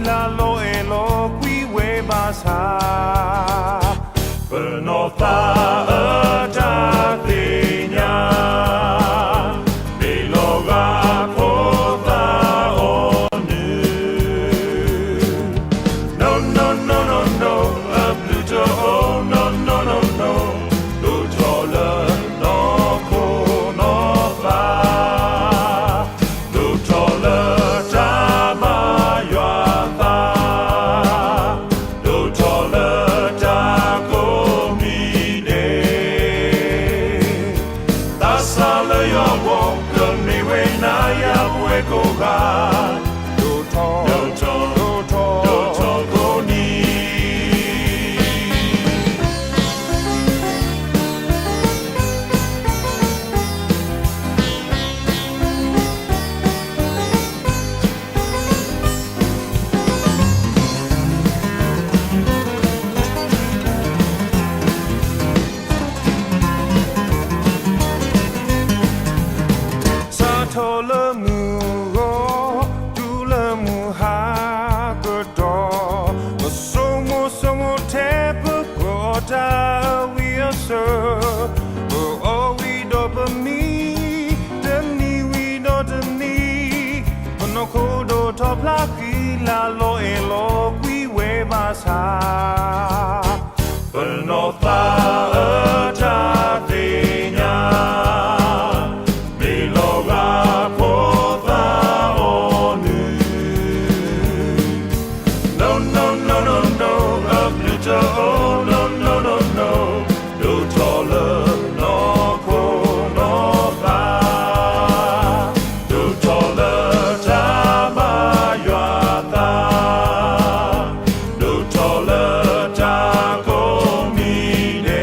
လၢလီၤအဲၣ်လီၤကွံဝဲဘၣ်ဆၣ်, ပနီၢ်သးအတၢ်သ့ၣ်ညါ, မ့ၢ်လီၤဂာ်ဖိသၣ်အီၤနုၢ်, no no no no no, အဘျုးတအိၣ် no no no no, ဒိၣ်ထီၣ်လၢနီၢ်ခိနီၢ်သး ဒိၣ်ထီၣ်လၢတၢ်ဘါယွၤသး, ဒိၣ်ထီၣ်လၢတၢ်ကိးမံၤဒဲး, သးစၢ်လၢယွၤအဂီၢ် ကမ့ၢ်ဝဲနၤယၤပဝဲကိးဂၤ, ဒိၣ်ထီၣ်, ဒိၣ်ထီၣ်, ဒိၣ်ထီၣ်ကိးနံၤ စးထီၣ်လၢမုၢ်ဂီၤ တုၤလၢမုၢ်ဟါကတီၢ်, ပဆိကမိၣ်ဆိကမိၣ်ထဲပကီၢ်တၢ်အဝံအစၢၤ, ပအီၣ်ဝံၤဒီးပမံ, တနံၤဝံၤဒီးတနံၤ, ပနီၢ်ခိဒိၣ်ထီၣ်ဖျါဃံလၤလီၤအဲၣ်လီၤကွံဝဲဘၣ်ဆၣ် ပနီၢ်သးအတၢ်သ့ၣ်ညါ, မ့ၢ်လီၤဂာ်ဖိသၣ်အီၤနုၢ်, no no no no no, အဘျုးတအိၣ် no no no no no, ဒိၣ်ထီၣ်လၢနီၢ်ခိနီၢ်သး ဒိၣ်ထီၣ်လၢတၢ်ဘါယွၤသး, ဒိၣ်ထီၣ်လၢတၢ်ကိးမံၤဒဲ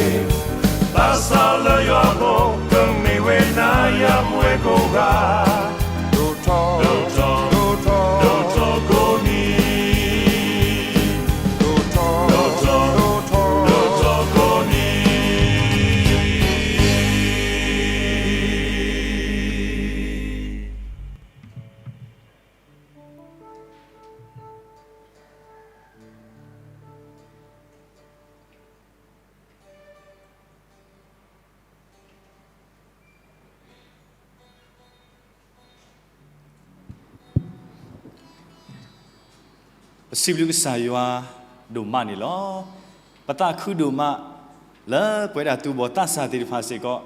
း, သးစၢ်လၢယွၤအဂီၢ် ကမ့ၢ်ဝဲနၤယၤပဝဲကိးဂၤ, ဒိၣ်ထီၣ်, ဒိၣ်ထီၣ်, ဒိၣ်ထီၣ်ကိးနံၤ, ဒိၣ်ထီၣ်, ဒိၣ်ထီၣ်, ဒိၣ်ထီၣ်ကိးနံၤ. ပစံးဘျုးကစၢ်ယွၤဒိၣ်မးန့ၣ်လီၤ. ပသးခုဒိၣ်မး လၢပဝဲဒၣ်သူၣ်ဘီၣ်သးစၢ်သ့ၣ်တဖၣ်စ့ၢ်ကီး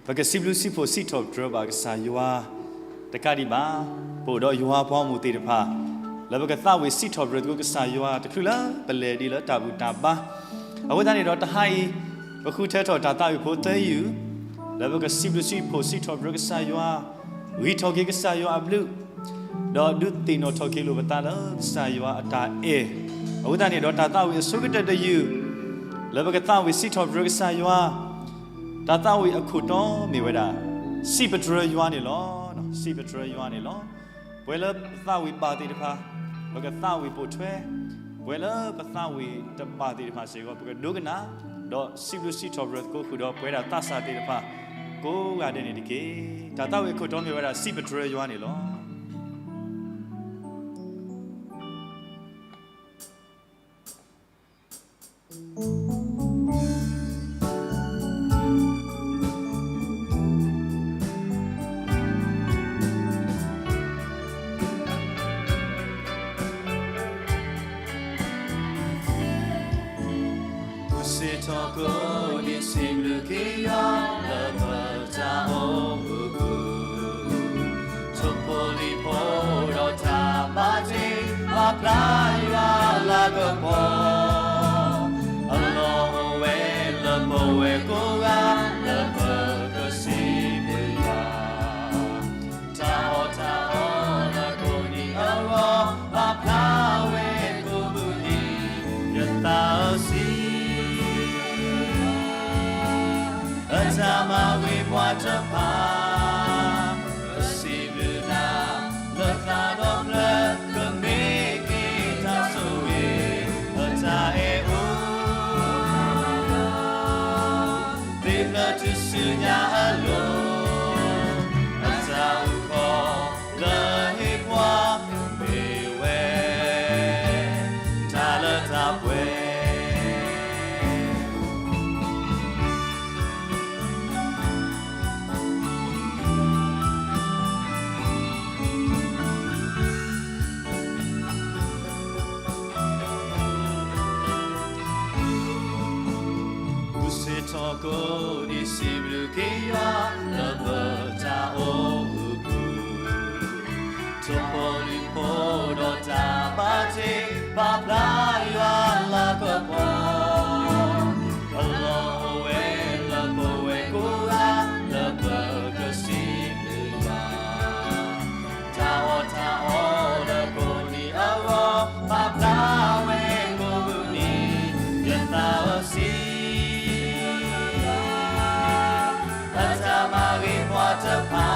ပကစံးဘျုးစံးဖှိၣ်စံးထီၣ်ပတြၢၤဘၣ်ကစၢ်ယွၤ တကးဒံးဘၣ် ပအိၣ်ဒီးယွၤပှၤဂီၢ်မုၢ်သ့ၣ်တဖၣ် လၢပကသးဝံၣ်စံးထီၣ်ပတြၢၤသကိးကစၢ်ယွၤ တချုးလၢပလဲၤဒံးလၢတၢ်ဘူၣ်တၢ်ဘါ အဃိသတးန့ၣ်ဒီး တဟါအံၤ ပဃုထၢထီၣ်တၢ်သးဝံၣ်ဖိသၢယုၢ် လၢပကစံးဘျုးစံးဖှိၣ်စံးထီၣ်ပတြၢၤကစၢ်ယွၤ, ဂံၢ်ထီၣ်က့ၤကစၢ်ယွၤအဘျုး, ဒီးဒုးသ့ၣ်နီၣ်ထီၣ်က့ၤလိာ်ပသးလၢကစၢ်ယွၤအတၢ်အဲၣ်, အဃိသတးန့ၣ်ဒီး တၢ်သးဝံၣ်အဆိကတၢၢ်တယုၢ် လၢပကသးဝံၣ်စံးထီၣ်ပတြၢၤကစၢ်ယွၤ, တၢ်သးဝံၣ်အခိၣ်တီမ့ၢ်ဝဲဒၣ် စံးပတြၢၤယွၤန့ၣ်လီၤ. စံးပတြၢၤယွၤန့ၣ်လီၤ. ပှၤလၢပသးဝံၣ်ဘၣ်သ့ၣ်တဖၣ် ပကသးဝံၣ်ပိာ်ထွဲ, ပှၤလၢပသးဝံၣ်တဘၣ်သ့ၣ်တဖၣ်စ့ၢ်ကီး ပကဒိကနၣ်, ဒီးစံးဘျုးစံးထီၣ်ပတြၢၤသကိးဃုာ်ဒီးပဝဲဒၣ်သးစၢ်သ့ၣ်တဖၣ် ကိးဂၤဒဲးန့ၣ်တက့ၢ်. တၢ်သးဝံၣ်အခိၣ်တီမ့ၢ်ဝဲဒၣ် စံးပတြၢၤယွၤန့ၣ်လီၤ. ပစံးထီၣ်ကိးနံၤစံးဘျုးက့ၤယွၤလၢပတၢ်အိၣ်မူပူၤ, ထိၣ်ဖိလံၣ်ဖိဒီးတၢ်ဘၣ်တ့ ပာ်ဖျါယွၤလၤကပီၤ, အလီၢ်အိၣ်ဝဲလၢပဝဲကိးဂၤ လၢပကစံးဘျုးယွၤ, တၢ်အီၣ်တၢ်အီလၢကိးနံၤအဂီၢ် ပာ်ဖျါဝဲကိးမုၢ်နံၤ, ယသးစီဆှံ အတၢ်မၤဝံၤပှၤတဖၣ်, ပစံးဘျုးနၤ လၢသးဒီဖျၢၣ် ကမ့ၢ်က့ၤတၢ်ဆိၣ်ဂ့ၤ, အတၢ်အဲၣ်အိၣ် သ့လၢထူၣ်စုညါအလိၤ, အတၢ်အုၣ်ကီၤ လၢဟ့ၣ်ပှၤ ပ ပာ်ဖျါယွၤလၤကပီၤ, ပလီၢ်အိၣ်ဝဲလၢပဝဲကိးဂၤ လၢပကစံးဘျုးယွၤ, တၢ်အီၣ်တၢ်အီလၢကိးနံၤအဂီၢ် ပာ်ဖျါဝဲကိးမုၢ်နံၤ, ယသးစီဆှံ အတၢ်မၤဂ့ၤပှၤတဖၣ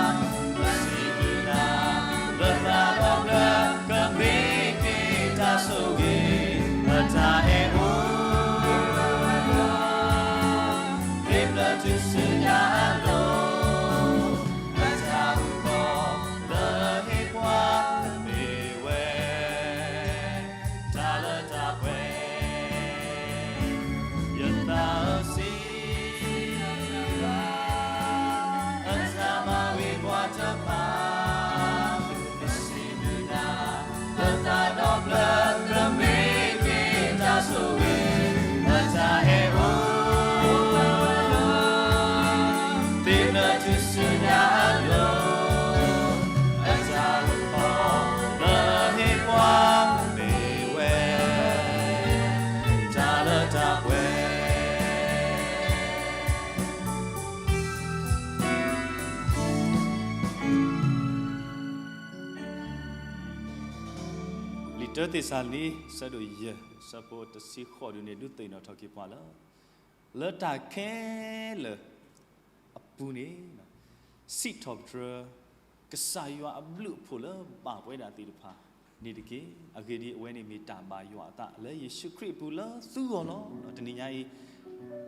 ်, ပစံးဘျုးနၤ, လၢသးဒီဖျၢၣ် ကမ့ၢ်က့ၤတၢ်ဆိၣ်ဂ့ၤ, အတၢ်အဲၣ်အိၣ်, မ့ၢ်ဘျၢထူၣ်စုညါအလိၤ, အတၢ်အုၣ်ကီၤ လၢဟ့ၣ်ပှၤ မ့ၢ်ဝဲ တၢ်လၢတၢ်ပှဲၤ, ယသးစီဆှံ အတၢ်မၤဂ့ၤပှၤတဖၣ်, ပစံးဘျုးနၤ, လၢသးဒီဖျၢၣ် ကမ့ၢ်က့ၤတၢ်ဆိၣ်ဂ့ၤ, အတၢ်အဲၣ်အိၣ်, မ့ၢ်ဘျၢထူၣ်စုညါအလိၤ, အတၢ်အုၣ်ကီၤ လၢဟ့ၣ်ပှၤ မ့ၢ်ဝဲ တၢ်လၢတၢ်ပှဲၤ. လံာ်တၢသ့းစၤလနံ ဆၢဒိၣ်ယဲၢ် ဆၢဖိတဆံဃိးဒုန့ၣ် ဒုးသ့ၣ်နီၣ်ထီၣ်က့ၤပှၤလၢ လၢတၢ်ခဲလၢာ်အပူၤန့ၣ် စံးထီၣ်ပတြၢၤ ကစၢ်ယွၤအဘျုးအဖှိၣ်လၢဘၣ်ပဝဲဒၣ်သ့ၣ်တဖၣ်န့ၣ်တက့ၢ်. အဂ့ၢ်ဒ်အံၤ, အဝဲန့ၣ်မ့ၢ်တၢ်ဘၣ်ယွၤအသးလၢယ့ၣ်ၡူးခရံာ်အပူၤလၢသုဂီၢ်လီၤ. တနံၤညါအံၤ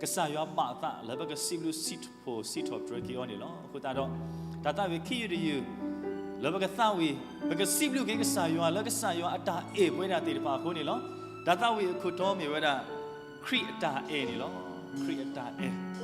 ကစၢ်ယွၤဘၣ်အသးလၢပကစံးဘျုးစံးထီၣ်ပတြၢၤက့ၤအီၤန့ၣ်လီၤ. အဃိသတးဒီး တၢ်သးဝံၣ်ခံယုၢ်တယုၢ် လၢပကသးဝံၣ် ပကစံးဘျုးက့ၤကစၢ်ယွၤလၢကစၢ်ယွၤအတၢ်အဲၣ်ပဝဲဒၣ်သ့ၣ်တဖၣ်အဃိန့ၣ်လီၤ. တၢ်သးဝံၣ်အခိၣ်တီမ့ၢ်ဝဲဒၣ် ခရံာ်အတၢ်အဲၣ်န့ၣ်လီၤ. ခရံာ်အတၢ်အဲၣ်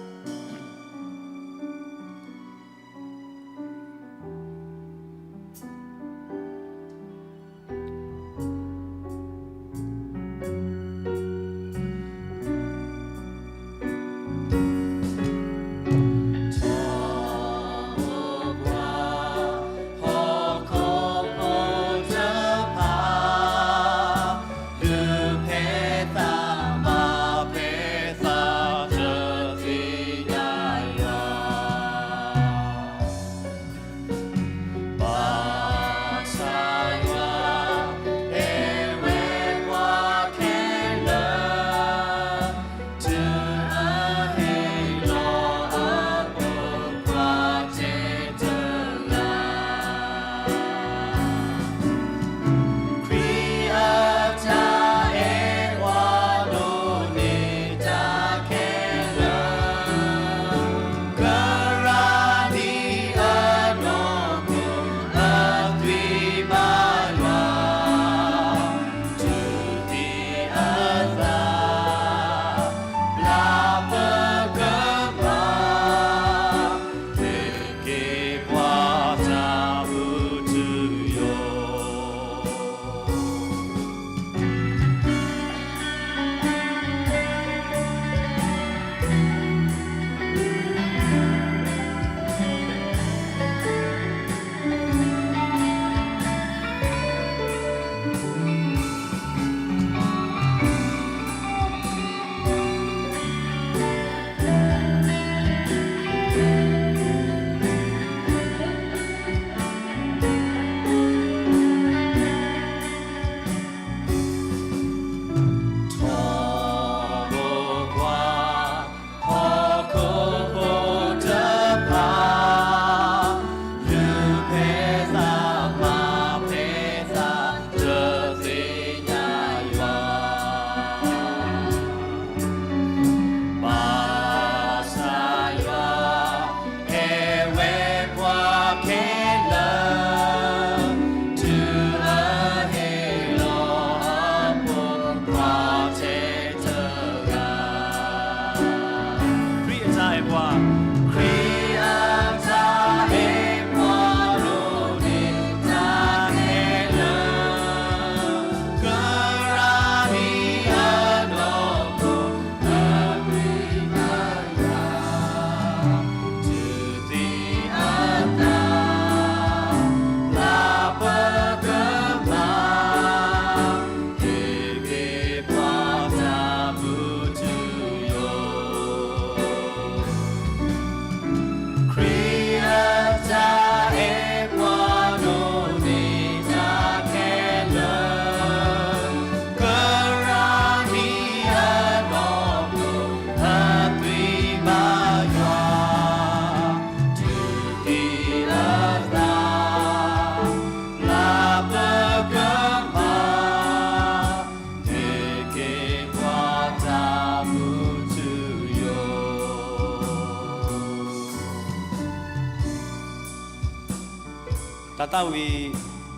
သးဝံၣ်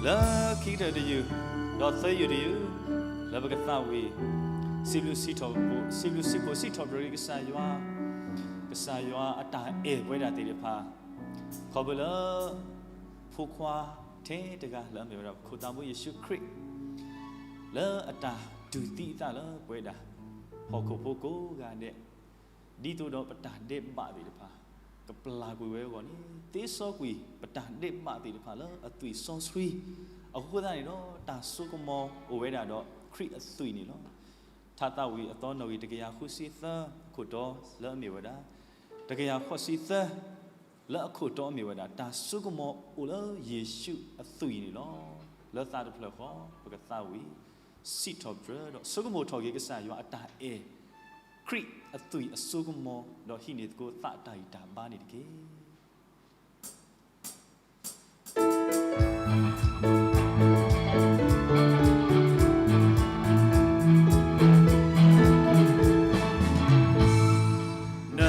လၢခံကတၢၢ်တယုၢ်, ဒီးသၢယုၢ်တယုၢ်, လၢပကသးဝံၣ်, စံးဘျုးစံးထီၣ်ပတြၢၤကစၢ်ယွၤ, ကစၢ်ယွၤအတၢ်အဲၣ်ပဝဲဒၣ်သ့ၣ်တဖၣ်, ခီဖျိလၢ ဖိခွါထဲတဂၤလၢအမ့ၢ်ဝဲဒၣ်ပခိၣ်သးဘိယ့ၣ်ၡူးခရံာ်, လၢအတၢ်တူၢ်သံအသးလၢပဝဲဒၣ် ဟီၣ်ခိၣ်ဖိကိးဂၤဒဲး, ဒ်သိးဒီးပတၢ်ဒဲးဘးသ့ၣ်တဖၣ် ကပျၢ်ကွံာ်ဝဲအဂီၢ်န့ၣ်, သ့စီကွံာ်ပတၢ်ဒဲးဘးသ့ၣ်တဖၣ်လၢအသွံၣ်စီဆှံ, အဃိသတးန့ၣ်ဒီး တၢ်စိကမီၤအိၣ်ဝဲဒၣ်ဒီးခရံာ်အသွံၣ်န့ၣ်လီၤ. ထါသးဝံၣ်အသီနီၣ်ဂံၢ်တကယၤဃုဆံသၢအခိၣ်တီလၢအမ့ၢ်ဝဲဒၣ်, တကယၤဃိးဆံသၢ လၢအခိၣ်တီအမ့ၢ်ဝဲဒၣ် တၢ်စိကမီၤအိၣ်လၢယ့ၣ်ၡူးအသွံၣ်န့ၣ်လီၤ. လၢသးတဖျၢၣ်ဃီ ပကသးဝံၣ်, စံးထီၣ်ပတြၢၤဒီးဆိကမိၣ်ထီၣ်က့ၤကစၢ်ယွၤအတၢ်အဲၣ်, ခရံာ်အသွံၣ်အစိကမီၤ, ဒီးဟံးန့ၢ်သကိးသးအတၢ်ဂံၢ်တၢ်ဘါန့ၣ်တက့ၢ်. န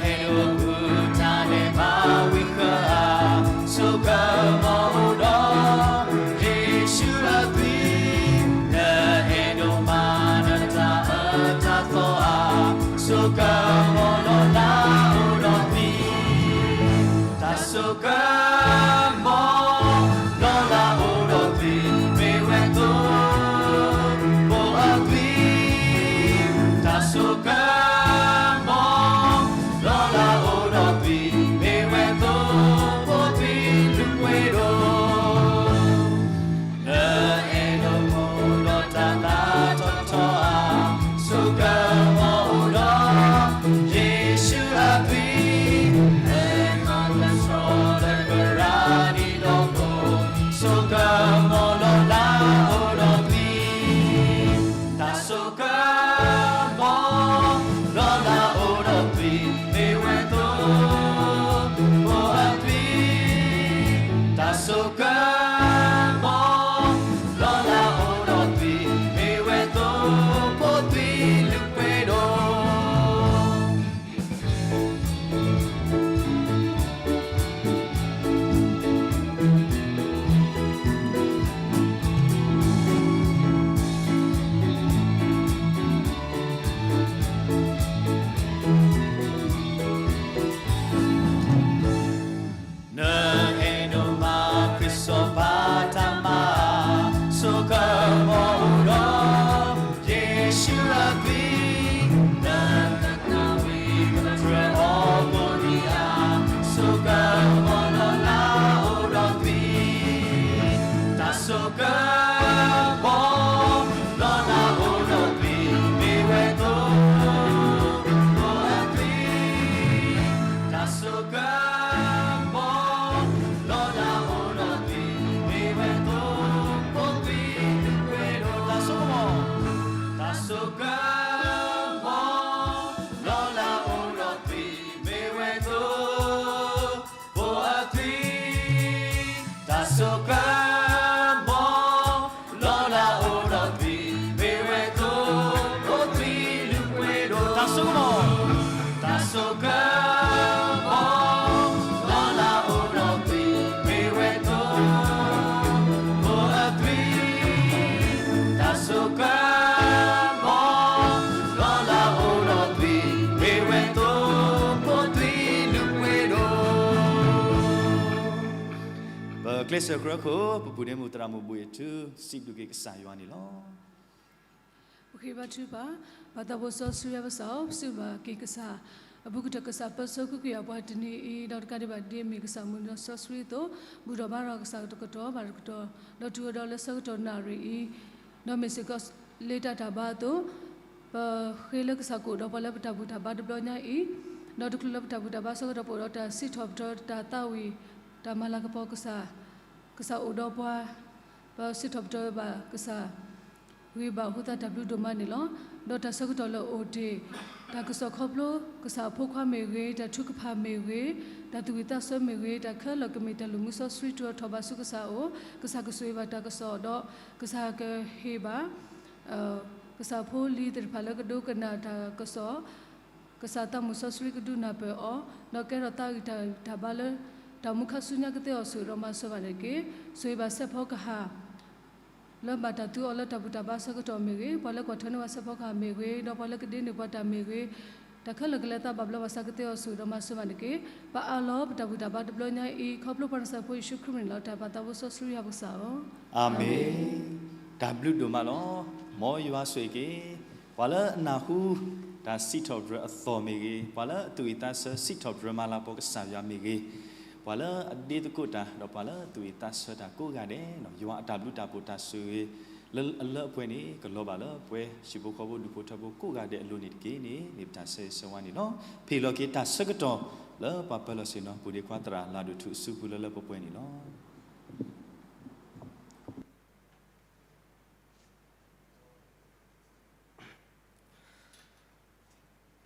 အဲၣ်ဒိးဃုတၢ်ဒဲးဘးဝံဃၢၤဧါ, စိကမီၤအိၣ်ဒီးယ့ၣ်ၡူးအသွံၣ်, နအဲၣ်ဒိးမၤနတၢ်အၢတၢ်သီဧါ, စိကမီၤလီၤလၢအိၣ်ဒီးသွံၣ်, တၢ်စိက မီၤလီၤလၢအိၣ်ဒီးသွံၣ်, မ့ၢ်ဝဲသိဖိအသွံၣ်, တၢ်စိကမီၤ, လီၤလၢအိၣ်ဒီးသွံၣ်, မ့ၢ်ဝဲသိဖိသွံၣ်လုၢ်ပှ့ၤဒိၣ်. နအဲၣ်ဒိးမိၢ်ဒီးတၢ်သးထီၣ်ထီအါ, စိကမီၤအိၣ်ဒီးယ့ၣ်ၡူးအသွံၣ်, အဲၣ်မၤလၢဆှီလၢကရၢနံၤဒီးကိၣ်, စိကမီၤလီၤလၢအိၣ်ဒီးသွံၣ်, တၢ်စိကမီၤ, လီၤလၢအိၣ်ဒီးသွံၣ်, မ့ၢ်ဝဲသိဖိအသွံၣ်, တၢ်စိကမီၤ လီၤလၢအိၣ်ဒီးသွံၣ်, မ့ၢ်ဝဲသိဖိသွံၣ်လုၢ်ပှ့ၤဒိၣ်. နအဲၣ်ဒိးမၤခရံာ်စီၤပၤတၢ်မၤ, စိကမီၤအိၣ်ဒီးယ့ၣ်ၡူးအသွံၣ်, နတၢ်သးဝံၣ်ကတြၢၤအီၤကိးနံၤဧါ, စိကမီၤလီၤလၢအိၣ်ဒီးသွံၣ်, တၢ်စိကမီၤ လီၤလၢအိၣ်ဒီးသွံၣ်, မ့ၢ်ဝဲသိဖိအသွံၣ်, တၢ်စိကမီၤ လီၤလၢအိၣ်ဒီးသွံၣ်, မ့ၢ်ဝဲသိဖိသွံၣ်လုၢ်ပှ့ၤဒိၣ်. တၢ်စိကမီၤ, တၢ်စိကမီၤ လီၤလၢအိၣ်ဒီးသွံၣ်, မ့ၢ်ဝဲသိ ဖိအသွံၣ်, တၢ်စိကမီၤ လီၤလၢအိၣ်ဒီးသွံၣ်, မ့ၢ်ဝဲသိဖိသွံၣ်လုၢ်ပှ့ၤဒိၣ်. တၢ်စိကမီၤ, တၢ်စိကမီၤ လီၤလၢအိၣ်ဒီးသွံၣ်, မ့ၢ်ဝဲသိဖိအသွံၣ်, တၢ်စိက မီၤ လီၤလၢအိၣ်ဒီးသွံၣ်, မ့ၢ်ဝဲသိဖိသွံၣ်လုၢ်ပှ့ၤဒိၣ်. ပကျဲးစၢးကြၢးခိၣ် ပပုၢ်န့ၣ်မူသရၣ်မုၣ်ဘှံးအထူ စံးဘျုးက့ၤကစၢ်ယွၤန့ၣ်လီၤ. ပဃ့ဘါထုကဖၣ်, ပၢ်သးဘိစီဆှံအပၢ်စၢ်ဧၢ, ပစံးဘျုးက့ၤကစၢ်, အဘူးကတၢၢ်ကစၢ်ပၢဆှၢကဟုကယာ်ပှၤတနံၤအံၤ, ဒီးတကးဒံးဘၣ်ဒ်အမ့ၢ်ကစၢ်မုၢ်ဒီးစီဆှံအသိး, ဘူၣ်ထီၣ်ဘါထီၣ်ကစၢ်တကတီၢ်ဘၣ်တကတီၢ်, ဒီးတုၤဝဲဒီးလၢဆၢကတီၢ်နၣ်ရံၣ်အံၤ, ဒီးမ့ၢ်စ့ၢ်ကီးလၢတၢ်တၢ်ဘါအသိး, ပဃ့လၢကစၢ်ကအိၣ်ဒီးပှၤလၢပတၢ်ဘူၣ်တၢ်ဘါတဘျီညါအံၤ, ဒီးတချုးလၢပတၢ်ဘူၣ်တၢ်ဘါဆၢကတီၢ်ပအိၣ်ဒီးတၢ်စံးထီၣ်ပတြၢၤတၢ်သးဝံၣ်, တၢ်မၤလၤကပီၤကစၢ်, ကစၢ်အိၣ်ဒီးပှၤ, ပစံးထီၣ်ပတြၢၤဘၣ်ကစၢ် ဂ့ၤဘၣ်အဃိသတးတၢ်ဘျုးဒိၣ်မးန့ၣ်လီၤ. ဒီးတၢ်ဆၢကတီၢ်လၢအိၣ်တ့ၢ်, တၢ်ကစီၣ်ခီဖျိ ကစၢ်အဖိခွါမ့ၢ်ဂ့ၤ, တၢ်ထုကဖၣ်မ့ၢ်ဂ့ၤ, တၢ်သူၣ်ဝံၣ်သးဆၢမ့ၢ်ဂ့ၤ, တၢ်ခဲလၢာ်ကမ့ၢ်တၢ်လုၢ်မူစီဆှံတုၤထီၣ်ဘၣ်ဆူကစၢ်အအိၣ်, ကစၢ်ကဆိၣ်ဂ့ၤဘၣ်တၢ်ကစီၣ်ဒီး ကစၢ်ကဟ့ၣ်ဘၣ် ကစၢ်ဖိလံၤသ့ၣ်တဖၣ်လၢကဒိကနၣ်တၢ်ကစီၣ်, ကစၢ်သးမုၢ်စီဆှံကဒုးနၢ်ပၢၢ်အီၤ, ဒီးကဲထီၣ်သးဂံၢ်တၢ်ဂံၢ်တၢ်ဘါလၢ တၢ်မူခါဆူညါကသ့အီၤဆိၣ်ဂ့ၤဒီးမၤစၢၤဘၣ်န့ၣ်တက့ၢ်. ဆိၣ်ဂ့ၤဘၣ်စဲးဖီကဟၣ် လၢဘၣ်တၢ်သူအီၤလၢတၢ်ဘူၣ်တၢ်ဘါအဆၢကတီၢ်မ့ၢ်ဂ့ၤ, ပှၤလၢကွၢ်ထၢန့ၢ်ဘၣ်စဲးဖီကဟၣ်မ့ၢ်ဂ့ၤ, ဒီးပှၤလၢကဒ့န့ၢ်ပှၤတၢ်မ့ၢ်ဂ့ၤ, တၢ်ခဲလၢာ်ကလဲၤသးဘၣ်ဘျီဘၣ်ဆၢကသ့အီၤဆိၣ်ဂ့ၤဒီးမၤစၢၤဘၣ်န့ၣ်တက့ၢ်. ပအၢၣ်လီၤပတၢ်ဘူၣ်တၢ်ဘါတဘျီညါအံၤ ခီဖျိပှၤနၢ်စၢ်ဖိယ့ၣ်ၡူးခရံာ်မ့ၢ်န့ၣ်လီၤ. တၢ်ပာ်သးဘိစီဆှံယွၤပကစၢ်ဧၢ, အၤမ့ၣ်. တၢ်ဘျုးဒိၣ်မးလီၤ. မ်ယွၤဆိၣ်ဂ့ၤက့ၤ ပှၤလၢအနၢ်ဟူ တၢ်စံးထီၣ်ပတြၢၤအသီၣ်မ့ၢ်ဂ့ၤ, ပှၤလၢအသူၣ်ဝံၣ်သးဆၢစံးထီၣ်ပတြၢၤမၤလၤကပီၤကစၢ်ယွၤမ့ၢ်ဂ့ၤ, ပှၤလၢအဒ့သကိးတၢ် ဒီးပှၤလၢအသူၣ်ဝံၣ်သးဆၢတၢ်ကိးဂၤဒဲး, ယွၤအတၢ်ဘျုးတၢ်ဖှိၣ်တၢ်ဆိၣ်ဂ့ၤ လၢအလၢအပှဲၤန့ၣ် ကလီၤဘၣ်လၢပှဲၤဟံၣ်ဖိဃီဖိဒူၣ်ဖိထၢဖိကိးဂၤဒဲးအလိၤန့ၣ်တက့ၢ်န့ၣ် မ့ၢ်ပတၢ်ဆၢဂ့ၤဆၢဝါန့ၣ်လီၤ. ဖ့ၣ်လီၤက့ၤတၢ်ဆၢကတီၢ် လၢပှၤပၢၤလီၢ်ဆ့ၣ်နီၤ ပူၤဒ့ခွါသရၣ်လၤဒိၣ်ထူၣ်အစုပူၤလၢလၢပှဲၤပှဲၤန့ၣ်လီၤ.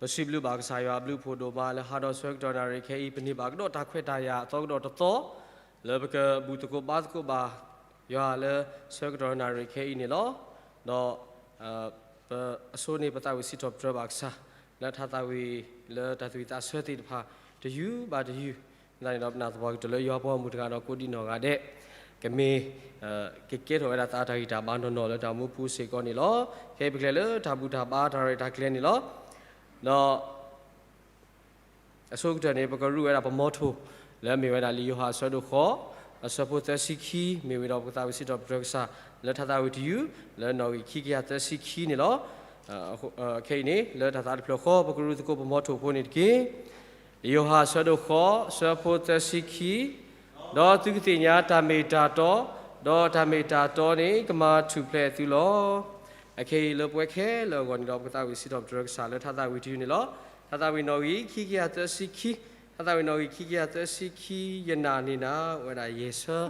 ပစံးဘျုးဘၣ်ကစၢ်ယွၤအဘျုးအဖှိၣ်ဒိၣ်မးလၢဟါဒီးဆၢကတီၢ်နၣ်ရံၣ်ခဲအံၤ ပန့ၢ်ဘၣ်ကဒီးတၢ်ခွဲးတၢ်ယာ်အသီကဒီးတသီ လၢပကဘူၣ်သကိးဘါသကိးဘၣ်ယွၤလၢဆၢကတီၢ်နၣ်ရံၣ်ခဲအံၤန့ၣ်လီၤ. ဒီး ပအဆိန့ၣ်ပသးဝံၣ်စံးထီၣ်ပတြၢၤဘၣ်ကစၢ် လၢတၢ်သးဝံၣ်လၢတၢ်သူၣ်ဝံၣ်သးဆၢသ့ၣ်တဖၣ် တယုၢ်ဘၣ်တယုၢ်, န့ၣ်ဒီးပနၢ်သပှၢ်ကတၢၢ်လၢယွၤပှၤဂီၢ်မုၢ်တဂၤဒီးကိးဒံးနီၢ်ဂၤဒဲး ကမ့ၢ် ကကဲထီၣ်ဝဲဒၣ်သးတၢ်ဂံၢ်တၢ်ဘါနီၢ်နီၢ်လၢတၢ်မူပူၤစ့ၢ်ကီးန့ၣ်လီၤ. ခဲအံၤပကလဲၤလၢတၢ်ဘူၣ်တၢ်ဘါတၢ်ရဲၣ်တၢ်ကျဲၤန့ၣ်လီၤ. ဒီး အဆိကတၢၢ်န့ၣ် ပကရူၢ်ဝဲဒၣ်ပမီထိၣ် လၢအမ့ၢ်ဝဲဒၣ်လံာ်ယိၤဟၣ်အဆၢဒိၣ်ဃိး အဆၢဖိသၢဆံခံ မ့ၢ်ဝံၤဒီးပကသးဝံၣ်စံးထီၣ်ပတြၢၤကစၢ် လၢတၢ်သးဝံၣ်တယုၢ် လၢနီၣ်ဂံၢ်ခံကယၤသၢဆံခံန့ၣ်လီၤ. ခဲအံၤန့ၣ် လၢတၢ်သးတဖျၢၣ်ဃီ ပကရူၢ်သကိးပမီထိၣ်ဖိန့ၣ်တက့ၢ်. လံာ်ယိၤဟၣ်အဆၢဒိၣ်ဃိး အဆၢဖိသၢဆံခံ ဒီးသုကသ့ၣ်ညါတၢ်မ့ၢ်တၢ်တီ, ဒီးတၢ်မ့ၢ်တၢ်တီန့ၣ် ကမၤထူၣ်ဖျဲးသုလီၤ. အခဲအံၤလၢပဝဲခဲလၢာ်အဂီၢ်န့ၣ်ဒီး ပကသးဝံၣ်စံးထီၣ်ပတြၢၤကစၢ်လၢတၢ်သးဝံၣ်တယုၢ်န့ၣ်လီၤ. တၢ်သးဝံၣ်နီၣ်ဂံၢ်ခံကယၤသၢဆံခံ, တၢ်သးဝံၣ်နီၣ်ဂံၢ်ခံကယၤသၢဆံခံ ယနာ်န့ၢ်နၤ အိၣ်ဝဲဒၣ်ယဲၢ်ဆၢ,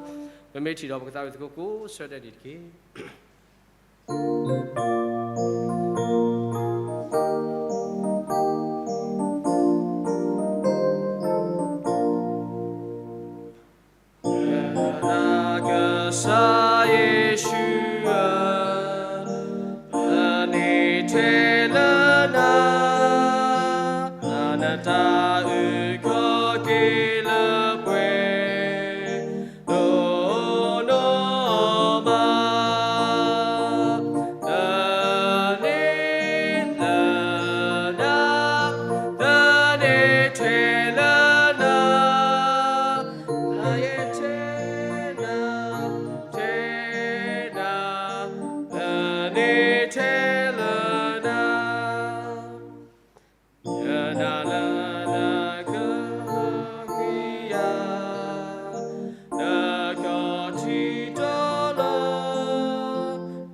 ပမ့ၢ်ထံၣ်ဒီးပကသးဝံၣ်သကိးကိးဆၢဒဲးန့ၣ်တက့ၢ်. ကစၢ်ယ့ၣ်ၡူးဧၢ, ပန့ၢ်ထဲလၢနၤ, နတၢ်အုၣ်ကီၤက့ၤလၢပှဲၤ ဒိၣ်နီၢ်မး, တန့ၢ်လၢနၤ, တန့ၢ်ထဲလၢနၤ, တန့ၢ်ထဲနၤ, ထဲနၤ, တန့ၢ်ထဲလၢနၤ ယနာ်လၢနကဟ့ၣ်ယၤ နကထံၣ်တၢ်လီၤ,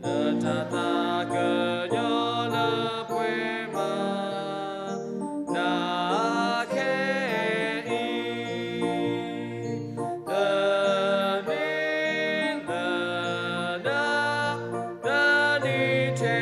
နတၢ်သးကညီၤလၢပှဲၤမး နၤခဲအံၤ, တန့ၢ်လၢနၤ, တန့ၢ်ထဲ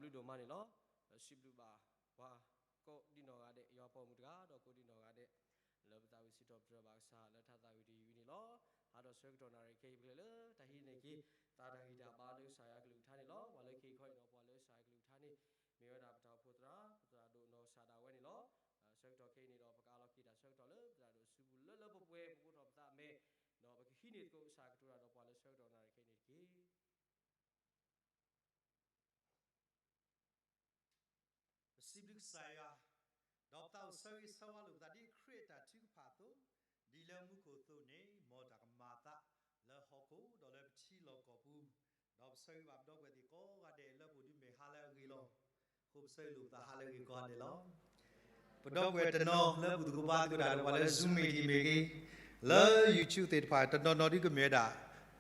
ဘျုးဒိၣ်မးန့ၣ်လီၤ. ဒီးစံးဘျုးဘၣ်ပှၤကိးဒံနီၢ်ဂၤဒဲး ယွၤပိာ်မုၣ်တဂၤ ဒီးကိးဒံနီၢ်ဂၤဒဲး လၢပသးဝံၣ်စံးထီၣ်ပတြၢၤဘၣ်ကစၢ်လၢတၢ်သးဝံၣ်တယုၢ်အံၤန့ၣ်လီၤ. ဟါဒီးဆၢကတီၢ်နၣ်ရံၣ်ခဲအံၤပကလဲၤလၢတၢ်ဟံးန့ၢ်က့ၤ သးတၢ်ဂံၢ်တၢ်ဘါလၢကစၢ်ယွၤကလုၢ်ကထါန့ၣ်လီၤ. ပှၤလၢခံခီအံၤဒီးပှၤလၢကစၢ်ယွၤကလုၢ်ကထါန့ၣ် မ့ၢ်ဝဲဒၣ်ပတၢ်အိၣ်ဖှိၣ်သရၣ် ပသရၣ်ဒိၣ်နီၢ်ကစၢ်ဒၣ်ဝဲန့ၣ်လီၤ. ဆၢကတီၢ်ခဲအံၤန့ၣ်ဒီး ပကအးလီၤက့ၤတၢ်ဆၢကတီၢ်လၢပသရၣ်ဒိၣ်အစုပူၤလၢလၢပှဲၤပှဲၤ ပအိးထီၣ်ပသးအမဲာ် ဒီးပကဟံးန့ၢ်သကိးကစၢ်ကတိၤတၢ်ဒီးပှၤလၢဆၢကတီၢ်နၣ်ရံၣ်ခဲအံၤန့ၣ်တက့ၢ်. ပစံးဘျုးကစၢ်ယွၤ, ဒီးပသးအိၣ်ဆၢဂ့ၤဆၢဝါလိာ်ပသးဒ်ခရံာ်အတၢ်ထုကဖၣ်အသိး, ဒ်လၢမူခိၣ်အသိးန့ၣ် မ်တၢ်ကမၤအသးလၢဟီၣ်ခိၣ်ဒီးလၢပထံလီၢ်ကီၢ်ပူၤ, ဒီးပဆၢဂ့ၤဘၣ်ပဒီပုၢ်ဝဲၢ်သ့ၣ်ကိးဂၤဒဲးလၢပအိၣ်ဒ်မ့ၢ်ဟါလၢအဂ့ၤလီၤ. အဃိပဆၢဂ့ၤလိာ်ပသးဟါလၢအဂ့ၤကိးဂၤဒဲးလီၤ. ပဒီပုၢ်ဝဲၢ်တနီၤလၢဘူၣ်သကိးဘါသကိးတၢ်ဒီးပှၤလၢ Zoom မ့ၢ်ဂ့ၤ, လၢ YouTube သ့ၣ်တဖၣ် တနီၤနီၤဒ်ကမ့ၢ်ဝဲဒၣ်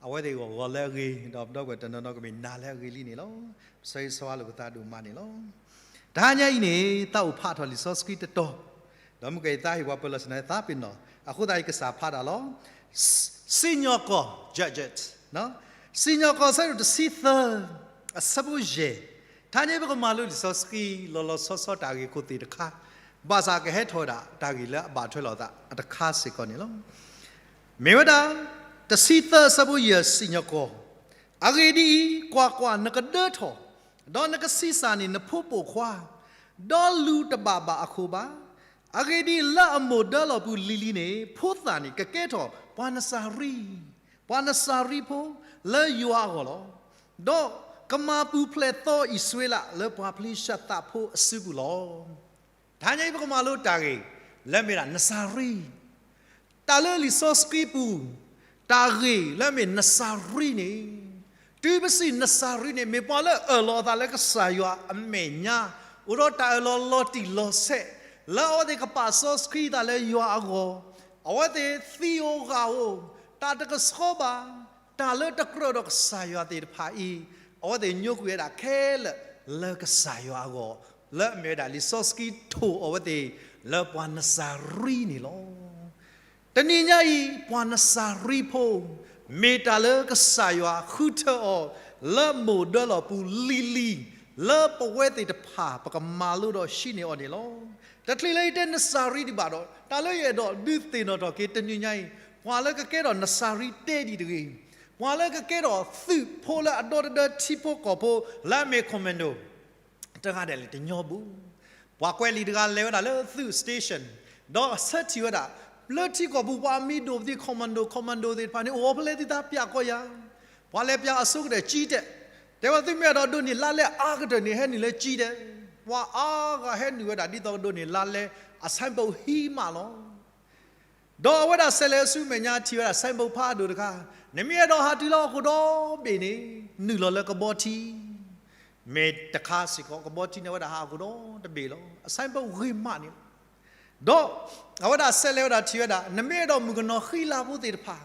အဝဲသ့ၣ်ဂီၢ်ဂီၤလၢအဂ့ၤ, ဒီးပဒီပုၢ်ဝဲၢ်တနီၤနီၤကမ့ၢ်နၤလၢအဂ့ၤလံန့ၣ်လီၤ. ပဆၢဂ့ၤဆၢဝါလိာ်ပသးဒိၣ်မးန့ၣ်လီၤ. တဟါညါအံၤန့ၣ် သးအိၣ်ဖးထီၣ်လံာ်စီဆှံတတီၤ, ဒီးမုၢ်ကဲအံၤသးဟ့ၣ်ပှၤပၢၤလီၢ်ဆ့ၣ်နီၤသးပ့ၤနီၣ်, အဃိသတးအံၤကစၢ်ဖးဒၣ်လီၤ. စံၣ်ညီၣ်ကွီၢ် Judges, စံၣ်ညီၣ်ကွီၢ်အဆၢဒိၣ်တဆံသၢ အဆၢဖိယဲၢ်, တဟါညါအံၤပကမၤလိလံာ်စီဆှံလီၤလီၤဆီဆီတၢ်ဂ့ၢ်ခိၣ်သ့ၣ်တခါ, ဘၣ်ဆၣ်ကဟဲထီၣ်ဝဲဒၣ်တၢ်ဂ့ၢ်လၢအဘၣ်ထွဲလိာ်အသးအတခါစ့ၢ်ကီးန့ၣ်လီၤ. မ့ၢ်ဝဲဒၣ် တဆံသၢအဆၢဖိယဲၢ် စံၣ်ညီၣ်ကွီၢ်, အဂ့ၢ်ဒ်အံၤ, ကွၢ်ကွၢ်, နကဒၢထီၣ်, ဒီးနကဆံးစၢ်န့ၢ်နဖိပိာ်ခွါ, ဒီးလူၤတဘၣ်ဘၣ်အခိၣ်ဘၣ်. အဂ့ၢ်ဒ်အံၤ, လၢအမိၢ်ဒၢလီၢ်ပူၤလံၤလံၤန့ၣ် ဖိသၣ်န့ၣ်ကကဲထီၣ်ပှၤနစၤရံ, ပှၤနစၤရံဖိလၢယွၤအဂီၢ်လီၤ. ဒီးကမၤပူၤဖျဲးသီအံၣ်စရ့လးလၢပှၤဖလံၡသးဖိအစုပူၤလီၤ. တဟါညါအံၤပကမၤလိတၢ်ဂ့ၢ် လၢမ့ၢ်ဒၣ်နစၤရံ, တၢ်လၢလံာ်စီဆှံပူၤ, တၢ်ဂ့ၢ်လၢမ့ၢ်နစၤရံန့ၣ်, တုၤပစံးနစၤရံန့ၣ် မ့ၢ်ပှၤလၢအၢၣ်လီၤအသးလၢကစၢ်ယွၤအမဲာ်ညါ, အိၣ်ဒီးတၢ်အၢၣ်လီၤလီၤတံၢ်လီၤဆဲး, လၢအဝဲသ့ၣ်ကပာ်စီဆှံအသးလၢယွၤအဂီၢ်, အဝဲသ့ၣ်သံဧိၤဂၢ်ဧိၤ, တၢ်တကဆှီဘၣ်, တၢ်လၢတကြၢးဒီးကစၢ်ယွၤသ့ၣ်တဖၣ်အံၤ, အဝဲသ့ၣ်ညိကွံာ်ဝဲဒၣ်ခဲလၢာ်လၢကစၢ်ယွၤအဂီၢ်, လၢအမ့ၢ်ဝဲဒၣ်လံာ်စီဆှံထိၣ်အဝဲသ့ၣ် လၢပှၤနစၤရံန့ၣ်လီၤ. တနံၤညါအံၤ ပှၤနစၤရံဖိ, မ့ၢ်တၢ်လၢကစၢ်ယွၤဃုထၢအီၤ လၢမိၢ်ဒၢလီၢ်ပူၤလံၤလံၤ, လၢပဝဲသ့ၣ်တဖၣ် ပကမၤလိဒီးဟံးန့ၢ်အီၤန့ၣ်လီၤ. တချုးလၢယတဲနစၤရံဒံးဘၣ်ဒီး တၢ်လၢယအဲၣ်ဒိးဒုးသ့ၣ်နီၣ်ထီၣ်က့ၤတနံၤညါအံၤ, ပှၤလၢကကဲထီၣ်နစၤရံတဲဒံးတဂ့ၤ, ပှၤလၢကကဲထီၣ်သုးဖိလၢအဒီတဒၢထံဖိကီၢ်ဖိ လၢအမ့ၢ် commando တဂၤဒဲးလၢတညီဘၣ်. ပှၤကွဲးလံာ်တဂၤလဲၤဝဲဒၣ်လၢသုး station, ဒီးအဆၢထံၣ်ဝဲဒၣ် လၢထံကီၢ်ပူၤ ပှၤအမံၤဒိၣ်ပသံး commando, commando သ့ၣ်တဖၣ်န့ၣ် အိၣ်ဖဲလဲၣ်သုသးပျးကီယၤ, ပှၤလဲၤပျးအဆိကတၢၢ်ကၠံတဲာ်, တဲဝဲသုမ့ၢ်အဲၣ်ဒိးဒိးန့ၢ်လါလဲ အါကတၢၢ်န့ၣ် ဟဲနုာ်လၢကၠံတဲာ်, ပှၤအါဂၤဟဲနုာ်ဝဲဒၣ်ဒ်သိးကဒိးန့ၢ်လါလဲ အ signboard ဟံးမးလီၤ. ဒီးအဝဲဒၣ်ဆဲးလဲၤဆူမဲာ်ညါထံၣ်ဝဲဒၣ် signboard ဖးဒိၣ်တခါ, နမ့ၢ်အဲၣ်ဒိးဟးတုၤလၢဟီၣ်ခိၣ်ဒီဘ့ၣ်န့ၣ် နုာ်လီၤလၢကဘီထံ, မ့ၢ်တခါစ့ၢ်ကီး ကဘီထံန့ၣ်ဝဲဒၣ်ဟးဟီၣ်ခိၣ်ဒီတဘ့ၣ်လီၤ. အ signboard ဂ့ၤမးန့ၣ်လီၤ. ဒီးအဝဲဒၣ်ဆဲးလဲၤဝဲဒၣ်ထံၣ်ဝဲဒၣ် နမ့ၢ်အဲၣ်ဒိးမုၣ်ကနီၤဃံလၤဖိသ့ၣ်တဖၣ်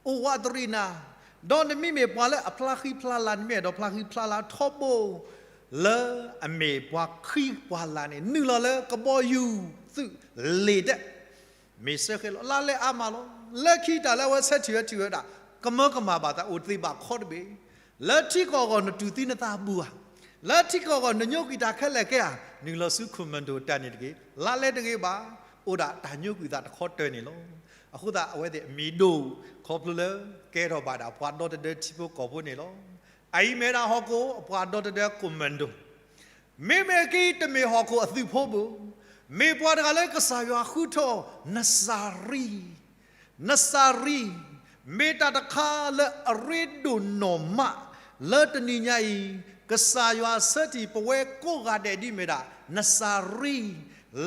အိၣ်ဝးတရံးနၤ, ဒီးနမ့မ့ၢ်ပှၤလၢအဖျါဃံဖျါလၤ နမ့ၢ်အဲၣ်ဒိးဖျါဃံဖျါလၤထီဘိ လၢအမ့ၢ်ပှၤဃံပှၤလၤန့ၣ် နုာ်လီၤလၢကဘီယူၤသုးလ့ၣ်ဒဲး, မ့ၢ်စ့ၢ်ကီးလီၤ လါလဲအါမးလီၤ. လၢခံတၢ်လၢအဝဲဆၢထံၣ်ဝဲထံၣ်ဝဲဒၣ် ကမၢကမၣ်ဘၣ်သးအိၣ်တသ့ဘၣ်ခီတဘ့ၣ်, လၢထံကီၢ်အဂီၢ်နတူၢ်သံနသးဘူၣ်ဧါ, လၢထံကီၢ်အဂီၢ်နညိကွံာ်တၢ်ခဲလၢာ်ကဲဧါ, နုာ်လီၤဆူ commando တၢ်န့ၣ်တဂ့ၤ, လါလဲတဂ့ၤဘၣ်, အိၣ်ဒၣ်တၢ်ညိကွံာ်သးတခီတၢၢ်န့ၣ်လီၤ. အဃိသတးအဝဲသ့ၣ်အမံၤဒိၣ် ခီဖျိလၢကဲထီၣ်ဘၣ်ဒၣ်ပှၤဒီတဒၢထံဖိကီၢ်ဖိန့ၣ်လီၤ. အအံၤမ့ၢ်ဒၣ်ဟီၣ်ခိၣ်အပှၤဒီတဒၢ commando မ့မ့ၢ်က့ၤတမ့ၢ်ဟီၣ်ခိၣ်အသုးဖိဘၣ်, မ့ၢ်ပှၤတဂၤလၢကစၢ်ယွၤဃုထၢအီၤ နစၤရံ, နစၤရံ, မ့ၢ်တၢ်တခါလၢအရ့ဒိၣ်နီၢ်မး လၢတနံၤညါအံၤ ကစၢ်ယွၤဆၢထံၣ်ပဝဲကိးဂၤဒဲးဒ်မ့ၢ်ဒၣ် နစၤရံ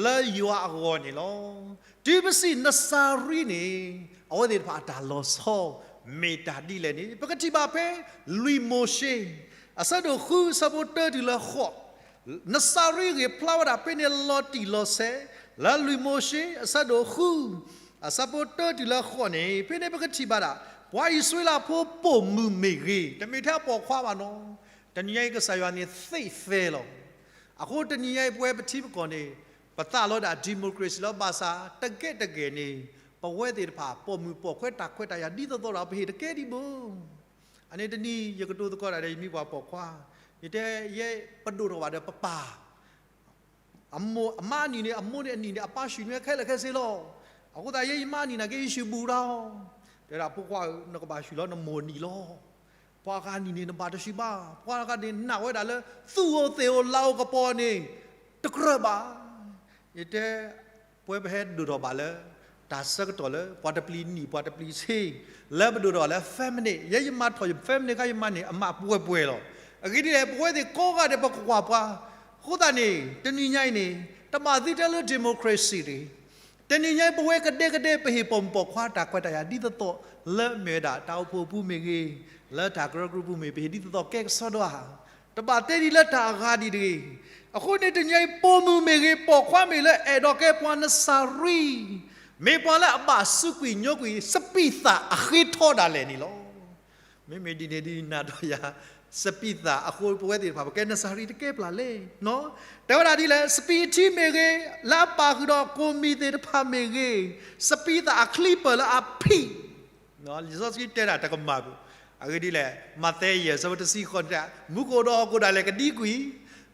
လၢယွၤအဂီၢ်န့ၣ်လီၤ. တုၤပစံးနစၤရံန့ၣ် အဝဲသ့ၣ်တဖၣ်အတၢ်လီၤဆီ မ့ၢ်တၢ်ဒ်လဲၣ်န့ၣ် ပကထံၣ်ဘၣ်ဖဲ လွံၢ်မိၤၡ့ အဆၢဒိၣ်ဃု အဆၢဖိတၢတုၤလၢဃိး, နစၤရံဂ့ၢ်ဖျါဝဲဒၣ်ဖဲန့ၣ်လီၤတံၢ်လီၤဆဲး, လၢလွံၢ်မိၤၡ့ အဆၢဒိၣ်ဃု အဆၢဖိတၢတုၤလၢဃိးန့ၣ် ဖဲန့ၣ်ပကထံၣ်ဘၣ်ဒၣ် ပှၤအံၣ်စရ့လးဖိပိာ်မုၣ်မ့ၢ်ဂ့ၤ, တမ့ၢ်ထဲအပိာ်ခွါဘၣ်နီၤ, တနံၤညါအံၤကစၢ်ယွၤန့ၣ်သ့ၣ်သဲလီၤ. အဃိတနံၤညါအံၤပဝဲပထံပကီၢ်န့ၣ် ပသးလီၤဒၣ် democracy လၢ ဘၣ်ဆၣ်တကဲးတကဲးန့ၣ် ပဝဲသ့ၣ်တဖၣ် ပိာ်မုၣ်ပိာ်ခွါတၢ်ခွဲးတၢ်ယာ်ဒ်သိးသိးဒီး ပဟ့ၣ်တကဲဒံးဘၣ်. အန့ၣ်တနံၤ ယကတိၤသကိးတၢ်ဒီးယမံၤပှၤပိာ်ခွါ ယတဲ, ယဲပဒိၣ်ထီၣ်ဘၣ်ဒီးပပၢ် အမိၢ်အမါအနံၣ်န့ၣ်, အမိၢ်န့ၣ်အနံၣ်န့ၣ် အပၢ်ဆူၣ်န့ၢ်ခဲလၢာ်ခဲဆ့လီၤ. အဃိသတး ယဲယမါအနံၣ်နာ်က့ ယဆူၣ်ဘူးတၢ်အီၤ. တဲဒၣ် ဖိခွါဧၢ, နကဘၣ်ဆူၣ်လီၤနမိၢ်အနံၣ်လီၤ. ပှၤဂၤအနံၣ်န့ၣ် နဘၣ်တဆူၣ်ဘၣ်. ပှၤဂၤန့ၣ်နာ်ဝဲဒၣ်လၢ သူၣ်ဧိၤသးဧိၤလၤဧိၤကပီၤန့ၣ် တကြၢးဘၣ်. ယတဲ, ပဝဲပဟဲဒိၣ်ထီၣ်ဘၣ်လၢ တၢ်ဆၢကတီၢ်လၢ ပှၤတပျံၤနံၣ် ပှၤတပျံၤဆ့, လၢပဒိၣ်ထီၣ်လၢ family, ယဲယမၤထီၣ်ယ family ခါ ယမၤန့ၢ်အမးပှဲၤပှဲၤလီၤ. အဂ့ၢ်ဒ်လဲၣ်, ပဝဲသ့ၣ်ကိးဂၤဒဲး ပကကွၢ်ပှၤ, အဃိသတးန့ၣ် တနံၤညါအံၤန့ၣ် တဘၣ်သုတဲလၢ democracy တဂ့ၤ. တနံၤညါအံၤ ပဝဲကဒဲကဒဲ ပဟ့ၣ်ပိာ်မုၣ်ပိာ်ခွါတၢ်ခွဲးတၢ်ယာ် ဒ်သိးသိးလၢမ့ၢ်ဝဲဒၣ် တၢ်အိၣ်ဖှိၣ်ပူၤမ့ၢ်ဂ့ၤ, လၢတၢ်ကရၢကရိပူၤမ့ၢ် ပဟ့ၣ်ဒ်သိးသိးကဲကစီဒီဧါ. တဘၣ်တဲဒ်လၢတၢ်အဂၤဒံးတဂ့ၤ. အဃိန့ၣ် တနံၤညါအံၤ ပိာ်မုၣ်မ့ၢ်ဂ့ၤ, ပိာ်ခွါမ့ၢ်လၢအဲၣ်ဒိးကဲပှၤနစၤရံ, မ့ၢ်ပှၤလၢအဘၣ်စူးကွံာ်ညိကွံာ် စပံးသၣ်အဃ့ထီဒၣ်လဲာ်န့ၣ်လီၤ. မ့မ့ၢ်ဒ်န့ၣ်ဒ်နၤဒီးယၤ စပံးသၣ်အဃိ ပဝဲသ့ၣ်တဖၣ် ပကဲနစၤရံတကဲပျၢ်လဲၣ်. တဲဝဲဒၣ်ဒ်လဲၣ်, စပံးအထံမ့ၢ်ဂ့ၤ, လၢအပာ်ဃုာ်ဒီးကိၣ်မံၤသ့ၣ်တဖၣ်မ့ၢ်ဂ့ၤ, စပံးသၣ်အချံပၢၢ်လၢအဖံး လံာ်စီဆှံတဲဒၣ်တကမၣ်ပူၤ, အဂ့ၢ်ဒ်လဲၣ်, မးသဲယဲၢ် ဆၢဖိတဆံဃိးန့ၣ်, မူခိၣ်ဒီးဟီၣ်ခိၣ်ဒၣ်လဲာ်ကဒံကွံာ်,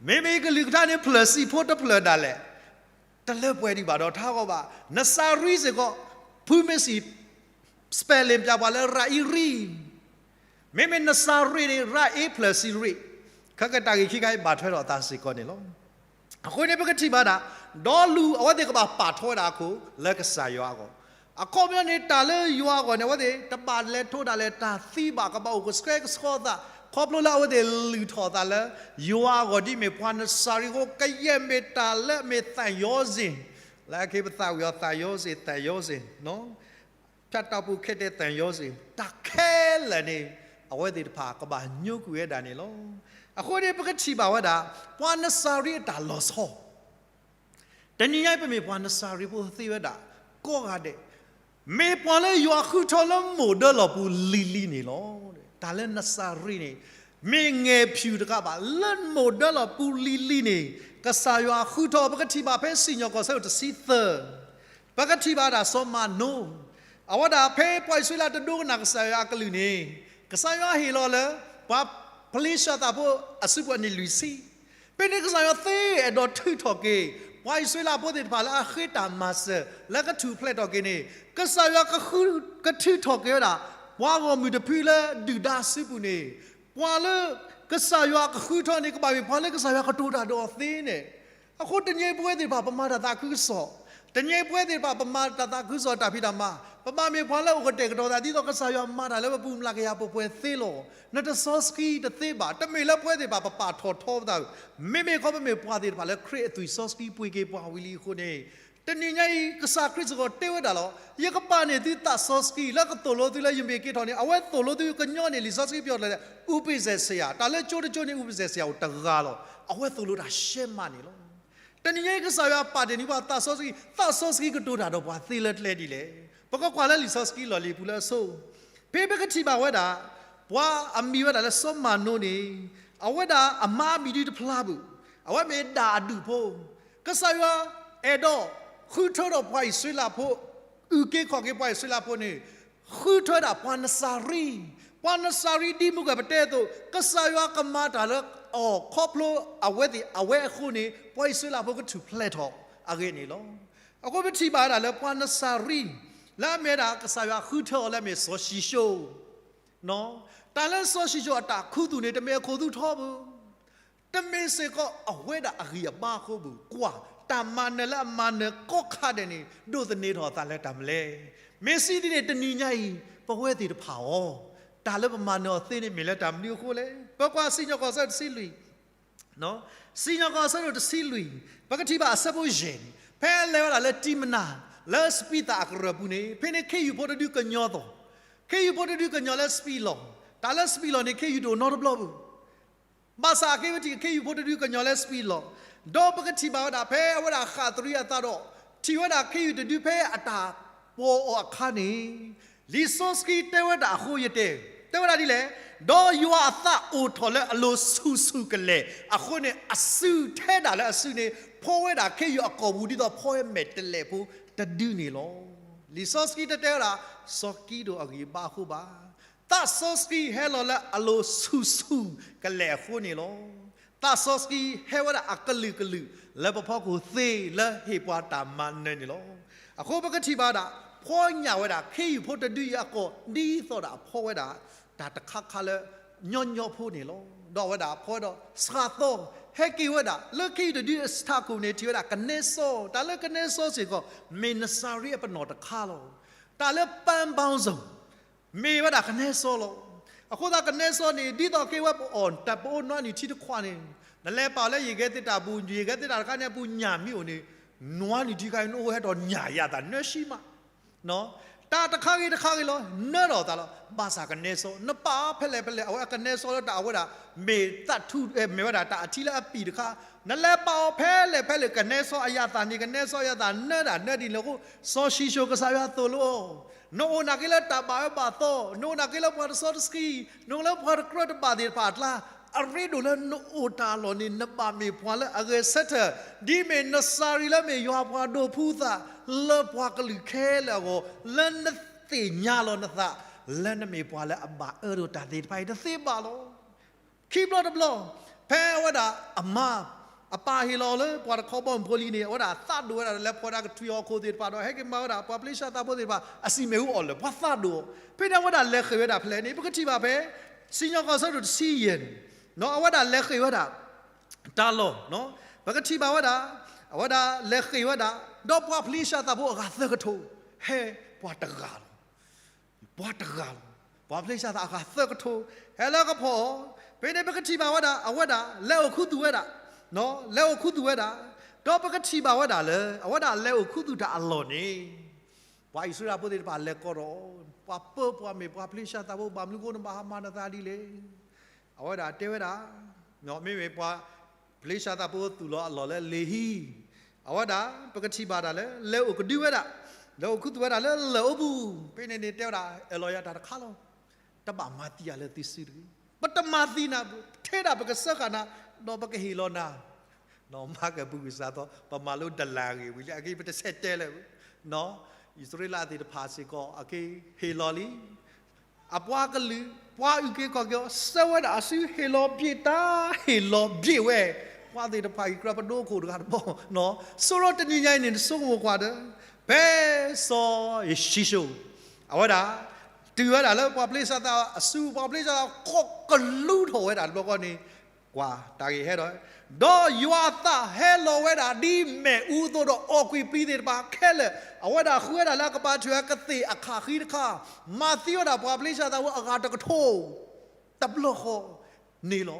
မ့မ့ၢ်ကလုၢ်ကထါန့ၣ် ဖျၢၣ်ဆံးဖိတဖျၢၣ်ဒၣ်လဲာ်, တလၢပှဲၤဒံးဘၣ်ဒီးထါဂီၤဘၣ်. နစၤရံစ့ၢ်ကီး ဖုမ့ၢ်စံး spelling ပျၢ်ပှၤလၢရၤအံရံ, မ့မ့ၢ်နစၤရ့န့ၣ် ရၤအ့ဖျၢၣ်ဆံးရ့, ခဲကတၢၢ်ဂ့ၢ်ခံခါအံၤ ဘၣ်ထွဲဒီးအသးစ့ၢ်ကီးန့ၣ်လီၤ. အဃိန့ၣ် ပကထံၣ်ဘၣ်ဒၣ်, ဒီးလူၤအဝဲသ့ၣ်ကဘၣ်ပာ်ထီၣ်ဝဲဒၣ်အခိၣ်လၢကစၢ်ယွၤအဂီၢ်, အခီပညီန့ၣ် တၢ်လၢယွၤအဂီၢ်န့ၣ် အဝဲသ့ၣ်တဘၣ်လဲၤထီၣ်ဒၣ်လဲာ်တၢ်သံဘၣ်, ကဘၣ်အိၣ်ကဆှဲကဆှီအသး, ခီဖျိလၢအဝဲသ့ၣ်လုၢ်ထီၣ်အသးလၢ ယွၤအဂီၢ်ဒ်မ့ၢ်ပှၤနစၤရ့အဃိ, ကယဲၢ်မ့ၢ်တၢ်လၢအမ့ၢ်သၣ်ယီၤစ့ၣ်, လၢအခဲပသးဝံၤအီၤသၣ်ယီၤစ့ၣ်, သၣ်ယီၤစ့ၣ် ဖၠၣ်တၢ်ပူၤခဲတဲသၣ်ယီၤစ့ၣ်, တၢ်ခဲလၢာ်န့ၣ် အဝဲသ့ၣ်တဖၣ်ကဘၣ်ညိကွံာ်ဝဲဒၣ်န့ၣ်လီၤ. အဃိန့ၣ် ပကထံၣ်ဘၣ်ဝဲဒၣ် ပှၤနစၤရ့အတၢ်လီၤဆီ, တနံၤညါအံၤ ပမ့ၢ်ပှၤနစၤရ့ဖိသ့ဝဲဒၣ် ကိးဂၤဒဲး, မ့ၢ်ပှၤလၢယွၤဃုထၢလၢမိၢ်ဒၢလီၢ်ပူၤလံၤလံၤန့ၣ်လီၤ. တၢ်လၢနစၤရ့န့ၣ် မ့ၢ်ငဲၤဖၠူၣ်တကးဘၣ်, လၢမိၢ်ဒၢလီၢ်ပူၤလံၤလံၤန့ၣ် ကစၢ်ယွၤဃုထၢ, ပကထံၣ်ဘၣ်ဖဲစံၣ်ညီၣ်ကွီၢ်ဆၢဒိၣ်တဆံသၢ, ပကထံၣ်ဘၣ်ဒၣ်စီၤမၤနိ, အဝဲဒၣ်ဖဲပှၤအံၣ်စရ့လးတဒိကနၣ်ကစၢ်ယွၤအကလုၢ်န့ၣ်, ကစၢ်ယွၤဟ့ၣ်လီၤလၢ ပှၤဖလ့ၡၤသးဖိအစုပူၤန့ၣ်လွံၢ်ဆံ ဖဲန့ၣ်ကစၢ်ယွၤသ့အဲၣ်ဒိးထုးထီၣ်က့ၤ ပှၤအံၣ်စရ့လးဖိသ့ၣ်တဖၣ်လၢအဃ့တၢ်မၤစၢၤ လၢကထူၣ်ဖျဲးထီၣ်က့ၤန့ၣ်, ကစၢ်ယွၤကဃု, ကထုးထီၣ်က့ၤဝဲဒၣ် ပှၤဂီၢ်မုၢ်တဖုလၢဒုၣ်ဒါအစုပူၤန့ၣ်, ပှၤလၢကစၢ်ယွၤကဃုထၢန့ၣ် ကဘၣ်မ့ၢ်ပှၤလၢကစၢ်ယွၤကတိၤတၢ်ဒီးအီၤသ့န့ၣ်. အဃိတနံၤအံၤပဝဲသ့ၣ်တဖၣ် ပမၤတၢ်သးခုကစီၣ်, တနံၤအံၤပဝဲသ့ၣ်တဖၣ် ပမၤတၢ်သးခုကစီၣ်တၢ်ဖံးတၢ်မၤ, ပဘၣ်မ့ၢ်ပှၤလၢအိၣ်ကတဲာ်ကတီၤသး ဒ်သိးကစၢ်ယွၤမၤတၢ်လၢပပူၤမျးကယၤပှဲၤပှဲၤသ့လီၤ. နတစီဆှံတသ့ဘၣ်, တမ့ၢ်လၢပဝဲသ့ၣ်တဖၣ် ပပာ်ထီၣ်ထီပသးဧိၤ, မ့မ့ၢ်ခီပမ့ၢ်ပှၤသ့ၣ်တဖၣ်လၢခရံာ်အသွံၣ်စီဆှံပှ့ၤက့ၤပှၤဝံၤလံအဃိန့ၣ်, တနံၤညါအံၤ ကစၢ်ခရံာ်စ့ၢ်ကီးတဲဝဲဒၣ်လီၤ. ယကပာ်န့ၢ်သုသးစီဆှံလၢကသိၣ်လိသုလၢယမ့ၢ်က့ၤထီၣ်န့ၣ်, အဝဲသိၣ်လိသုကညီန့ၣ် လံာ်စီဆှံပယီၤကျိာ်လဲၣ်, ဥပိ္ပယၣ်စယၤ, တၢ်လၢကၠိတကၠိန့ၣ် ဥပိ္ပယၣ်စယၤအိၣ်တဂၤလီၤ. အဝဲသိၣ်လိတၢ်ရှဲမးန့ၣ်လီၤ. တနံၤညါအံၤ ကစၢ်ယွၤပာ်တ့ၢ်န့ၢ်ပှၤသးစီဆှံ, သးစီဆှံကတိၤတၢ်ဒီးပှၤသ့လၢကျဲဒ်လဲၣ်. ပကကွၢ်လၢလံာ်စီဆှံလီၢ်လံၤပူၤလၢအဆိ, ဖဲပကထံၣ်ဘၣ်ဝဲဒၣ် ပှၤအမံၤဝဲဒၣ်လၢစီၤမၤနိန့ၣ်, အဝဲဒၣ်အမါအမံၤဒုတဖျါဘၣ်, အဝဲမ့ၢ်ဒၣ်အဒူၣ်ဖိ, ကစၢ်ယွၤအဲၣ်ဒိးဃုထၢဒီးပှၤအံၣ်စရ့လးဖိ, အုၣ်က့ၤခီၣ်က့ၤပှၤအံၣ်စရ့လးဖိန့ၣ်, ဃုထၢဒၣ်ပှၤနစၤရ့, ပှၤနစၤရ့ဒ်မုၢ်ကပတဲအသိး, ကစၢ်ယွၤကမၤတၢ်လၢအီၤခီဖျိအဝဲသ့ၣ်အဝဲအဃိန့ၣ်, ပှၤအံၣ်စရ့လးဖိကထူၣ်ဖျဲးထီၣ်အဂ့ၢ်န့ၣ်လီၤ. အဃိပထံၣ်ဘၣ်ဝဲဒၣ်လၢပှၤနစၤရ့, လၢအမ့ၢ်ဝဲဒၣ်ကစၢ်ယွၤဃုထၢအီၤလၢအမ့ၢ်စီၤၡံၣ်စိၣ် တၢ်လၢစီၤၡံၣ်စိၣ်အတၢ်ခူသူၣ်န့ၣ် တမ့ၢ်အခိၣ်သူၣ်ထီဘၣ်. တမ့ၢ်စ့ၢ်ကီးအဝဲဒၣ်အဂံၢ်အဘါအဃိဘၣ်. ကွၢ်, တၢ်မၤနၢၤလၢအမၤနၢၤကိးခါဒဲးန့ၣ် ဒိးသန့ၤထီၣ်အသးလၢတၢ်မနုၤလဲၣ်. မ့ၢ်စံးဒ်န့ၣ် တနံၤညါအံၤ ပဝဲသ့ၣ်တဖၣ်အီၤ, တၢ်လၢပမၤနၢၤအီၤသ့န့ၣ် မ့ၢ်လၢတၢ်မနုၤအဃိလဲၣ်. ပကွၢ်စံၣ်ညီၣ်ကွီၢ်ဆၢဒိၣ်တဆံလွံၢ် စံၣ်ညီၣ်ကွီၢ်ဆၢဒိၣ်တဆံလွံၢ်, ပကထံၣ်ဘၣ်အဆၢဖိယဲၢ်န့ၣ်, ဖဲအလဲၤဝဲဒၣ်လၢတံမနၤ, လၢစပံးသၣ်အကရၢၢ်ပူၤန့ၣ်, ဖဲန့ၣ်ခ့ယုၢ်ဖိတဒုကညီသိး, ခ့ယုၢ်ဖိတဒုကညီလၢစပံးလီၢ်, တၢ်လၢစပံးလီၢ်န့ၣ် ခ့ယုၢ်တအိၣ်နီတဘျီဘၣ်. ဘၣ်ဆၣ်အကဲဝဲထံၣ်ခ့ယုၢ်ဖိတဒုကညီလၢစပံးလီၢ်, ဒီးပကထံၣ်ဘၣ်ဝဲဒၣ်ဖဲအဝဲဒၣ်ဃၣ်သရံးအသးဒီး ထံၣ်ဝဲဒၣ်ခ့ယုၢ်တဒုဖဲအတၢ်ပိာ်အီၤအခါန့ၣ်, လံာ်စီဆှံတဲဝဲဒၣ်အဃိယတဲ, တဲဝဲဒၣ်ဒ်လဲၣ်, ဒီးယွၤအသးအိၣ်ထီၣ်လၢအလိၤဆူၣ်ဆူၣ်ကလဲာ်အဃိန့ၣ်, အစုထဲဒၣ်လၢအစုန့ၣ် ဖီဝဲဒၣ်ခ့ယုၢ်အကိာ်ပူၤဒ်သိးဖီဝဲမဲာ်တဲးလဲးဖိတဒုန့ၣ်လီၤ. လံာ်စီဆှံတတဲဝဲဒၣ် စီၤကံးဒဧိၣ်အဂံၢ်အဘါအဃိဘၣ်. သးစီဆှံဟဲလီၤလၢအလိၤဆူၣ်ဆူၣ်ကလဲာ်အဃိန့ၣ်လီၤ. သးစီဆှံဟဲဝဲဒၣ်အကလုာ်ကလုာ် လၢပဖီခိၣ်သ့လၢဟ့ၣ်ပှၤတၢ်မၤနၢၤန့ၣ်လီၤ. အဃိပကထံၣ်ဘၣ်ဝဲဒၣ် ဖီညၣ်ဝဲဒၣ် ခ့ယုၢ်ဖိတဒုအံၤအကိာ် ဒ်သိးဒီးအဖီဝဲဒၣ် တၢ်တခါခါလၢ ညီညီဖိန့ၣ်လီၤ. ဒီးအဝဲဒၣ်ဖီဒီးစှၤသီ ဟဲက့ၤဝဲဒၣ် လၢခ့ယုၢ်တဒုအဆၢခိၣ်န့ၣ် ထံၣ်ဝဲဒၣ်ကနဲစီ, တၢ်လၢကနဲစီစ့ၢ်ကီး မ့ၢ်နစၤရ့အပနီၣ်တခါလီၤ. တၢ်လၢပန်းပေါင်းစုံ မ့ၢ်ဝဲဒၣ်ကနဲစီလီၤ. အဃိသတးကနဲစီန့ၣ် ဒ်သိးက့ၤဝဲပအီၣ် တၢ်ပအိၣ်နွါနံၣ်ထံတခွးန့ၣ်, နလဲၤပာ်လၢယဂဲၤသ့ၣ်တၢ်ပူၤ, ယဂဲၤသ့ၣ်တၢ်တခါန့ၣ်အပူၤညၣ်မ့ၢ်အိၣ်န့ၣ်, နွါနံၣ်ထံခါအံၤ နအိၣ်ဟဲထီၣ်ညၣ်ယၤသးနၢဆံမး တၢ်တခါဂ့ၤတခါဂ့ၤလီၤ နၢထီၣ်သးလီၤ. ဘၣ်ဆၣ်ကနဲစီ နပာ်ဖဲလဲၣ်ဖဲလဲၣ် အဝဲအကနဲစီလၢတၢ်အဝဲဒၣ် မ့ၢ်သးထူ မ့ၢ်ဝဲဒၣ်တၢ်အထံလၢအပံာ်တခါ, နလဲၤပာ်အီၤဖဲလဲၣ်ဖဲလဲၣ် ကနဲစီအယၤသးန့ၣ် ကနဲစီအယၤသး နၢဒၣ်နၢဒ်န့ၣ်အဃိ စီၤၡံၣ်ၡိၣ်ကစၢ်ယွၤသိၣ်လိအီၤ, နအိၣ်နာ်က့လၢတၢ်ဘၣ်အၢဘၣ်သီ, နအိၣ်နာ်က့လၢပှၤတစီတဆှံ, နအိၣ်လၢပှၤတကြၢးတဘၣ်သ့ၣ်တဖၣ်အကျါ, အရ့ဒိၣ်လၢနအိၣ်တၢ်အလီၢ်န့ၣ် နဘၣ်မ့ၢ်ပှၤလၢအဂဲၤဆၢထၢၣ်, ဒ်မ့ၢ်နစၤရ့လၢမ့ၢ်ယွၤပှၤဒိးဖှူသး လၢပှၤကလုာ်ခဲလၢာ်အဂီၢ်, လၢနသ့ၣ်ညါလီၤနသး လၢနမ့ၢ်ပှၤလၢအဘၣ်အၢဒိၣ်တၢ်သ့ၣ်တဖၣ်အံၤတသ့ဘၣ်လီၤ. ခံဘျီတဘျီ, ဖဲအဝဲဒၣ်အမါ အပၢ်ဟ့ၣ်လီၤလၢပှၤတခီဘီမုၢ်ဖိလံန့ၣ် အဝဲဒၣ်သးဒိၣ်ဝဲဒၣ်လၢဖီတၢ်ကထွံအီၤခိၣ်သ့ၣ်တဖၣ်ဒီး ဟဲက့ၤမၤဝဲဒၣ်ပှၤပျ့ၤၡၢ်သးဖိသ့ၣ်တဖၣ် အစံၣ်မ့ၣ်အူအီၣ်လၢာ် ပှၤသးဒိၣ်အီၤ, ဖဲန့ၣ်အဝဲဒၣ်လဲၤဃ့ၢ်ဝဲဒၣ်ဖဲလဲၣ်န့ၣ် ပကထံၣ်ဘၣ်ဖဲ စံၣ်ညီၣ်ကွီၢ်အဆၢဒိၣ်တဆံယဲၢ်န့ၣ်, အဝဲဒၣ်လဲၤဃ့ၢ်ဝဲဒၣ် တၢ်လီၢ်, ပကထံၣ်ဘၣ်ဝဲဒၣ်, အဝဲဒၣ်လဲၤဃ့ၢ်ဝဲဒၣ်, ဒီးပှၤပျ့ၤၡၢ်သးဖိအဂၤသၢကထိ ဟဲပှၤတဂၤလီၤ. ပှၤတဂၤလီၤ. ပှၤပျ့ၤၡၢ်သးအဂၤသၢကထိ ဟဲလၢကဖီ, ဖဲန့ၣ်ပကထံၣ်ဘၣ်ဝဲဒၣ် အဝဲဒၣ်လဲၤအိၣ်ခူသူၣ်ဝဲဒၣ်, လဲၤအိၣ်ခူသူၣ်ဝဲဒၣ်, ဒီးပကထံၣ်ဘၣ်ဝဲဒၣ်လၢ အဝဲဒၣ်လဲၤအိၣ်ခူသူၣ်တၢ်အလီၢ်န့ၣ် ပှၤအံၣ်စရ့လးဖိသ့ၣ်တဖၣ်လဲၤကိးထီၣ်, ပှၤပၢပှၤမ့ၢ်ပှၤပျ့ၤၡၢ်သးဖိ ဘၣ်မနုၤအဃိနဘၣ်ဟးမၤနသးဒ်လဲၣ်. အဝဲဒၣ်တဲဝဲဒၣ်, မ့မ့ၢ်ပှၤပျ့ၤၡၢ်သးဖိသူၣ်လီၤအလီၢ်လၢလ့ၤဟံ, အဝဲဒၣ်ပကထံၣ်ဘၣ်တၢ်လၢ လဲၤအိၣ်ကဒုဝဲဒၣ်, လဲၤအိၣ်ခူသူၣ်ဝဲဒၣ်လၢလၢၢ်အိပူၤ, ဖဲန့ၣ်န့ၣ်တဲဝဲဒၣ် အၢၣ်လီၤယၤတၢ်တခါလီၤ. တဘၣ်မၤသံယၤလၢသုစုတဂ့ၤ. ပတမၤသံနၤ, ထဲဒၣ်ပကစၢဃာ်နၤ, ဒီးပကဟ့ၣ်လီၤနၤ မၤကပူၤကွံာ်စးသီ ပမၤလိတလၢ်ဂ့ၢ်ဝံၤလံ အက့ပတဆဲးတဲလၢၤ, အံၣ်စရ့လးသ့ၣ်တဖၣ်စ့ၢ်ကီး အက့ဟ့ၣ်လီၤလံ. အပှၤကလုာ် ပှၤအုၣ်က့ၤခီၣ်က့ၤအီၤ ဆှၢဝဲဒၣ်အစုဟ့ၣ်လီၤဘ့ၣ်တၢ် ဟ့ၣ်လီၤဘ့ၣ်ဝဲ, ပှၤသ့ၣ်တဖၣ်အံၤ ကြၢးပဒိခိၣ်တဂၤတဘီ, ဆိရိတနံၤညါအံၤန့ၣ် နဆိကမိၣ်ကွၢ်ဒီး ဖဲစီၤၡံၣ်စိၣ် အဝဲဒၣ် တုၤဝဲဒၣ်လၢပှၤပျ့ၤစၢ်သးအစု ပှၤပျ့ၤစၢ်သး ကီၢ်ကလူထီၣ်ဝဲဒၣ်တဘျီဃီန့ၣ်, ကွၢ်တၢ်ဂ့ၢ်ဟဲဒီး, ဒီးယွၤအသးဟဲလီၤဝဲဒၣ်ဒ်မ့ၣ်အူအသိးဒီး အီၣ်ကွံာ်ပျံၤသ့ၣ်တဖၣ်ခဲလၢာ်, အဝဲဒၣ်ဃုဝဲဒၣ်လၢအကပၤထွဲအကသ့ၣ်အခၣ်ဃံတခါ, မၤသံဝဲဒၣ်ပှၤပျ့ၤစၢ်သးဝဲအဂၤတကထိ တဘျီဃီန့ၣ်လီၤ.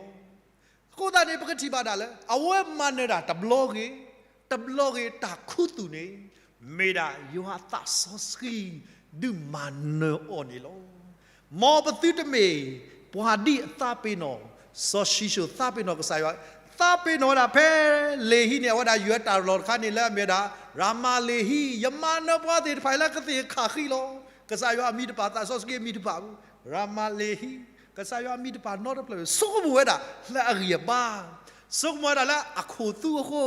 အဃိသတးန့ၣ် ပကထံၣ်ဘၣ်ဒၣ်လၢ အဝဲမၤနၢၤတၢ်တဘျီဂ့ၤ, တဘျီဂ့ၤတၢ်ခူသူၣ်န့ၣ်, မ့ၢ်ဒၣ်ယွၤအသးစီဆှံ ဒုးမၤနၢၤအီၤန့ၣ်လီၤ. မ်ပသုတမ့ၢ်ပှၤဒ်အသးပ့ၤနီၣ်, စီၤၡံၣ်စိၣ်သးပ့ၤနီၣ်ကစၢ်ယွၤ, သးပ့ၤနီၣ်ဝဲဒၣ်ဖဲလ့ၤဟံန့ၣ် အဝဲဒၣ်ယွၤတၢ်လီၢ်တခါန့ၣ်လၢအမ့ၢ်ဝဲဒၣ် ရၤမၤလ့ၤဟံ, ယမၤနၢၤပှၤသ့ၣ်တဖၣ်အံၤလၢကသ့ၣ်အခၣ်ဃံလီၤ. ကစၢ်ယွၤအမံၤတဖၣ် သးစီဆှံအမံၤတဖၣ်, ရၤမၤလ့ၤဟံ, ကစၢ်ယွၤအမံၤတဖၣ်နီတဖျၢၣ် ဆိကမိၣ်ဝဲဒၣ်လၢအဂံၢ်အဘါ, ဆိကမိၣ်ဝဲဒၣ်လၢအခိၣ်သူအဃိ,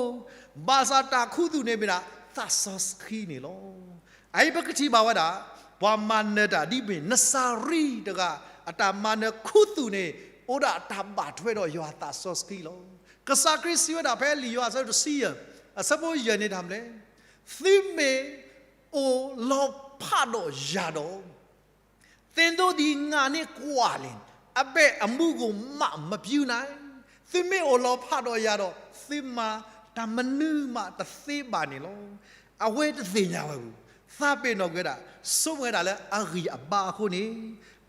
ဘၣ်ဆၣ်တၢ်ခူသူၣ်န့ၣ်မ့ၢ်ဒၣ် သးစီဆှံန့ၣ်လီၤ. အအံၤပကထံၣ်ဘၣ်ဝဲဒၣ် ပှၤမၤနၢၤတၢ်ဒ်မ့ၢ်နစၤရ့တဂၤ အတၢ်မၤနၢၤခူသူၣ်န့ၣ် အိၣ်ဒၣ်တၢ်ဘၣ်ထွဲဒီးယွၤအသးစီဆှံလီၤ. ကစၢ်ခရံာ်စံးဝဲဒၣ်ဖဲလံာ်ယိၤဟၣ်အဆၢဒိၣ်တဆံယဲၢ် အဆၢဖိယဲၢ်န့ၣ်တၢ်မနုၤလဲၣ်, သုမ့ၢ်အိၣ်လီၤဖးဒီးယၤဒီး သ့ၣ်နီၣ်ဒံးငါန့ၣ်ကွၢ်လဲၣ်, အဘဲၣ်အမူးကိၣ်မးမပျူးနၤ, သုမ့ၢ်အိၣ်လီၤဖးဒီးယၤဒီး သုမၤတၢ်မနုၤမးတသ့ဘၣ်န့ၣ်လီၤ. အဝဲတသ့ၣ်ညါဝဲဘူး, သးပ့ၤနီၣ်ကွံာ်ဝဲဒၣ်, ဆိကမိၣ်ဝဲဒၣ်လၢအဂံၢ်အဘါအဃိန့ၣ်,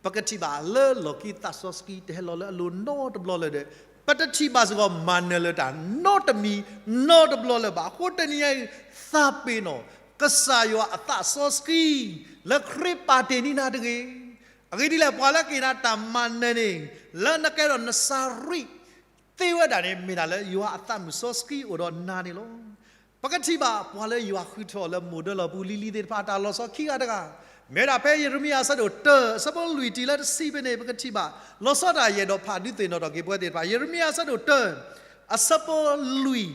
ပကထံၣ်ဘၣ်လၢလီၢ်ခံသးစီဆှံတဟဲလီၤလၢအလိၤနီတဘျီလၢၤဒီး, ပတထံၣ်ဘၣ်စ့ၢ်ကီး မၤနၢၤလၢၤတၢ်နီတမံၤနီတဘျီလၢၤဘၣ်. အဃိတနံၤညါအံၤ သးပ့ၤနီၣ် ကစၢ်ယွၤအသးစီဆှံ လၢခရံာ်ပာ်တ့ၢ်န့ၢ်နၤတဂ့ၤ. အဂ့ၢ်ဒ်လဲၣ် ပှၤလၢကဟ့ၣ်နၤတၢ်မၤနၢၤန့ၣ် လၢနကဲဒီးနစၤရ့ သ့ဝဲဒၣ်န့ၣ် မ့ၢ်ဒၣ်လၢယွၤအသးမုၣ်စီဆှံအိၣ်ဒီးနၤန့ၣ်လီၤ. ပကထံၣ်ဘၣ်ပှၤလၢယွၤဃုထၢအီၤလၢမိၢ်ဒၢလီၢ်ပူၤလံၤလံၤသ့ၣ်တဖၣ် တၢ်လီၤဆီခံဂၤတဂၤ, မ့ၢ်ဝဲဒၣ်ဖဲယရမံယၤအဆၢဒိၣ်တၢ အဆၢဖိလွံၢ်တုၤလၢတဆံဖဲန့ၣ် ပကထံၣ်ဘၣ်, လီၤဆီဒၣ်ယဲၢ်ဒီးဖးဒုးသ့ၣ်နီၣ်ထီၣ်က့ၤပဝဲသ့ၣ်တဖၣ်, ယရမံယၤအဆၢဒိၣ်တၢ အဆၢဖိလွံၢ်,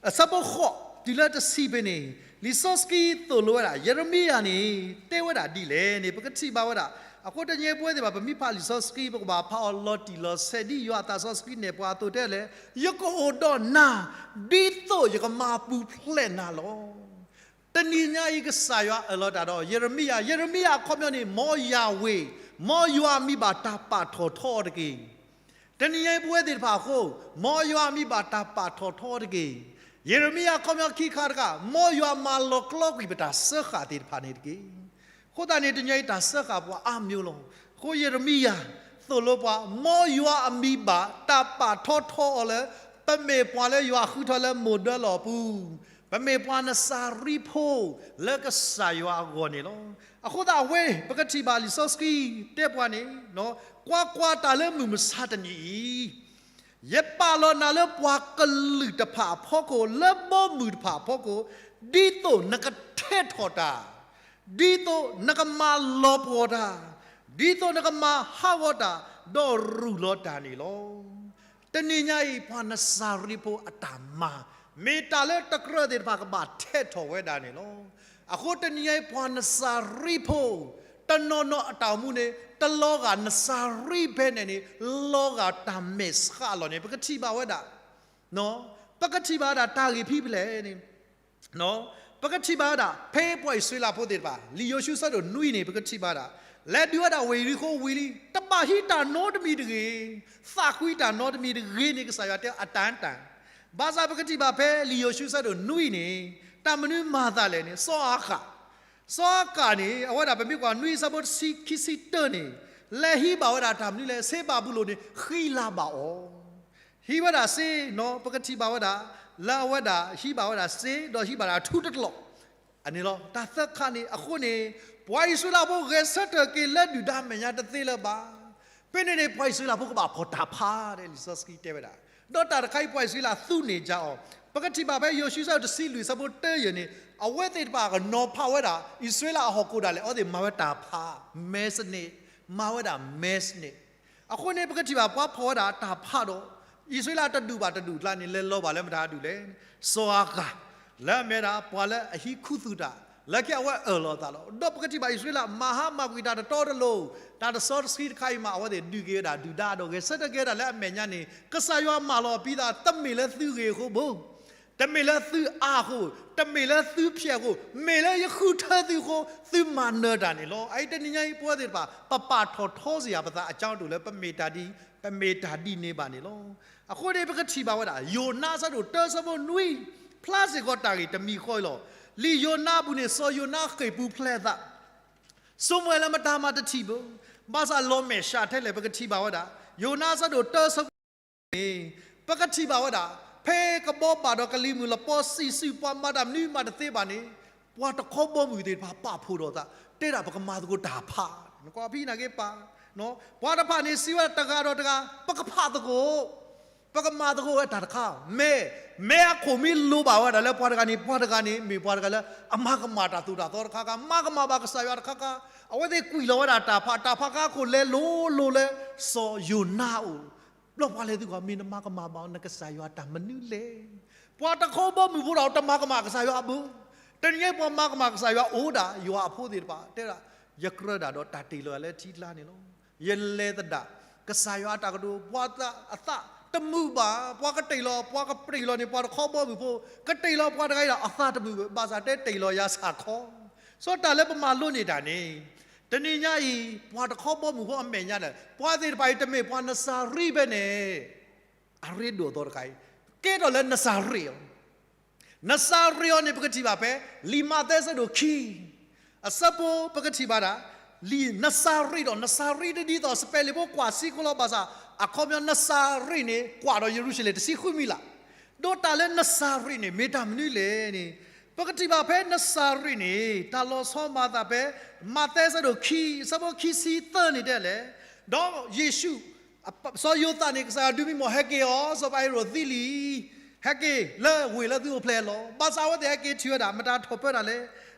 အဆၢဖိဃိးတုၤလၢတဆံဖဲန့ၣ် လံာ်စီဆှံသိၣ်လိဝဲဒၣ် ယံးရမံယၤန့ၣ် တဲဝဲဒၣ်ဒ်လဲၣ်န့ၣ် ပကထံၣ်ဘၣ်ဝဲဒၣ်. အဃိတနံၤအံၤပဝဲသ့ၣ်တဖၣ် ပမ့ၢ်ဖးလံာ်စီဆှံ ပကဘၣ်ဖးအီၤလီၤတံၢ်လီၤဆဲး ဒ်ယွၤအသးစီဆှံနဲၣ်ပှၤအသိးတဲလဲၣ်, ယကအိၣ်ဒီးနၤ ဒ်သိးယကမၤပူၤဖျဲးနၤလီၤ. တနံၤညါအံၤ ကစၢ်ယွၤအၢၣ်လီၤတၢ်ဒီး ယံးရမံယၤ, ယံးရမံယၤအခီပညီန့ၣ် မ်ယၤဝ့ၤ, မ်ယွၤအမံၤဘၣ်တၢ်ပာ်ထီၣ်ထီအီၤတက့ၢ်. တနံၤညါအံၤပဝဲသ့ၣ်တဖၣ်အဃိ, မ်ယွၤအမံၤဘၣ်တၢ်ပာ်ထီၣ်ထီအီၤတက့ၢ်. ယံးရမံယၤအခီပညီခံခါတခါ, မ်ယွၤမၤလီၤကျီကွံာ်ပတၢ်စၢဃာ်သ့ၣ်တဖၣ်န့ၣ်တက့ၢ်. အဃိသတးန့ၣ် တနံၤညါအံၤတၢ်စၢဃာ်ပှၤအါမံၤလီၤ. အဃိယံးရမံယၤသိၣ်လိပှၤ, မ်ယွၤအမံၤဘၣ်တၢ်ပာ်ထီၣ်ထီအီၤလၢ ပမ့ၢ်ပှၤလၢယွၤဃုထၢလၢမိၢ်ဒၢလီၢ်ပူၤ, ပမ့ၢ်ပှၤနစၤရံဖိလၢကစၢ်ယွၤအဂီၢ်န့ၣ်လီၤ. အဃိသတးအဝဲ ပကထံၣ်ဘၣ်လံာ်စီဆှံတဲပှၤန့ၣ်, ကွၢ်ကွၢ်, တၢ်လၢမုၢ်မဆါတနံၤအံၤ ယပာ်လီၤနၤလၢပှၤကလုာ်တဖၣ်အဖီခိၣ်, လၢဘီမုၢ်တဖၣ်အဖီခိၣ်, ဒ်သိးနကထဲးထီၣ်တၢ်, ဒ်သိးနကမၤလီၤပှီၢ်တၢ်, ဒ်သိးနကမၤဟးဂီၤတၢ်, ဒီးရူၢ်လီၤတၢ်န့ၣ်လီၤ. တနံၤညါအံၤ ပှၤနစၤရံဖိအတၢ်မၤ မ့ၢ်တၢ်လၢတကြၢးသ့ၣ်တဖၣ်ကဘၣ်ထဲးထီၣ်ဝဲဒၣ်န့ၣ်လီၤ. အဃိတနံၤညါအံၤ ပှၤနစၤရံဖိ တနီၤနီၤအတၢ်အိၣ်မူန့ၣ် တလီၤဂာ်နစၤရံဖဲန့ၣ်န့ၣ် လီၤဂာ်တၢ်မဲာ်ဆှးလီၤန့ၣ် ပကထံၣ်ဘၣ်ဝဲဒၣ်, ပကထံၣ်ဘၣ်ဝဲဒၣ်တၢ်ဂ့ၢ်ဖဲဖဲလဲၣ်န့ၣ် ပကထံၣ်ဘၣ်ဝဲဒၣ် ဖဲပှၤအံၣ်စရ့လးဖိသ့ၣ်တဖၣ် လံာ်ယိၤၡူအဆၢဒိၣ်နွံန့ၣ် ပကထံၣ်ဘၣ်ဝဲဒၣ် လဲၤဒုးဝဲဒၣ်ဝ့ၢ်ယရံၣ်ဃိဝံၤလံ, တဘၣ်ဟံးတၢ်နီတမံၤတဂ့ၤ, သးကွံတၢ်နီတမံၤတဂ့ၤန့ၣ် ကစၢ်ယွၤတဲအတၢ်တၢ်. ဘၣ်ဆၣ်ပကထံၣ်ဘၣ်ဖဲလံာ်ယိၤၡူအဆၢဒိၣ်နွံန့ၣ် တၢ်မနုၤမၤသးလဲၣ်န့ၣ် စီၤအၤဃၣ်, စီၤအၤဃၣ်န့ၣ် အဝဲဒၣ်ပမ့ၢ်ကွၢ်နွံအဆၢဖိတဆံခံဆံတၢန့ၣ် လဲၤဟံးဘၣ်ဝဲဒၣ်တၢ်မနုၤလဲၣ်, စ့ဘၤဘူလိၣ်န့ၣ် ဃံလၤဘၣ်အီၤ ဟံးဝဲဒၣ်စ့နီၤ, ပကထံၣ်ဘၣ်ဝဲဒၣ် လၢအဝဲဒၣ်ဟံးဘၣ်ဝဲဒၣ်စ့ ဒီးဟံးဘၣ်ဒၣ်ထူတကျိာ်န့ၣ်လီၤ. တၢ်သၢခါန့ၣ်အဃိန့ၣ် ပှၤအံၣ်စရ့လးဖိဂဲၤဆၢထၢၣ်က့ၤလၢဒုၣ်ဒါမဲာ်ညါတသ့လၢၤဘၣ်. ဖဲန့ၣ်န့ၣ် ပှၤအံၣ်စရ့လးဖိကဘၣ်ဖီၣ်တၢ်ဖးဒ်လံာ်စီဆှံတဲဝဲဒၣ်, ဒီးတၢ်တခါအံၤ ပှၤအံၣ်စရ့လးသူန့ၢ်ကၠၢအီၤ, ပကထံၣ်ဘၣ်ဖဲယိၤၡူအဆၢဒိၣ်တဆံလွံၢ်အဆၢဖိတၢယဲၢ်န့ၣ် အဝဲသ့ၣ်တဖၣ်ကနီၤဖးဝဲဒၣ် အံၣ်စရ့လးအဟီၣ်ခိၣ်ဒၣ်လဲာ် အဝဲသ့ၣ်မၤဝဲတၢ်ဖး, မဲစနစ်, မၤဝဲဒၣ်မဲစနစ် အဃိန့ၣ် ပကထံၣ်ဘၣ်ပှၤဖီၣ်ဝဲဒၣ်တၢ်ဖးဒီး အံၣ်စရ့လးတဒူၣ်ဘၣ်တဒူၣ်အကျါန့ၣ် လဲၤလီၤဘၣ်လၢမတၤအဒူၣ်လဲၣ်, စီၤအၤဃၣ်, လၢအမ့ၢ်ဒၣ်ပှၤလၢအဟံးခူသူၣ်တၢ် လၢခံအဝဲအၢၣ်လီၤအသးလီၤ. ဒီးပကထံၣ်ဘၣ်အံၣ်စရ့လး မၤဟါမၢ်ကွံာ်တၢ်တတီတလိၤ, တၢ်တစီတဆှံတခါအံၤမး အဝဲသ့ၣ်ဒုးက့ၤဝဲဒၣ်ဒုၣ်ဒါဒီးဂဲၤဆၢထၢၣ်က့ၤဝဲဒၣ်လၢအမဲာ်ညါန့ၣ် ကစၢ်ယွၤမၢလီၤအပံးသး တမ့ၢ်လၢသုဂ့ၤအဃိဘၣ် တမ့ၢ်လၢသုအါအဃိ, တမ့ၢ်လၢသုဖျဲးအဃိ, မ့ၢ်လၢယဃုထၢသုအဃိ သုမၤနၢၤတၢ်န့ၣ်လီၤ. အအံၤတနံၤညါအံၤ ပဝဲသ့ၣ်တဖၣ် ပပာ်ထီၣ်ထီစ့ၢ်ယၤပသးအကၠီဒိၣ်လၢ ပမ့ၢ်တၢ်ဒ်, ပမ့ၢ်တၢ်ဒ်န့ၣ်ဘၣ်န့ၣ်လီၤ. အဃိန့ၣ် ပကထံၣ်ဘၣ်ဝဲဒၣ် ယိၤနါအဆၢဒိၣ်တၢအဆၢဖိနွံ, ဖျါစ့ၢ်ကီးတၢ်ဂ့ၢ်တမံၤဃီအံၤလီၤ. လံာ်ယိၤနါအပူၤန့ၣ် စီၤယိၤနါဃ့ၢ်ပူၤဖျဲးအသး ဆိကမိၣ်ဝဲလၢမတၤမၤတထံၣ်ဘၣ်, ဘၣ်ဆၣ်လီၤမဲာ်ဆှးထဲလဲၣ် ပကထံၣ်ဘၣ်ဝဲဒၣ် ယိၤနါအဆၢဒိၣ်တၢအဆၢဖိန့ၣ် ပကထံၣ်ဘၣ်ဝဲဒၣ် ဖဲကဘီဘၣ်ဒီးကလံၤမုၢ်လပီ စံၣ်စုပှၤမၤတၢ်မနုၤမးတသ့ဘၣ်န့ၣ် ပှၤတခီဘီမုၢ်သ့ၣ်တဖၣ်ပာ်ဖှိၣ်ထီၣ်အသး တဲဒၣ်ပကမၤသကိးတၢ်ဖး, နကွၢ်ဖဲန့ၣ်က့ၤပာ်, ပှၤတဖၣ်န့ၣ်စံးဝဲဒၣ်တဂၤဒီးတဂၤ ပကဖးသကိး ပကမၤသကိးဝဲတၢ်တခါ, မ့ၢ်, မ့ၢ်အခိၣ်မ့ၢ်လိၤဘၣ်ဝဲဒၣ်လၢပှၤတဂၤန့ၣ် ပှၤတဂၤန့ၣ် မ့ၢ်ပှၤတဂၤလၢအမၤကမၣ်တၢ်သိၣ်တၢ်သီတခါခါ, မၤကမၣ်ဘၣ်ကစၢ်ယွၤတခါခါ, အဝဲသ့ၣ်ကွံာ်လီၤဝဲဒၣ်တၢ်ဖး, တၢ်ဖးခါအခိၣ်လဲၤလိၤလိၤလၢစီၤယိၤနါအအိၣ်, ဘျီပှၤလဲၤသံကွၢ် မ့ၢ်နမၤကမၣ်ဘၣ်နကစၢ်ယွၤတၢ်မနုၤလဲၣ်. ပှၤတခီဘီမုၢ်ဖိဒီးတမၤကမၣ်ကစၢ်ယွၤဘၣ်. တနံၤညါပှၤမၤကမၣ်ကစၢ်ယွၤအိၣ်ဒၣ် ယွၤအဖိသ့ၣ်တဖၣ် တဲဒၣ် ယကြၢးဒၣ်ဒီးတၢ်တ့ၢ်လီၤယၤလၢထံကျါန့ၣ်လီၤ. ယလဲၤသဒၣ် ကစၢ်ယွၤအတၢ်ကတိၤ ပှၤအသးတမုာ်ဘၣ်, ပှၤကတ့ၢ်လီၤ, ပှၤကတ့ၢ်လီၤန့ၣ် ပှၤတခီဘီမုၢ်ဖိ, ကတ့ၢ်လီၤပှၤတဂၤအံၤဒီးအသးတမုာ်ဘၣ်, ဘၣ်ဆၣ်တဲတ့ၢ်လီၤယၤဆၣ်ခီ, စီၤတၢ်လၢပမၤလိန့ၢ်တၢ်န့ၣ်, တနံၤညါအံၤ ပှၤတခီဘီမုၢ်ဖိအမဲာ်ညါန့ၣ် ပှၤသ့ၣ်တဖၣ်အံၤတမ့ၢ်ပှၤနစၤရံဖဲန့ၣ် အရ့ဒိၣ်အသီတခါအံၤ, ကဲထီၣ်လၢနစၤရံအီၤ နစၤရံအီၤန့ၣ် ပကထံၣ်ဘၣ်ဖဲ လံာ်မးသဲအဆၢဒိၣ်ခံ အဆၢဖိ ပကထံၣ်ဘၣ်ဒၣ် လံာ်နစၤရံဒီး နစၤရံတဒ်သိး စပဲးလံာ်ဖိကွၢ်ဆံးကိလီၤဘၣ်ဆၣ် အခီပညီနစၤရံန့ၣ် ကွၢ်ဒီးယရူၤၡလ့ၣ်တဆံဃုမံၤလး, ဒီးတၢ်လၢနစၤရံန့ၣ် မ့ၢ်တၢ်မနုၤလဲၣ်န့ၣ် ပကထံၣ်ဘၣ်ဖဲနစၤရံန့ၣ် တၢ်လီၤဆီမၤသးဖဲ မးသဲအဆၢဒိၣ်ခံ အဆၢဖိခံဆံသၢန့ၣ်တဲလဲၣ်, ဒီးယ့ၣ်ၡူး စီၤယိၤသးန့ၣ် ကစၢ်ယွၤဒုးမံမီၢ်ဟဲက့ၤအီၤ, စီၤပၤဟ့ရိၣ်သံလံ, ဟဲက့ၤလၢဝ့ၢ်လၢသုအိၣ်ဖျဲၣ်လီၤ. ဘၣ်ဆၣ်အဝဲသ့ၣ်ဟဲက့ၤထံၣ်ဝဲဒၣ် မတၤထီၣ်ပၢတၢ်လဲၣ်,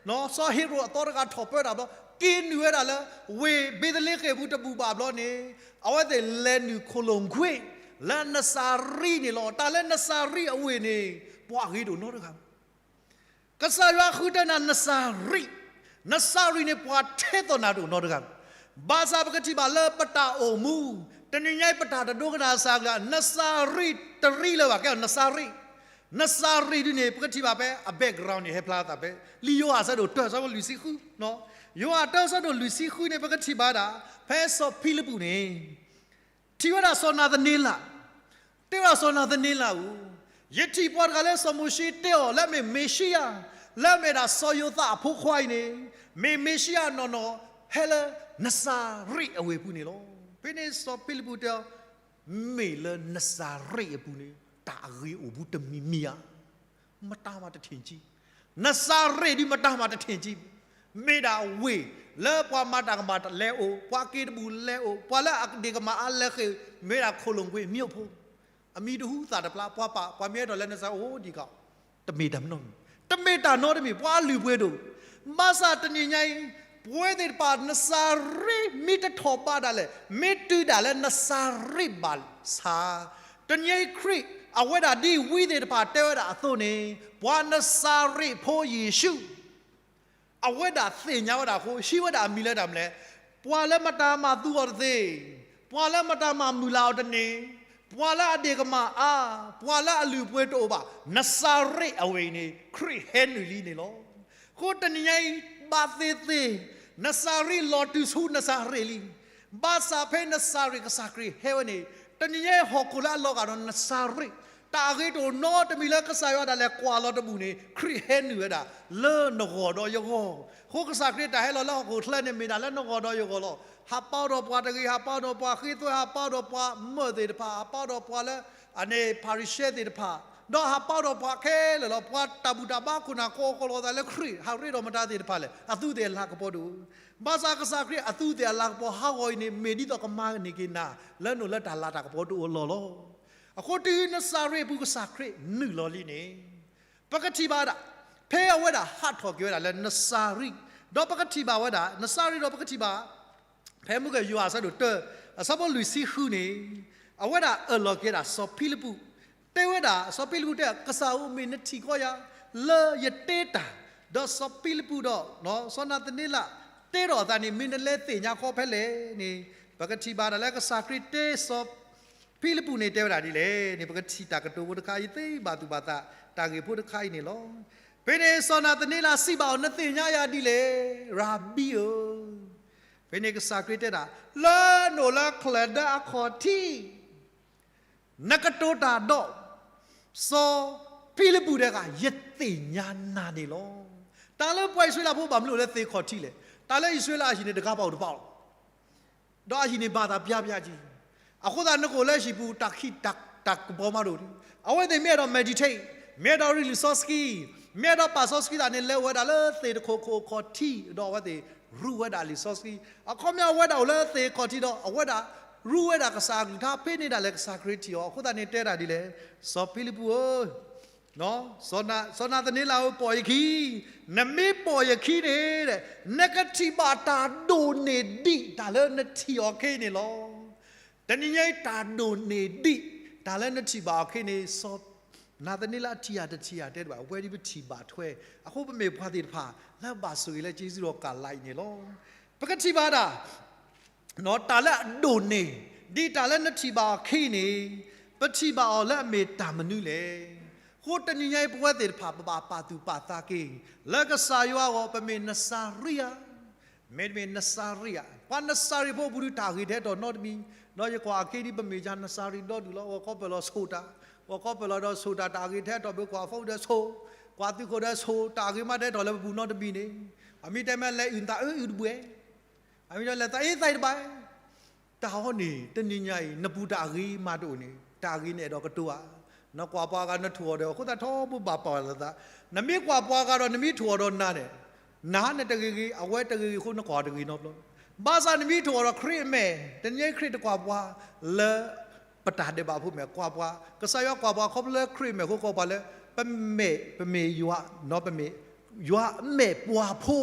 စီၤဟ့ရိၣ်အသီတဂၤထီၣ်ပၢတၢ်ဘျီ က့ၤနုာ်ဝဲဒၣ်လၢ ဝ့ၢ်ဘ့းသလ့ဃ့ၣ်ပူၤတဘူၣ်ဘၣ်ဘျီန့ၣ် အဝဲသ့ၣ်လဲၤနုာ်ခိၣ်လိာ်ကွ့ၢ် လၢနစၤရံန့ၣ်လီၤ. တၢ်လၢနစၤရံအဝ့ၢ်န့ၣ် ပှၤအဂ့ၤဒိၣ်နီတဂၤ ကစၢ်ယွၤဃုထၢနၤနစၤရ့း, နစၤရ့းန့ၣ် ပှၤထဲသိးနၤတအိၣ်နီတဂၤ, ဘၣ်ဆၣ်ပကထံၣ်ဘၣ်လၢပတၢ်အိၣ်မူ, တနံၤညါအံၤပတၢ်တဒိကနၣ်စၢ်အကျါ, နစၤရ့းတရံးလၢၤဘၣ်, ကဲနစၤရ့း, နစၤရ့းဒ်န့ၣ် ပကထံၣ်ဘၣ်ဖဲအ background န့ၣ် ဟဲဖျါသးဖဲ လံာ်ယိၤဟၣ်အဆၢဒိၣ်တၢ အဆၢဖိလွံၢ်ဆံဃု, ယိၤဟၣ်တၢအဆၢဒိၣ်လွံၢ်ဆံဃုန့ၣ် ပကထံၣ်ဘၣ်ဒၣ် ဖဲစီၤဖံလံးပူးန့ၣ် ထံၣ်ဝဲဒၣ်စီၤနၤသန့လး, တဲဝဲဒၣ်စီၤနၤသန့လးဧၢ, ယထံၣ်ပှၤတဂၤလၢစီၤမိၤၡ့တဲအီၤ လၢအမ့ၢ်မ့ၤၡံယၤ, လၢအမ့ၢ်ဒၣ်စီၤယိၤသးအဖိခွါအံၤန့ၣ်, မ့ၢ်မ့ၤၡံယၤနီၢ်နီၢ် ဟဲလၢနစၤရ့းအဝ့ၢ်ပူၤန့ၣ်လီၤ. ဖဲန့ၣ်စီၤဖံလံးပူးတဲအီၤ, မ့ၢ်လၢနစၤရ့းအပူၤန့ၣ် တၢ်အဂ့ၤအိၣ်ဘူးတမံၤမံၤဧါ. မတၤမးတထံၣ်ကံ, နစၤရ့းဒ်မတၤမးတထံၣ်ကံ, မ့ၢ်ဒၣ်ဝ့ၢ်လၢပှၤမၤတၢ်ကမၣ်လဲၤအိၣ်, ပှၤက့ၤတဘူၣ်လဲၤအိၣ်, ပှၤလၢအဒ့ၣ်ကမၣ်အါလဲၤဃ့ၢ်, မ့ၢ်ဒၣ်ခိၣ်လိာ်ကွ့မ့ၢ်အိၣ်ဖိ, အမံၤတဟူသၣ်တဖျါ, ပှၤပာ်ပှၤမ့ၢ်အဲၣ်ဒိးလဲၤနစၤအိၣ်ဒံးကီး, တမ့ၢ်တၢ်နီတမံၤ, တမ့ၢ်တၢ်နီတမံၤ, ပှၤအလုၢ်အပှ့ၤဒိၣ်, ဘၣ်ဆၣ်တနံၤညါအံၤ, ပဝဲသ့ၣ်တဖၣ်နစၤရ့းမ့ၢ်တထီၣ်ဘးဒၣ်လဲာ်, မ့ၢ်တုၤဒၣ်လၢနစၤရ့းဘၣ်ဆၣ်, တနံၤအံၤခရံာ်အဝဲဒၣ်ဒ်ဝံသ့ၣ်တဖၣ်တဲဝဲဒၣ်အသိးန့ၣ်, ပှၤနစၤရ့းဖိယ့ၣ်ၡူး အဝဲဒၣ်သ့ၣ်ညါဝဲဒၣ်အဃိ ဟံးဝဲဒၣ်အမံၤလၢတၢ်မနုၤလဲၣ်, ပှၤလၢမတၤမၤသူအီၤတသ့, ပှၤလၢမတၤမၤမုၢ်လၢ်အီၤတန့ၢ်, ပှၤလၢအဒ့ၣ်ကမၣ်အါ, ပှၤလၢအလုၢ်အပှ့ၤတအိၣ်ဘၣ်, နစၤရ့းအဝ့ၢ်အံၤန့ၣ် ခရံာ်ဟဲနုာ်လံန့ၣ်လီၤ. အဃိတနံၤညါအံၤ ဘၣ်သ့ၣ်သ့ၣ်, နစၤရ့းလီၤတုၤဆူနစၤရ့းလံ. ဘၣ်ဆၣ်ဖဲနစၤရ့းကစၢ်ခရံာ်ဟဲဝဲန့ၣ်, တနံၤညါအံၤဟီၣ်ခိၣ်လၢအလီၤဂာ်ဒီးနစၤရ့း, တၢ်အဂ့ၤတအိၣ်နီတမံၤလၢကစၢ်ယွၤဒၣ်လဲာ်ကွၢ်လီၤတဘူၣ်န့ၣ် ခရံာ်ဟဲနုာ်ဝဲဒၣ် လၢနဂီၢ်ဒီးယဂီၢ်. အဃိကစၢ်ခရံာ်တၢ်ဟဲလီၤလၢဟီၣ်ခိၣ်ချၢန့ၣ် မ့ၢ်ဒၣ်လၢနဂီၢ်ဒီးယဂီၢ်လီၤ. ဟးပာ်ဒီးပှၤတဂ့ၤ, ဟးပာ်ဒီးပှၤဃ့သွဲ, ဟးပာ်ဒီးပှၤမၢၢ်သ့ၣ်တဖၣ်, ဟးပာ်ဒီးပှၤလၢ အန့ၣ် ဖၤရံၤၡဲသ့ၣ်တဖၣ်, ဒီးဟးပာ်ဒီးပှၤခဲလၢာ်လီၤ. ပှၤတၢ်ဘူၣ်တၢ်ဘါခိၣ်နၢ်ကိးဃီၤလိာ်သးလၢခရံာ် ဟးရ့ဒီးမတၤသ့ၣ်တဖၣ်လဲၣ်, အသူးသ့ၣ်အလၤကပီၤတအိၣ်. ဘၣ်ဆၣ်ကစၢ်ခရံာ်အသူးသ့ၣ်အလၤကပီၤဟးဂီၤအံၤန့ၣ် မ့ၢ်ဒ်သိးကမၤန့ၢ်က့ၤနၤ လၢနအိၣ်လၢတၢ်လၤတၢ်ကပီၤတအိၣ်အလီၢ်လီၤ. အဃိတုၤနစၤရ့းအပူၤကစၢ်ခရံာ်နုာ်လီၤလံန့ၣ်, ပကထံၣ်ဘၣ်ဒၣ် ဖဲအဝဲဒၣ်ဟးထီၣ်က့ၤဝဲဒၣ်လၢနစၤရ့း, ဒီးပကထံၣ်ဘၣ်ဝဲဒၣ် နစၤရ့းဒီးပကထံၣ်ဘၣ် ဖဲမုၢ်ကယိၤဟၣ်အဆၢဒိၣ်တၢ အဆၢဖိလွံၢ်ဆံဃုန့ၣ်, အဝဲဒၣ်အၢၣ်လီၤက့ၤဒၣ်စီၤဖံလံးပူး, တဲဝဲဒၣ်စီၤဖံလံးပူးတဲ ကစၢ်ဧၢ မ့ၢ်နထံၣ်ကီယၤ လၢယတဲတၢ်, ဒီးစီၤဖံလံးပူးဒီး စီၤနၤသန့လး တဲထီၣ်အသးန့ၣ် မ့ၢ်နလဲၤသ့ၣ်ညါဃီဖဲလဲၣ်န့ၣ်, ပကထံၣ်ဘၣ်ဒၣ်လၢကစၢ်ခရံာ်တဲစီၤ ဖံလံးပူးန့ၣ် တဲဝဲဒၣ်ဒ်လဲၣ်န့ၣ် ပကထံၣ်တၢ်ကတိၤဖိတခါအံၤသ့ဘၣ်သူၣ်ဘၣ်သး တၢ်ဂ့ၢ်ဖိတခါအံၤန့ၣ်လီၤ. ဖဲန့ၣ်စီၤနၤသန့လးစံးဘၣ်အီၤ နသ့ၣ်ညါယၤဒ်လဲၣ်, ရၤဘံဧၢ. ဖဲန့ၣ်ကစၢ်ခရံာ်တဲဒၣ် လၢနအိၣ်လၢချၢၣ်ဒၢအခီၣ်ထံး နကတိၤတၢ်ဒီး စီၤဖံလံးပူးတဂၤ ယသ့ၣ်ညါနၤန့ၣ်လီၤ. တၢ်လၢပှၤအံၣ်စရ့လးဖိဘၣ်မနုၤအိၣ်လၢသ့ၣ်ခီၣ်ထံးလဲၣ်. တၢ်လၢအံၣ်စရ့လးအဟံၣ်န့ၣ် တကးပာ်အိၣ်တပာ်လီၤ. ဒီးအဟံၣ်န့ၣ်ဘၣ်သးပျါပျါက့ၤ. အဃိသတးနကအိၣ်လၢဟံၣ်ပူၤ တၢ်ခံးတၢ်ကပီၤမးတအိၣ်လံ. အဝဲသ့ၣ်မ့ၢ်အဲၣ်ဒိး meditate, မ့ၢ်အဲၣ်ဒိးရ့လံာ်စီဆှံ, မ့ၢ်အဲၣ်ဒိးပာ်စီဆှံသးန့ၣ် လဲၤအိၣ်ဝဲဒၣ်လၢသ့ၣ်တခိၣ်ခိၣ်အခီၣ်ထံး ဒီးအဝဲသ့ၣ်ရူးဝဲဒၣ်လံာ်စီဆှံ. အခီပညီအဝဲဒၣ်အိၣ်လၢသ့ၣ်ခီၣ်ထံးဒီး အဝဲဒၣ်ရူးဝဲဒၣ်ကစၢ်အကလုၢ်ကထါ ဖဲန့ၣ်ဒၣ်လဲာ်ကစၢ်ခရံာ်ထံၣ်အီၤ. အဃိသတးန့ၣ်တဲဒၣ်ဒ်လဲၣ်, စီၤဖံလံးပူးဧၢ, စီၤနၤသန့လးဧၢ, ပိာ်ယခံ, နမ့ၢ်ပိာ်ယခံန့ၣ်, နကထံၣ်ဘၣ်တၢ်ဒိၣ်န့ၢ်ဒံးတၢ်လၢနထံၣ်အီၤခဲအံၤန့ၣ်လီၤ. တနံၤညါအံၤတၢ်ဒိၣ်န့ၢ်ဒံး တၢ်လၢနထံၣ်ဘၣ်အီၤခဲအံၤန့ၣ် စီၤနၤသန့လးထံၣ်ယၤတထံၣ်ယၤတဲတဘၣ်, အဝဲဒ်ပထံၣ်ဘၣ်ထွဲ, အဃိပမ့ၢ်ပှၤသ့ၣ်တဖၣ် လၢဘၣ်ဆိၣ်ဂ့ၤလၢက့ၤစူဒီးကၢ်လၢအံၤန့ၣ်လီၤ. ပကထံၣ်ဘၣ်ဒၣ် တၢ်လၢအဒိၣ်န့ၢ် ဒ်တၢ်လၢနထံၣ်ဘၣ်အီၤခဲအံၤန့ၣ်, ပထံၣ်ဘၣ်အီၤလၢအမ့ၢ်တၢ်မနုၤလဲၣ်. အဃိတနံၤညါအံၤ ပဝဲသ့ၣ်တဖၣ် ပဘၣ်ပာ်သူၣ်ပာ်သးက့ၤ လၢကစၢ်ယွၤအဂီၢ် ပမ့ၢ်နစၤရ့းဧါ, မ့တမ့ၢ်နစၤရ့းဧါ. ပှၤနစၤရ့းဖိအပူၤဒုးတၢ်ဂ့ၤတဟဲထီၣ်နီတမံၤ, ဒီးယကွၢ်အက့ဒ်ပမ့ၢ်ယၤနစၤရ့းဒီဒူၣ်လီၤ. ဂီၤခီပၢၢ်လီၤဆိၣ်တၢ်, ဂီၤခီပၢၢ်လီၤဒီးဆိၣ်တၢ် တၢ်ဂ့ၤတဟဲထီၣ်ဘၣ်, ကွၢ်ဖီဒီးဆိၣ်, ကွၢ်သုးခိၣ်ဒီးဆိၣ်, တၢ်ဂ့ၤမးတဟဲထီၣ်လၢပပူၤနီတမံၤန့ၣ်, အမ့ၢ်တဲမ့ၢ်လဲၤအုၣ်သးအုးအုးတဘှဲၣ် အမ့ၢ်ဒီးလဲၤသးအ့သးအ့တဘၣ်, တၢ်ဟီန့ၣ် တနံၤညါအံၤ နပူၤတၢ်ဂ့ၤမးတအိၣ်န့ၣ် တၢ်ဂ့ၤနအဲၣ်ဒိးကတိၤဧါ. နကွၢ်ပှၤဂၤနထိၣ်အီၤဒီး အဃိသတးထီဘိဘၣ်ပာ်လီၤသး, နမ့ၢ်ကွၢ်ပှၤဂၤဒီး နမ့ၢ်ထိၣ်အီၤဒီးနၤန့ၣ်, နၤနတဂ့ၤဂ့ၤ အဝဲတဂ့ၤဂ့ၤအဃိ နကွၢ်တဂ့ၤနီတဘျီ. ဘၣ်ဆၣ်နမ့ၢ်ထိၣ်အီၤဒီးခရံာ်အမဲာ်, တနံၤညါအံၤခရံာ်တကွၢ်ပှၤလၢ ပတၢ်ဒဲးဘးဖိမဲာ်ကွၢ်ပှၤ, ကစၢ်ယွၤကွၢ်ပှၤခီဖျိလၢခရံာ်အမဲာ်အဃိကွၢ်ပှၤလၢ ပမဲာ်, ပမ့ၢ်ယွၤ, ပမ့ၢ်ယွၤအမဲာ်ပှၤဖိ,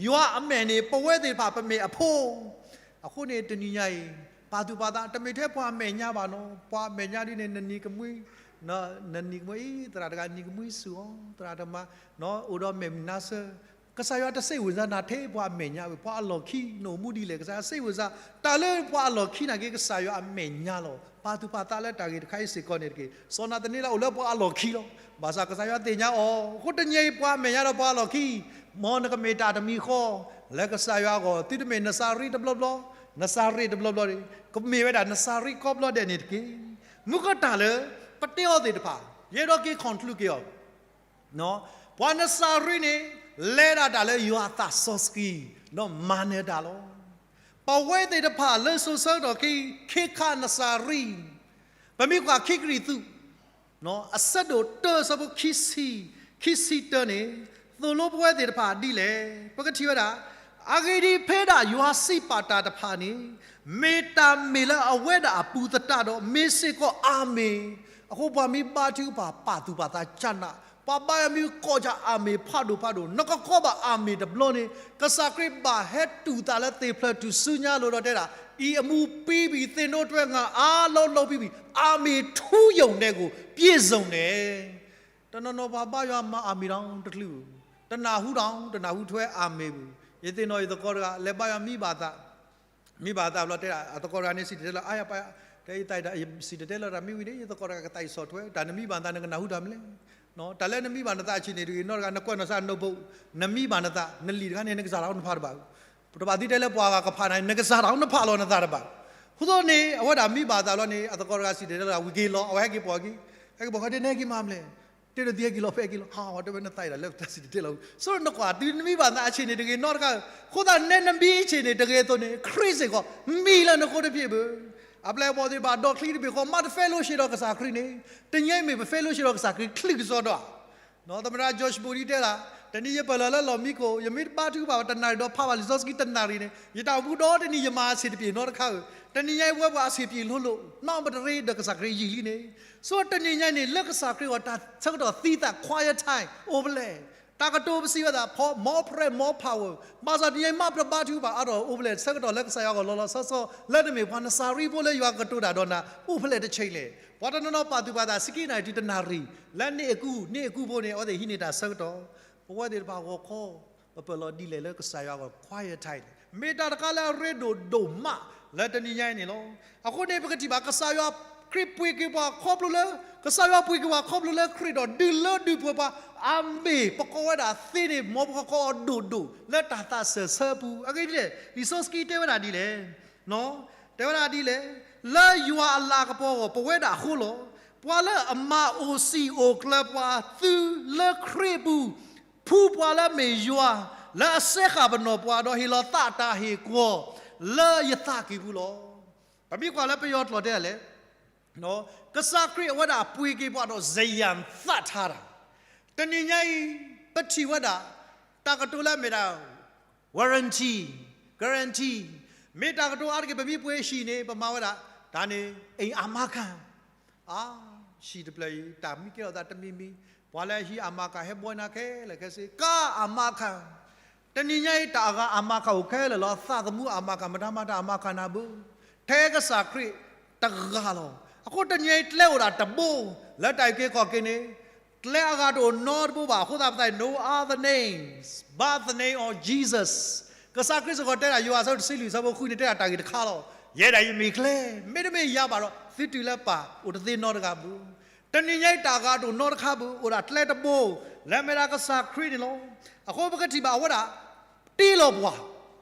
ယွၤအမဲာ်န့ၣ် ပဝဲသ့ၣ်တဖၣ်ပမ့ၢ်အဖိ, အဃိန့ၣ်တနံၤညါအံၤ ပာ်သူၣ်ပာ်သး တမ့ၢ်ထဲပှၤအမဲာ်ညါဘၣ်နီၤ, ပှၤအမဲာ်ညါဒ်န့ၣ် နနံၤကမှံ, နနံၤကမှံအံၤ သရၣ်တဂၤနံၤကမှံဆူၣ်အီၤ, သရၣ်တမါ အိၣ်ဒီးမဲာ်မုာ်နါဆၢ, ကစၢ်ယွၤတစံးဝံၤစၢ်နၤထဲပှၤအမဲာ်ညါဘၣ်, ပှၤအလီၢ်ခံ နအိၣ်မူဒ်လဲၣ်, ကစၢ်ယွၤစံးဝံၤစၢ် တၢ်လၢပှၤအလီၢ်ခံနာ်က့ ကစၢ်ယွၤအမဲာ်ညါလီၤ. ပာ်သူၣ်ပာ်သးလၢတၢ်ဂ့ၢ်တခါအံၤစ့ၢ်ကီးန့ၣ်တက့ၢ်. စီၤနၤသနံလးအိၣ်လၢပှၤအလီၢ်ခံလီၤ. ဘၣ်ဆၣ်ကစၢ်ယွၤသ့ၣ်ညါအီၤ, အဃိတနံၤအံၤပှၤအမဲာ်ညါဒီးပှၤအလီၢ်ခံ မ်နကမ့ၢ်တၢ်တမံၤဃီ လၢကစၢ်ယွၤအဂီၢ်, သုတမ့ၢ်နစၤရံတဘျီဘျီ, နစၤရ့တဘျီဘျီန့ၣ် ကမ့ၢ်ဝဲဒၣ်နစၤရံကိးဘျီဒဲးန့ၣ်တက့ၢ်. မုၢ်ကီၢ်တၢ်လၢ ပတဲအီၤသ့ၣ်တဖၣ် ယအဲၣ်ဒိးက့ၤ conclude က့ၤအီၤ, ပှၤနစၤရံန့ၣ် လဲၤဒၣ်တၢ်လၢယွၤအသးစီဆှံ ဒီးမၤနၢၤတၢ်လီၤ. ပဝဲသ့ၣ်တဖၣ်လၢစိၤဆၢကတီၢ်ခဲအံၤ ခ့ခါနစၤရံ ပမ့ၢ်ကွၢ်ခံကရံၣ်သူး အဆၢဒိၣ်တၢ ဆၢဖိခံဆံ, ခံဆံတၢန့ၣ် သိၣ်လိပဝဲသ့ၣ်တဖၣ်ဒ်လဲၣ်. ပကထံၣ်ဝဲဒၣ် အဂ့ၢ်ဒ်အံၤ, ဖဲဒၣ်ယွၤစံးပာ်တၢ်တဖၣ်န့ၣ် မ့ၢ်တၢ်မ့ၢ်လၢအဝဲဒၣ်အပူၤသတးဒီး မ့ၢ်စ့ၢ်ကီးအၤမ့ၣ်. အဃိပှၤမ့ၢ်ဘါထုကဖၣ် ပာ်သူၣ်ပာ်သးကနၣ်, ပှၤဘါယွၤမ့ၢ်ကိးစၢ်အၤမ့ၣ်ဖးဒိၣ်ဖးဒိၣ်, နကကိးဘၣ်အၤမ့ၣ်တဘျီန့ၣ် ကစၢ်ခရံာ်ဘၣ်ဟဲတူၢ်သးလၢ သ့ၣ်ဖျၢၣ်ထူၣ်စုညါလိၤဒီးတဲဒၣ်, အံၤအမူပံဘံၣ် သ့ၣ်နိတွဲငါအါလီၤလီၤပံဘံၣ်, အၤမ့ၣ်ထူယိာ်နဲၣ်ကိၣ် ပြည့်စုံတယ်. တနီၤနီၤပှၤဘါယွၤမၤအၤမ့ၣ်ဒီးတချုး, တနၢ်ဟူဒီးတနၢ်ဟူထွဲအၤမ့ၣ်ဘၣ်. ယသ့ၣ်နီၣ်ယသကိးတဂၤ လဲၤဘါယွၤမံဘၣ်သး, မံဘၣ်သးဘျီတဲဒၣ် အသကိးတဂၤန့ၣ် စံၣ်တဲၤတဲလီၤ အါယၤပၢ်ယၤ, တဲယသးအံၤဒီး ယစံၣ်တဲၤတဲလီၤတၢ်မံဝံၤန့ၣ် ယသကိးတဂၤကသးအံၤဆီၣ်ထွဲ, တၢ်နမံဘၣ်နသး နကနၢ်ဟူတၢ်မနုၤလဲၣ်. တၢ်လၢနမံဘၣ်နသးအဆံးန့ၣ်တဂ့ၤ နီတဂၤ နကွဲးနီၣ်စၢ် notebook, နမံဘၣ်နသး နလံာ်တခါန့ၣ် နကစၢ်တၢ်အိၣ်နဖးတဘၣ်, တဘၣ်သ့တဲလၢပှၤဂၤကဖးနၤ နကစၢ်တၢ်အိၣ်နဖးလီၤနသးတဘၣ်. အဃိသတးန့ၣ် အဝဲဒၣ်မံဘၣ်သးလီၤန့ၣ် အသကိးတဂၤစံၣ်တဲၤတဲလီၤ ဝံၤက့ၤလီၤ အဝဲဟဲက့ၤပိာ်က့ၤ, ဟဲက့ၤပိာ်ဃီဒ်န့ၣ်ဟဲက့ၤမၤမလဲၣ်, တဲဒိးသံဟဲက့ၤလီၤ ဖဲဟဲက့ၤလီၤ ဟး ဝဲတဲဝဲနသးအံၤဒီးလၢပတၢ်စံၣ်တဲၤတဲလီၤဝံၤ ဆိနကွၢ် တုၤနမံဘၣ်နသးအဆံးန့ၣ်တဂ့ၤနီတခါ, အဃိသတးနဲနမံအဆံးန့ၣ်တဂ့ၤအသိးန့ၣ် ခရံာ်စ့ၢ်ကီး မံလၢနဃိတဖျၢၣ်ဘၣ်. အပျဲၢ်အဘီၣ်သ့ၣ်တဖၣ် ဒီးချံတဘ့ၣ်ဃီ မ့ၢ်တ fellowship ဒီးကစၢ်ခရံာ်န့ၣ် တနံၤအံၤမ့ၢ်ပ fellowship ဒီးကစၢ်ခရံာ် ချံးကစီဒီး နီၢ် သမ္မတ George Bush တဲဒၣ် တနံၤယပၢၢ်လီၤလၢလီၢ်မံခိၣ် ယမ့ၢ်တဘါထုကဖၣ်ဘၣ်တနၣ်ရံၣ်ဒီးဖးဘၣ်လံာ်စီဆှံတနၣ်ရံၣ်န့ၣ် ယတၢ်အိၣ်မူဒီတနံၤ ယမၤအဆံးတပျ့ၤနီတခါဧၢ, တနံၤညါအံၤပဝဲပှၤအဆံးပျ့ၤလိၤလိၤ နီၢ် ပတရ့ဒီးကစၢ်ခရံာ်ယံာ်လံန့ၣ်, ဆိတနံၤညါန့ၣ် လၢကစၢ်ခရံာ်အဂီၢ်တၢ်ဆၢကတီၢ်သံသး quiet time အိၣ်ဖဲလဲၣ်, တၢ်ကတိၤပစံးဝဲဒၣ် more prayer, more power, ဘၣ်ဆၣ်တနံၤညါအံၤမ့ၢ်ပတဘါထုကဖၣ်အါထီၣ်အိၣ်ဖဲလဲၣ် ဆၢကတီၢ်လၢကစၢ်ယွၤအဂီၢ်လီၤလီၤဆီဆီ လၢနမ့ၢ်ပှၤနစၤရံဖိလၢယွၤကတိၤတၢ်ဒီးနၤ အိၣ်ဖဲလဲၣ်တဆံးလဲၣ်. ပှၤတနီၤနီၤပာ်သူၣ်ပာ်သး စကံးနၣ်ရံၣ်တုၤတနၣ်ရံၣ် လၢနံၣ်အကူ နံၣ်အကူဖိန့ၣ် အဝဲသ့ၣ်ဟံးန့ၢ်တၢ်ဆၢကတီၢ်, ပဝဲသ့ၣ်တဖၣ်ဂီၤခီ ပပၢၢ်လီၤဒ်လဲၣ်လၢကစၢ်ယွၤအဂီၢ် quiet time န့ၣ် မ့ၢ်တၢ်တခါလၢအရ့ဒိၣ်ဒိၣ်မးလၢတနံၤညါအံၤန့ၣ်လီၤ. အဃိန့ၣ် ပကထံၣ်ဘၣ် ကစၢ်ယွၤခရံာ်ပှ့ၤက့ၤပှၤခီဖျိလၢ, ကစၢ်ယွၤပှ့ၤက့ၤပှၤခီဖျိလၢခရံာ်ဒီး ဒုးလၢဒုးပှ့ၤပှၤ, အၤမ့ၣ် ပကိးဝဲဒၣ်သ့န့ၣ် မ်ပကကိးအီၤဒိၣ်ဒိၣ် လၢတၢ်သးစၢၢ်ဆၢအပူၤ, အဂ့ၢ်ဒ်လဲၣ်, လံာ်စီဆှံတဲဝဲဒၣ်ဒ်လဲၣ် တဲဝဲဒၣ်ဒ်လဲၣ်, လၢယွၤအလၤကပီၤအဂီၢ် ပဝဲဒၣ်အဃိလီၤ. ပှၤလၢအမၤအိၣ်စံာ်အိၣ်ကျၢၤပှၤသုလၢခရံာ်အပူၤ, ဖှူပှၤလၢအမ့ၢ်ယွၤ, လၢအစဲဃာ်ပနီၢ်ပှၤ ဒီးဟ့ၣ်လီၤသးတၢ်ဟ့ၣ်ကဝီၤ လၢယသးကံၢ်ပူၤလီၤ. ပမ့ၢ်ကွၢ်လၢပယီၤကျိာ်တဲဒ်လဲၣ်, ကစၢ်ခရံာ်အဝဲဒၣ်ပှ့ၤက့ၤပှၤဒီး စယၢၢ်သးထါတၢ်, တနံၤညါအံၤ ပထံၣ်ဝဲဒၣ် တၢ်ကတိၤလၢအမ့ၢ်ဒၣ် warranty, guarantee, မ့ၢ်တၢ်ကတိၤအါတက့ၢ် ပမ့ၢ်ပှ့ၤဟံၣ်န့ၣ် ပမၤဝဲဒၣ် တၢ်န့ၣ် အိမ်အာမခံ, အါ, ဟံၣ်တဖျၢၣ်အံၤ တၢ်မံကဲထီၣ်သးတမံၤမံၤ, ပှၤလၢဟံးအာမခံ ဟဲဘှီနၤခဲလၢာ်ခဲဆ့, ကါအာမခံ, တနံၤညါအံၤ တၢ်အဂၤအာမခံအိၣ်ခဲလၢာ်လီၤ, သးသမူအာမခံ, မတၤမၤတၢ်အာမခံနၤဘၣ်, ထဲကစၢ်ခရံာ်တဂၤလီၤ. အဃိတနံၤညါအံၤ ကျဲအိၣ်ဒၣ်တဘိ လၢတၢ်အုၣ်က့ၤခီၣ်က့ၤန့ၣ် ကျဲအဂၤတအိၣ်နီတဘိဘၣ်, အဃိသတးပသး no other names but the name of Jesus. ကစၢ်ခရံာ်စ့ၢ်ကီးတဲဒၣ် ယိၤဟၣ်အဆၢတဆံလွံၢ် အဆၢဖိဃုန့ၣ် တဲဒၣ်တၢ်ဂ့ၢ်တခါလီၤ. ယဲဒၣ်ယမ့ၢ်ကျဲ, မ့တမ့ၢ်ယၤဘၣ်ဒီး သုတုၤလၢပၢ်အိၣ်တသ့နီတဂၤဘၣ်. တနံၤညါအံၤ တၢ်အဂၤတအိၣ်နီတခါဘၣ်, အိၣ်ဒၣ်ကျဲတဘိ လၢအမ့ၢ်ဒၣ်ကစၢ်ခရံာ်န့ၣ်လီၤ. အဃိပကထံၣ်ဘၣ်အဝဲဒၣ် တ့လီၤပှၤ,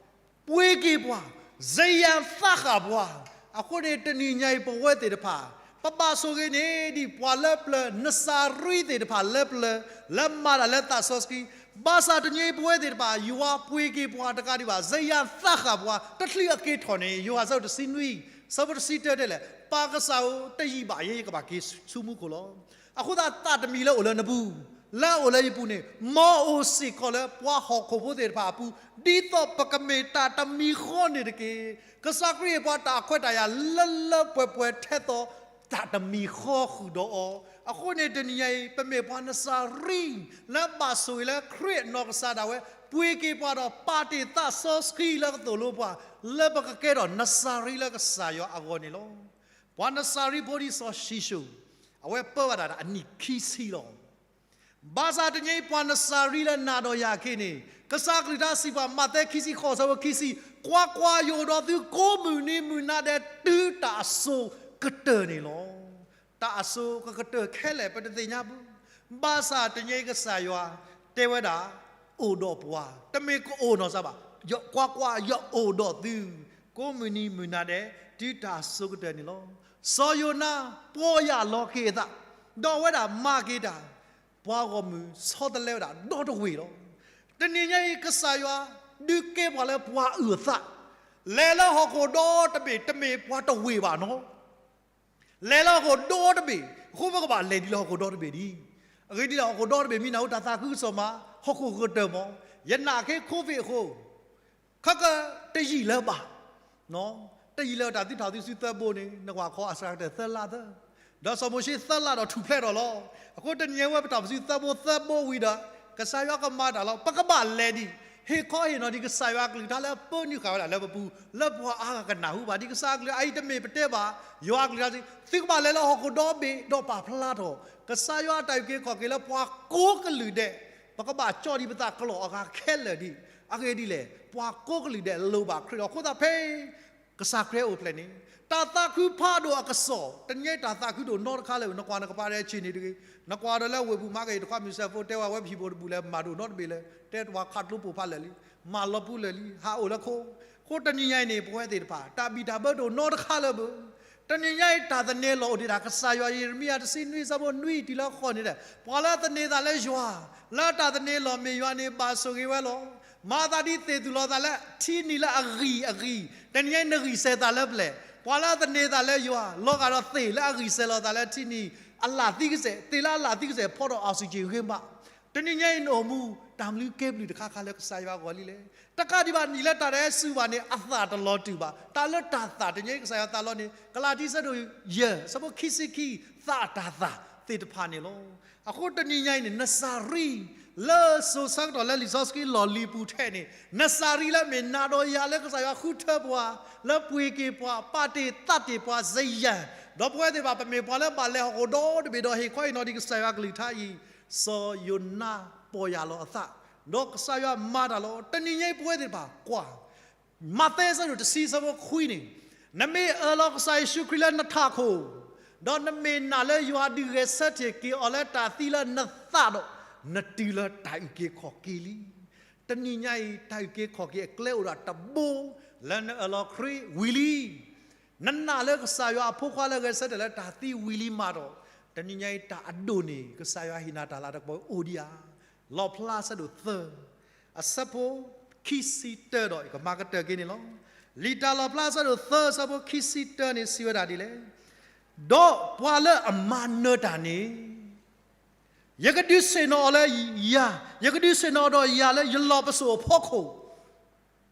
ပှ့ၤက့ၤပှၤ, စယၢၢ်သးဃာ်ပှၤ. အဃိန့ၣ် တနံၤညါအံၤ ပဝဲသ့ၣ်တဖၣ် ပဘၣ်ဆိၣ်ဂ့ၤန့ၢ်ဒံးပှၤလၢပျၢၤ နစၤရံသ့ၣ်တဖၣ်လၢပျၢၤ လၢမၤတၢ်လၢသးစီဆှံ, ဘၣ်ဆၣ်တနံၤအံၤ ပဝဲသ့ၣ်တဖၣ် ယွၤပှ့ၤက့ၤပှၤတကးဒံးဘၣ်, စယၢၢ်သးဃာ်ပှၤ, တချုးအက့ၤထီၣ်န့ၣ် ယိၤဟၣ်အဆၢတဆံနွံ အဆၢဖိတဆံတၢတဲလဲၣ်, ပၢ်ကစၢ်ဧၢ, တယံာ်ဘၣ်ယဲ ယကဘၣ်က့ၤဆူမူခိၣ်လီၤ. အဃိသတး သးတမံၤလၢအိၣ်လၢနပူၤ, လၢအအိၣ်လၢယပူၤန့ၣ် မ်အအိၣ်စ့ၢ်ကီးလၢပှၤဟီၣ်ခိၣ်ဖိသ့ၣ်တဖၣ်အပူၤ, ဒ်သိးပကမ့ၢ်တၢ်တမံၤဃီန့ၣ်တက့ၢ်. ကစၢ်ခရံာ်ဟ့ၣ်ပှၤတၢ်ခွဲးတၢ်ယာ်လၢလၢပှဲၤပှဲၤထဲသိး တၢ်တမံၤဃီဃုာ်ဒီးအီၤ. အဃိန့ၣ် တနံၤညါအံၤ ပမ့ၢ်ပှၤနစၤရံ လၢဘၣ်ဆိၣ်ဂ့ၤလၢခရံာ်အနီၢ်ကစၢ်ဒၣ်ဝဲ ပှ့ၤက့ၤပှၤဒီးပာ်တ့ၢ်သးစီဆှံလၢကသိၣ်လိပှၤ လၢပကကဲထီၣ်နစၤရံလၢကစၢ်ယွၤအဂီၢ်န့ၣ်လီၤ. ပှၤနစၤရံဖိဒ်စီၤၡံၣ်ၡိၣ်, အဝဲပၢဘၣ်တၢ်ဒီးအနံၣ်ခံဆံလီၤ. ဘၣ်ဆၣ်တနံၤအံၤ ပှၤနစၤရံလၢနၤဒီးယၤအခါန့ၣ် ကစၢ်ကလုၢ်ကထါစံးပှၤ မးသဲခံဆံဃိး ဆၢဖိခံဆံ, ကွၢ်ကွၢ်, ယအိၣ်ဒီးသုကိးမုၢ်နံၤမုၢ်နၤဒဲး တုၤတၢ်အစိၤကတၢၢ်န့ၣ်လီၤ. တၢ်အစိၤကကတၢၢ်ခဲလၢာ် ပတသ့ၣ်ညါဘၣ်. ဘၣ်ဆၣ်တနံၤအံၤ ကစၢ်ယွၤ တဲဝဲဒၣ် အိၣ်ဒီးပှၤ, တမ့ၢ်ကအိၣ်နီၢ်စၢ်ဘၣ်, ကွၢ်ကွၢ်, ယအိၣ်ဒီးသု ကိးမုၢ်နံၤမုၢ်နၤဒဲး တုၤတၢ်အစိၤကတၢၢ်န့ၣ်လီၤ. စီၤယိၤနါ ပီၢ်ယၢ်လီၤက့ၤအသး, ဒီးအဝဲဒၣ်မၤက့ၤတၢ်, ပှၤဂီၢ်မုၢ်ဆီတလဲဝဲဒၣ်ဒီတဝ့ၢ်လီၤ. တနံၤညါအံၤ ကစၢ်ယွၤ ဒုးကဲပှၤလၢပှၤအုၣ်အသး, လဲၤလၢဟီၣ်ခိၣ်ဒီတဘ့ၣ် တမ့ၢ်ပှၤတဝ့ၢ်ဘၣ်နီၤ. လဲၤလၢဟီၣ်ခိၣ်ဒီတဘ့ၣ်, အဃိပကဘၣ်လဲၤဒ်လၢဟီၣ်ခိၣ်ဒီတဘ့ၣ်ဒံး. အဂ့ၢ်ဒ်လဲၣ်, ဟီၣ်ခိၣ်ဒီတဘ့ၣ် မ့ၢ်နၢ်ဟူတၢ်သးခုကစီၣ်မး, ဟီၣ်ခိၣ်ကတၢၢ်မး, ယနာ်က့ COVID အဃိ ခဲကတယံာ်လၢၤဘၣ်, တယံာ်လၢၤတၢ်သုထီၣ်သုစုသၢဘိန့ၣ် နကွၢ်ခီအစှၤကတၢၢ်သၢလါသၢ, ဒီးစီၤမိၤၡ့သၢလါဒီးထူၣ်ဖျဲးထီၣ်လီၤ. အဃိတနံၤညါဝဲပတၢ်ပစုသၢဘိသၢဘိဝံၤဒီး ကစၢ်ယွၤကမၤတၢ်လီၤ. ပကဘၣ်လဲၤဒံး, ဟ့ၣ်ခီဟ့ၣ်နီၤဒံး ကစၢ်ယွၤအကလုၢ်ကထါလၢပၢနုာ်ဃာ်ဝဲဒၣ်လၢပပူၤ, လၢပှၤအါဂၤကနၢ်ဟူဘၣ်ဒံး ကစၢ်အကလုၢ်, အအံၤတမ့ၢ်ပတဲဘၣ်, ယွၤအကလုၢ်ကထါစံး, သုကဘၣ်လဲၤလၢဟီၣ်ခိၣ်ဒီဘ့ၣ်ဒီးပာ်ဖျါထီၣ် ကစၢ်ယွၤအတၢ်အုၣ်က့ၤခီၣ်က့ၤလၢပှၤကိးကလုာ်ဒဲး, ပကဘၣ်ကၠီၣ်ဒံးပသးကျိာ်အဂၤခဲလၢာ်ဒံး. အဂ့ၢ်ဒ်လဲၣ်, ပှၤကိးကလုာ်ဒဲးလိၣ်ဘၣ်ခရံာ်လီၤ. အဃိသတးဖဲ ကစၢ်ခရံာ်အိၣ်ဖျဲၣ်န့ၣ် တၢ်သးခုဖးဒိၣ်အကစီၣ်, တနံၤညါအံၤတၢ်သးခုဒိၣ်နီတခါလၢ နကွၢ်နကပၤဒဲးဆံးန့ၣ်တဂ့ၤ, နကွၢ်ဒီးလၢဝ့ၢ်ပူၤမးက့ၤ တခွါမုၢ်စဲးဖိတဲဝဲ ဝဲပဟံၣ်ဖိတပူၤလဲၤမၤဒိၣ်နီတဘ့ၣ်လၢ တဲတဝၤခးကျိပိၢ်ဖးလၢာ်လံ, မၤလီၤပူၤလၢာ်လံ, ဟးအိၣ်လၢခိ, အဃိတနံၤညါအံၤန့ၣ် ပဝဲသ့ၣ်တဖၣ် တၢ်ဘံၣ်တၢ်ဘၢဒိၣ်နီတခါလၢပ တနံၤညါအံၤ တၢ်သန့ၤလီၤအိၣ်ဒံးတၢ်, ကစၢ်ယွၤ ယံးရမံယၤ တဆံနွံ ဆၢဖိနွံတုၤလၢဃိးန့ၣ်ဒီး ပှၤလၢသန့ၤသးလၢယွၤ, လၢတၢ်သန့ၤလီၤမ့ၢ်ယွၤန့ၣ် ဘၣ်ဆိၣ်ဂ့ၤဝဲလီၤ. မၤသးဒ်သ့ၣ်သူၣ်လီၤသးလၢထံနံၤလၢအဂံၢ်အဂံၢ်, တနံၤညါအံၤ နဂံၢ်စဲၤသးလၢပျဲၢ်, ပှၤလၢသန့ၤသးလၢယွၤ လီၤဂာ်ဒီးသ့ၣ်လၢအဂံၢ်စဲၤလီၤသးလၢထံနံၤ, အလၣ်သံကစဲး, သ့ၣ်လၢအလၣ်သံကစဲး ဖီဒီး oxygen ဂ့ၤမး, တနံၤညါအံၤ နအိၣ်မူ တၢ်မနုၤကဲဘျုးတခါခါလၢကစၢ်ယွၤအဂီၢ်လံလဲၣ်. တကးဒံးဘၣ် နံၣ်လၢတၢ်တအဲၣ်စူၢ်ဘၣ်န့ၣ် အသၣ်တလီၤတူာ်ဘၣ်. တၢ်လၢတၢ်သၣ်တနံၤညါအံၤ ကစၢ်ယွၤသးလီန့ၣ် ကလၤတံ ဆၢဒိၣ်ယဲၢ် ဆၢဖိခံဆံခံ, သၣ်တၢ်သၣ်သ့ၣ်တဖၣ်န့ၣ်လီၤ. အဃိတနံၤညါအံၤန့ၣ် နစၤရံ လၢစိၤဆၢကတီၢ်လၢလံာ်စီဆှံလီၢ်လံၤပူၤထဲန့ၣ် နစၤရံလၢမ့ၢ်နၤဒီးယၤလၢကစၢ်ယွၤဃုထၢပှၤ, လၢပှ့ၤက့ၤပှၤ, ပာ်တ့ၢ်သးတ့ၢ်ပှၤစယဲၢ်, ဒီးပဝဲသ့ၣ်တဖၣ် ပမ့ၢ်ပှၤလၢဘၣ်လဲၤဟီၣ်ခိၣ်ဒီတဘ့ၣ်ဒီး ဟ့ၣ်ခီဟ့ၣ်နီၤဒံးကစၢ်ယွၤကလုၢ်ကထါအံၤ, စီၤယိၤနါပီၢ်ယၢ်လီၤအသး, ဒီးကစၢ်ယွၤမၤတၢ်လီၤ. တနံၤညါအံၤပဝဲသ့ၣ်တဖၣ်ကွၢ် မးသဲ ဆၢဒိၣ်တဆံ ဆၢဖိခွံန့ၣ်, နမ့ၢ်အၢၣ်လီၤကစၢ်ယ့ၣ်ၡူးခရံာ်လၢနထးခိၣ်, ဒီးနမ့ၢ်နာ်လၢယွၤဒုးဂဲၤဆၢထၢၣ်က့ၤအီၤလၢတၢ်သံလၢနသးဒီး, နတုၤလၢတၢ်အုၣ်က့ၤခီၣ်က့ၤလံ. တနံၤညါအံၤ တၢ်အုၣ်က့ၤခီၣ်က့ၤအကျဲအိၣ်ဒီးတဘိ လၢနအၢၣ်လီၤခရံာ်ဝံၤလံ. နနာ်လၢကစၢ်ယွၤအဖိခွါလၢဂဲၤဆၢထၢၣ်လၢတၢ်သံဝံၤလံမးဒီး, တနံၤညါအံၤတၢ်အဒိၣ်န့ၣ် ကစၢ်ယွၤဟ့ၣ်နၤတၢ်လၤတၢ်ကပီၤအိၣ်ဒံးဧါ. လီၣ်ဖျါဆၢဒိၣ်သၢ, အဆၢဖိခံဆံတၢဒီး ယကမၤကတၢၢ်က့ၤန့ၣ်လီၤ. လံာ်တၢ်လီၣ်ဖျါဆၢဒိၣ်သၢ ဆၢဖိခံဆံတၢန့ၣ် စံးဝဲဒၣ်ဒ်လဲၣ်, ဒီးပှၤလၢအမၤနၢၤတၢ်န့ၣ် ယကဒုးဆ့ၣ်နီၤအီၤလၢယၤ, ယကဒုးဆ့ၣ်နီၤအီၤဒီးယၤလၢယလီၢ်ပစိာ်အဖီခိၣ်,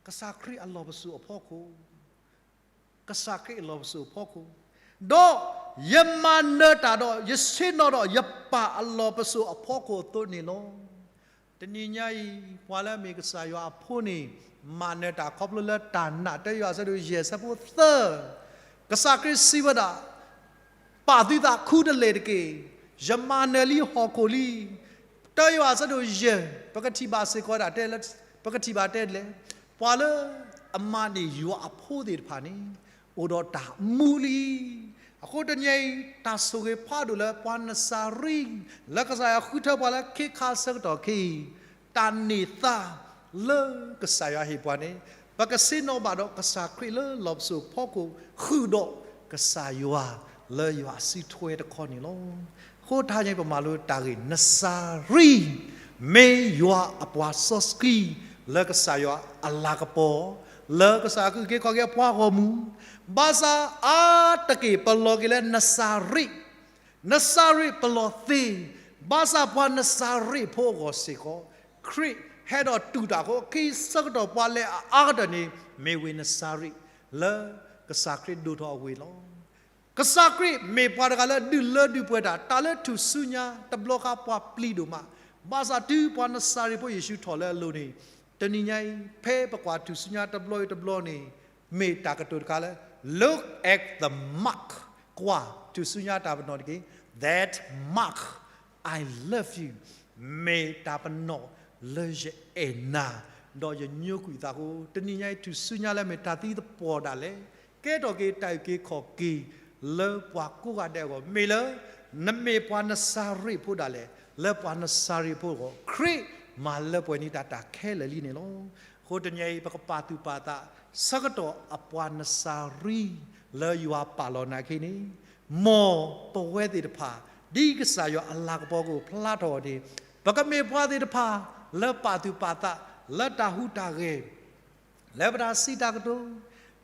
ကစၢ်ခရံာ်အလီၢ်ပစိာ်အဖီခိၣ်, ကစၢ်ခရံာ်အလီၢ်ပစိာ်အဖီခိၣ်, ဒီးယမၤနၢၤတၢ်ဒီး ယဆ့ၣ်နီၤဒီးယပၢ်အလီၢ်ပစိာ်အဖီခိၣ်အသိးန့ၣ်လီၤ. တနံၤညါအံၤ ပှၤလၢအမ့ၢ်ကစၢ်ယွၤအဖိန့ၣ် မၤနၢၤတၢ်ခီဖျိလၢတၢ်နာ် တၢယွၤအဆၢဒိၣ်ယဲၢ် ဆၢဖိသၢ, ကစၢ်ခရံာ်စံးဝဲဒၣ်, ပာ်သုသးခူတလ့ၢ်တက့ၢ်, ယမၤနၢၤလံဟီၣ်ခိၣ်လံ. တၢယွၤအဆၢဒိၣ်ယဲၢ် ပကထံၣ်ဘၣ်စ့ၢ်ကီးဝဲဒၣ်တဲလၢ, ပကထံၣ်ဘၣ်တဲဒ်လဲၣ်, ပှၤလၢအမၤန့ၢ်ယွၤအဖိသ့ၣ်တဖၣ်န့ၣ် အိၣ်ဒီးတၢ်မူလံ. အဃိတနံၤအံၤ တၢ်ဆိၣ်ဂ့ၤဖးဒိၣ်လၢပှၤနစၤရံ လၢကစၢ်ယွၤဃုထၢပှၤလၢခ့ခါဆၢကတီၢ်ခဲအံၤ, တၢ်န့ၢ်သါလၢကစၢ်ယွၤဟ့ၣ်ပှၤန့ၣ် ပကဆ့ၣ်နီၤဘၣ်ဒီးကစၢ်ခရံာ်လၢလီၢ်ပစိာ်ဖီခိၣ် ဃုာ်ဒီးကစၢ်ယွၤလၢယွၤအစုထွဲတခီန့ၣ်လီၤ. အဃိတနံၤအံၤ ပမၤလိတၢ်ဂ့ၢ် နစၤရံ မ့ၢ်ယွၤအပှၤစီဆှံ လၢကစၢ်ယွၤအလၤကပီၤ, လၢကစၢ်ယွၤအုၣ်က့ၤခီၣ်က့ၤအပှၤဂီၢ်မုၢ်, ဘၣ်ဆၣ်အါတက့ၢ်ပလီၤက့ၤလၢနစၤရံ, နစၤရံပလီၤသ့, ဘၣ်ဆၣ်ပှၤနစၤရံဖိအဂီၢ်စ့ၢ်ကီး, ခရံာ်ဟဲဒီးတူၢ်တၢ်အဃိ ခံဆၢကတီၢ်ပှၤလဲၤအအါကတၢၢ်န့ၣ် မ့ၢ်ဝ့ၢ်နစၤရံ လၢကစၢ်ခရံာ်ဒိၣ်ထီၣ်အဝ့ၢ်လီၤ. ကစၢ်ခရံာ်မ့ၢ်ပှၤတဂၤလၢဒုးလၢဒုးပှဲၤတၢ်, တၢ်လၢထူၣ်စုညါတဘျီဃီပှၤပျံၤဒိၣ်မး, ဘၣ်ဆၣ်တုၤပှၤနစၤရံဖိယ့ၣ်ၡူးထီၣ်လၢအလိၤန့ၣ်, တနံၤညါအံၤ ဖဲပကွၢ်ထူၣ်စုညါတဘျီအံၤတဘျီန့ၣ်, မ့ၢ်တၢ်ကတိၤတခါလၢ Look at the mark, ကွၢ်ထူၣ်စုညါတၢ်ပနီၣ်တက့ၢ်. that mark, I love you, မ့ၢ်တၢ်ပနီၣ်လၢယအဲၣ်နၤ ဒီးယညိကွံာ်သးအဃိ, တနံၤညါအံၤ ထူၣ်စုညါလၢမ့ၢ်တၢ်သံသပှၢ်ဒၣ်လဲာ် ကဲထီၣ်က့ၤတၢ်အုၣ်က့ၤခီၣ်က့ၤ လၢပှၤကိးဂၤဒဲးအဂီၢ်, မ့ၢ်လၢ နမ့ၢ်ပှၤနစၤရ့းဖိဒၣ်လဲာ်, လၢပှၤနစၤရ့းဖိအဂီၢ် ခရံာ်မၤလၢပှဲၤန့ၢ်တၢ်တၢ်ခဲလၢာ်လံန့ၣ်လီၤ. အဃိတနံၤအံၤ ပကပာ်သူၣ်ပာ်သး ဆၢကတီၢ်အပှၤနစၤရ့း လၢယွၤပာ်လီၤနၤခဲအံၤန့ၣ်, မ်ပဝဲသ့ၣ်တဖၣ် ဒ်ကစၢ်ယွၤအလၤကပီၤကအိၣ်ဖျါထီၣ်အီၤန့ၣ်, ပကမ့ၢ်ပှၤသ့ၣ်တဖၣ် လၢပာ်သူၣ်ပာ်သး လၢတၢ်ဟူးတၢ်ဂဲၤ လၢပတၢ်စံးတၢ်ကတိၤ, ဒ်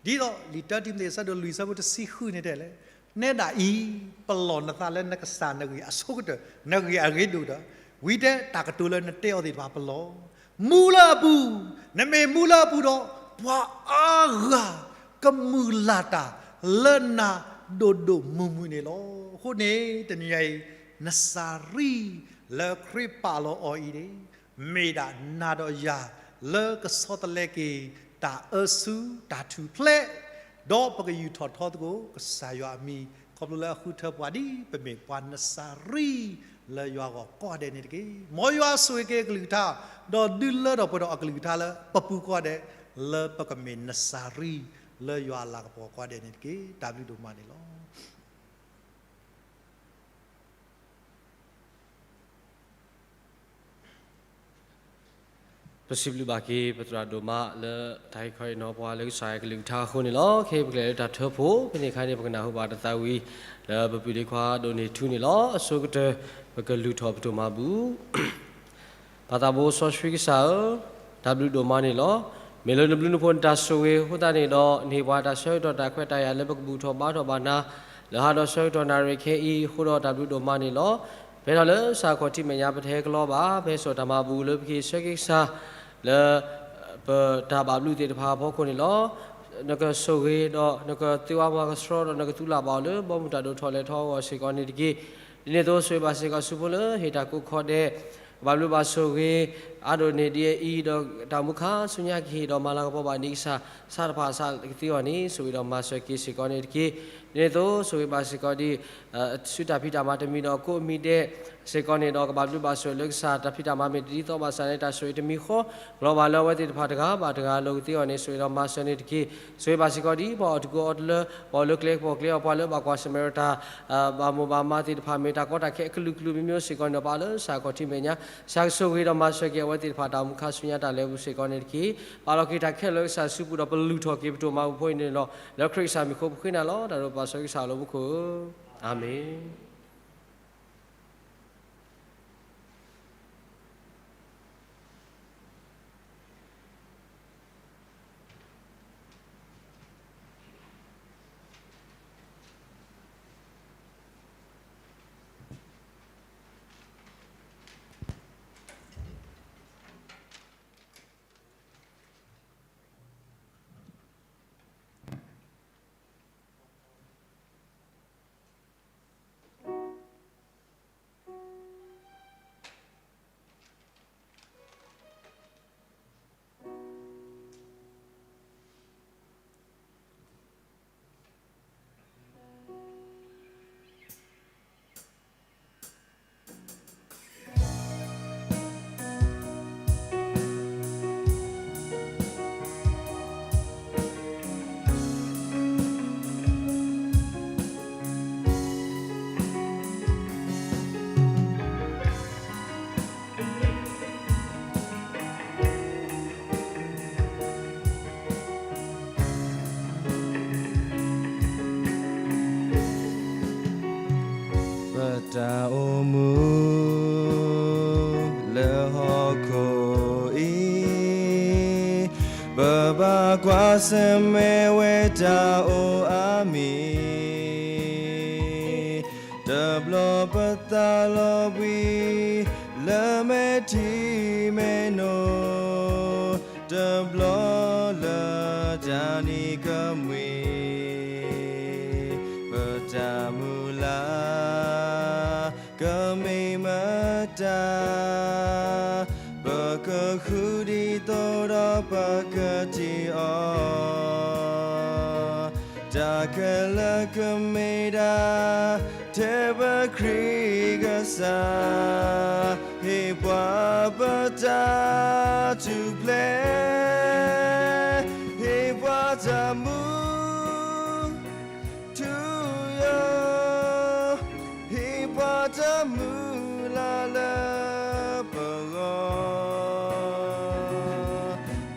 သိးလံာ်တၢတံၤမသ့း အဆၢဒိၣ်လွံၢ် အဆၢဖိတဆံဃုန့ၣ်တဲလဲၣ်, နဲဒၣ်အံၤ ပလီၢ်နသးလၢနကစၢ်နဂ့ၢ်အဆိကတၢၢ်, နဂ့ၢ်အရ့ဒိၣ်ဒီး, ဝံၤတဲတၢ်ကတိၤလၢနတဲအီၤသ့ၣ်တဖၣ်ပလီၢ်, မူလၢအပူၤ, နမ့ၢ်မူလၢအပူၤဒီး, ပှၤအါဂၤကမုာ်လၤတၢ်လၢနၤဒိၣ်ဒိၣ်မုၢ်မုၢ်န့ၣ်လီၤ. အဃိန့ၣ် တနံၤညါအံၤ နစၤရ့းလၢခရံာ်ပာ်လီၤအီၤအံၤန့ၣ် မ့ၢ်ဒၣ်နၤဒီးယၤ လၢကဆီတလဲက့ၤ တၢ်အၢဆူ တၢ်ထူၣ်ဖျဲး, ဒီးပကယူၢ်ထီၣ်ထီသကိး ကစၢ်ယွၤအမံၤ, ခီဖျိလၢအဃုထၢပှၤဒ်ပမ့ၢ်ပှၤနစၤရ့း လၢယွၤအဂီၢ်ကိးဂၤဒဲးန့ၣ်တက့ၢ်. မ်ယွၤဆိၣ်ဂ့ၤက့ၤအကလုၢ်ကထါ, ဒီးဒုးလၢထီၣ်ပှဲၤထီၣ်အကလုၢ်ကထါလၢပပူၤကိးဂၤဒဲး, လၢပကမ့ၢ်နစၤရ့း လၢယွၤအလၤကပီၤကိးဂၤဒဲးန့ၣ်တက့ၢ်. တၢ်ဘျုးဒိၣ်မးန့ၣ်လီၤ. ပစံးဘျုးဘၣ်က့ၤ ပသရၣ်ဒိၣ်မးလၢတၢ်ဟ့ၣ်ခီဟ့ၣ်နီၤပှၤ လၢကစၢ်ယွၤကလုၢ်ကထါအဃိန့ၣ်လီၤ. ခဲအံၤပကလဲၤလၢတၢ်ထၢဖှိၣ်, ဖဲန့ၣ်အခါန့ၣ် ပကနၢ်ဟူဘၣ်တၢ်သးဝံၤ လၢပပုၢ်လံၤခွါဒိၣ်န့ၢ်ထူန့ၣ်လီၤ. အဆိကတၢၢ် ပကလုၢ်ထီၣ်ပဒိၣ်မးပူၤ ပၢ်သးဘိစီဆှံကစၢ်ဧၢ, တၢ်ဘျုးဒိၣ်မးန့ၣ်လီၤ. မ့ၢ်လၢနဘျုးနဖှိၣ်နတၢ်ဆိၣ်ဂ့ၤအဃိသတးန့ၣ်ဒီး နဟ့ၣ်ပှၤတၢ်ဆၢကတီၢ်တၢ်ခွဲးတၢ်ယာ်လၢပကဘူၣ်ထီၣ်ဘါထီၣ်ဘၣ်နၤ လၢဟါဒီးဆၢကတီၢ်နၣ်ရံၣ်ခဲအံၤအဃိဒီး တၢ်ဘျုးဒိၣ်မးန့ၣ်လီၤ. ဖဲထီၣ်လၢစးခီၣ်ထံးမဲာ်ညါ ပတဟဲကလီဘၣ်, ပဟဲစိာ်တၢ်မၤဘူၣ်လၢပကဟ့ၣ်ဆၢက့ၤကစၢ် လၢ ပတၢ်ဘၣ်ဘျုးသ့ၣ်တဖၣ်အဖီခိၣ်န့ၣ်လီၤ. နကဆိၣ်ဂ့ၤဒီးနကသ့ဝါမၤကဆှီဒီး နကသူၣ်လၢ်ဘၣ်အီၤလၢ ဘီမုၢ်တၢ်ဒိၣ်ထီၣ်လဲၤထီၣ်အဂီၢ်စ့ၢ်ကီးန့ၣ်တက့ၢ်. ဒ်န့ၣ်အသိးဆိၣ်ဂ့ၤဘၣ်စ့ၢ်ကီးဆူဖိလၢဟ့ၣ်တၢ်ကိးခီဒဲး, ကဘၣ်ဘျုးဘၣ်ဆိၣ်ဂ့ၤ အါဒိၣ်န့ၢ်ဒ်အံၤဒီး တၢ်အိၣ်မူခါဆူညါကဟ့ၣ်ဒီးမၤလၤကပီၤဘၣ်န့ၢ်ကစၢ် ဆၣ်တဖၣ်အဆၣ်ကသ့အီၤန့ၣ် ဆိၣ်ဂ့ၤဒီးမၤစၢၤက့ၤစ့ၢ်ကီးန့ၣ်တက့ၢ်. ဒ်န့ၣ်အသိးဆိၣ်ဂ့ၤဘၣ်စ့ၢ်ကီးဒ် ဆူတၢ်ဖံးတၢ်မၤတမံၤဒီးကိးမံၤဒဲးစ့ၢ်ကီးန့ၣ်ဒီး ကဘၣ်ဘျုးဘၣ်ဆိၣ်ဂ့ၤလၢကစၢ် တၢ်ဖံးတၢ်မၤမ့ၢ်တဒ်သိးဘၣ်ဆၣ်န့ၣ် တၢ်ဆိၣ်ဂ့ၤတမံၤဃီ ကလီၤဘၣ်လၢအဝဲသ့ၣ်တဖၣ်တဂၤဘၣ်တဂၤအလိၤကသ့အီၤန့ၣ် ဆိၣ်ဂ့ၤဒီးမၤစၢၤန့ၣ်တက့ၢ်. ဆိၣ်ဂ့ၤဘၣ်စ့ၢ်ကီးဒ်ပှၤအီၣ်တကူအီတလၢ ပှၤအိၣ်လၢကျဲကပီၤကျဲအီၤ ပှၤလၢဘၣ်ကွၢ်ဆၢၣ်မဲာ်ဒီးတၢ် ဘၣ်မိၢ်ဘၣ်မးသ့ၣ်တဖၣ် မ့ၢ်တၢ်ကီတၢ်ခဲအကလုာ်ကလုာ်မံၤမံၤစ့ၢ်ကီးန့ၣ်ဒီး ပၢ်လၢစးခီၣ်ထံးမဲာ်ညါ စးကဆိၣ်ဂ့ၤဒီးမၤစၢၤက့ၤအဝဲသ့ၣ်တဖၣ်တၢ်အိၣ်မူခါဆူညါတၢ်လဲၤပူၤစ့ၢ်ကီးန့ၣ်တက့ၢ်. ပာ်လီၤက့ၤတၢ်ခဲလၢာ်လၢကစၢ်စုပူၤဒီး ပလုၢ်ထီၣ်က့ၤပဒိၣ်မးပူၤဖိအံၤန့ၣ်လီၤ. လၢခရံာ်ကစၢ်မံၤအဃိပဃ့နၤလီၤ. တၢ်ဒိးပာ်စီဆှံကစၢ်အလၢမူခိၣ်ဧၢ, အၤမ့ၣ်.ပတၢ်အိၣ်မူ လၢဟီၣ်ခိၣ်အံၤ, ပဘၣ်ကွၢ်ဆၢၣ်မဲာ်ဝဲတၢ်အိၣ်အါမံၤ, တဘျီပသးလီၤဘှံး လၢမဲာ်ထံမဲာ်နိ, တဘျီလၢတၢ်နံၤကမှံ, ပတၢ်မုၢ်လၢ် ကမ့ၢ်မတၤ, ပကဃုဒ်သိးဒီးပကထံၣ်အီၤ, တၢ်က လၢကမ့ၢ်ဒၣ် ထဲပခရံာ်ကစၢ်, ဟ့ၣ်ပှၤပတၢ်ထူၣ်ဖျဲး, ဟ့ၣ်ပှၤတၢ်မူ ထူယိာ်, ဟ့ၣ်ပှၤတၢ်မုၢ်လၢ်လၢပဂီၢ်,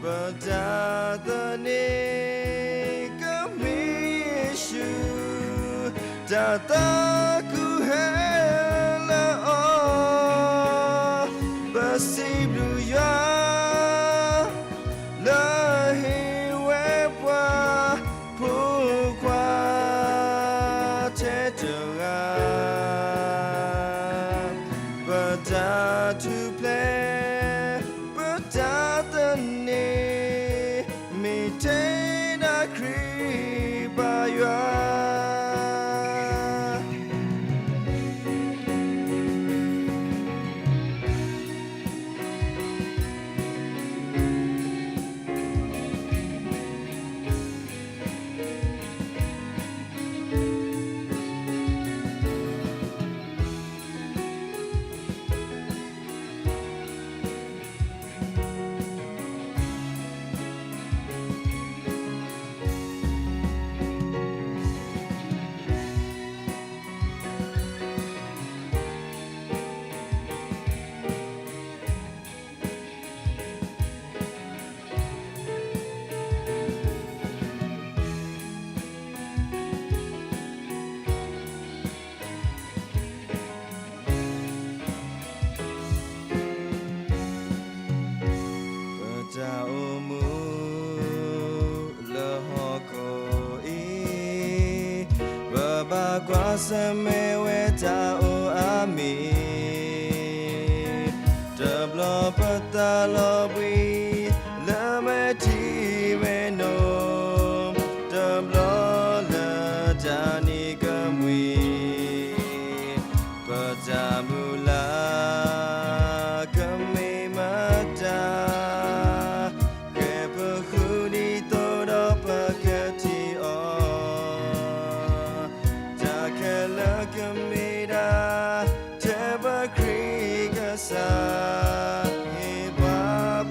ပတၢ်သန့ၤ ကမ့ၢ်ယ့ၣ်ၡူး, တၢ်သးခုဟဲလၢအီၤ, ပစံးဘျုးယွၤ လၢဟ့ၣ်ဝဲပှၤ ဖိခွါထဲတဂၤ, ပတၢ်ထူၣ်ဖျဲး ပတၢ်သန့ၤ မ့ၢ်ထဲဒၣ်ခရံာ်ပၢ်ယွၤ. ပတၢ်အိၣ်မူလၢဟီၣ်ခိၣ်အံၤ, ပဘၣ်ကွၢ်ဆၢၣ်မဲာ်ဝဲတၢ်အိၣ်အါမံၤ, တဘျီပသးလီၤဘှံး လၢမဲာ်ထံမဲာ်နိ, တဘျီလၢတၢ်နံၤကမှံ, ပတၢ်မုၢ်လၢ်ကမ့ၢ်မတၤ, ဃဲပဃုဒ်သိးဒီးပကထံၣ်အီၤ, တၢ်ခဲလၢာ်ကမ့ၢ်ဒၣ် ထဲပခရံာ်ကစၢ်, ဟ့ၣ်ပှၤ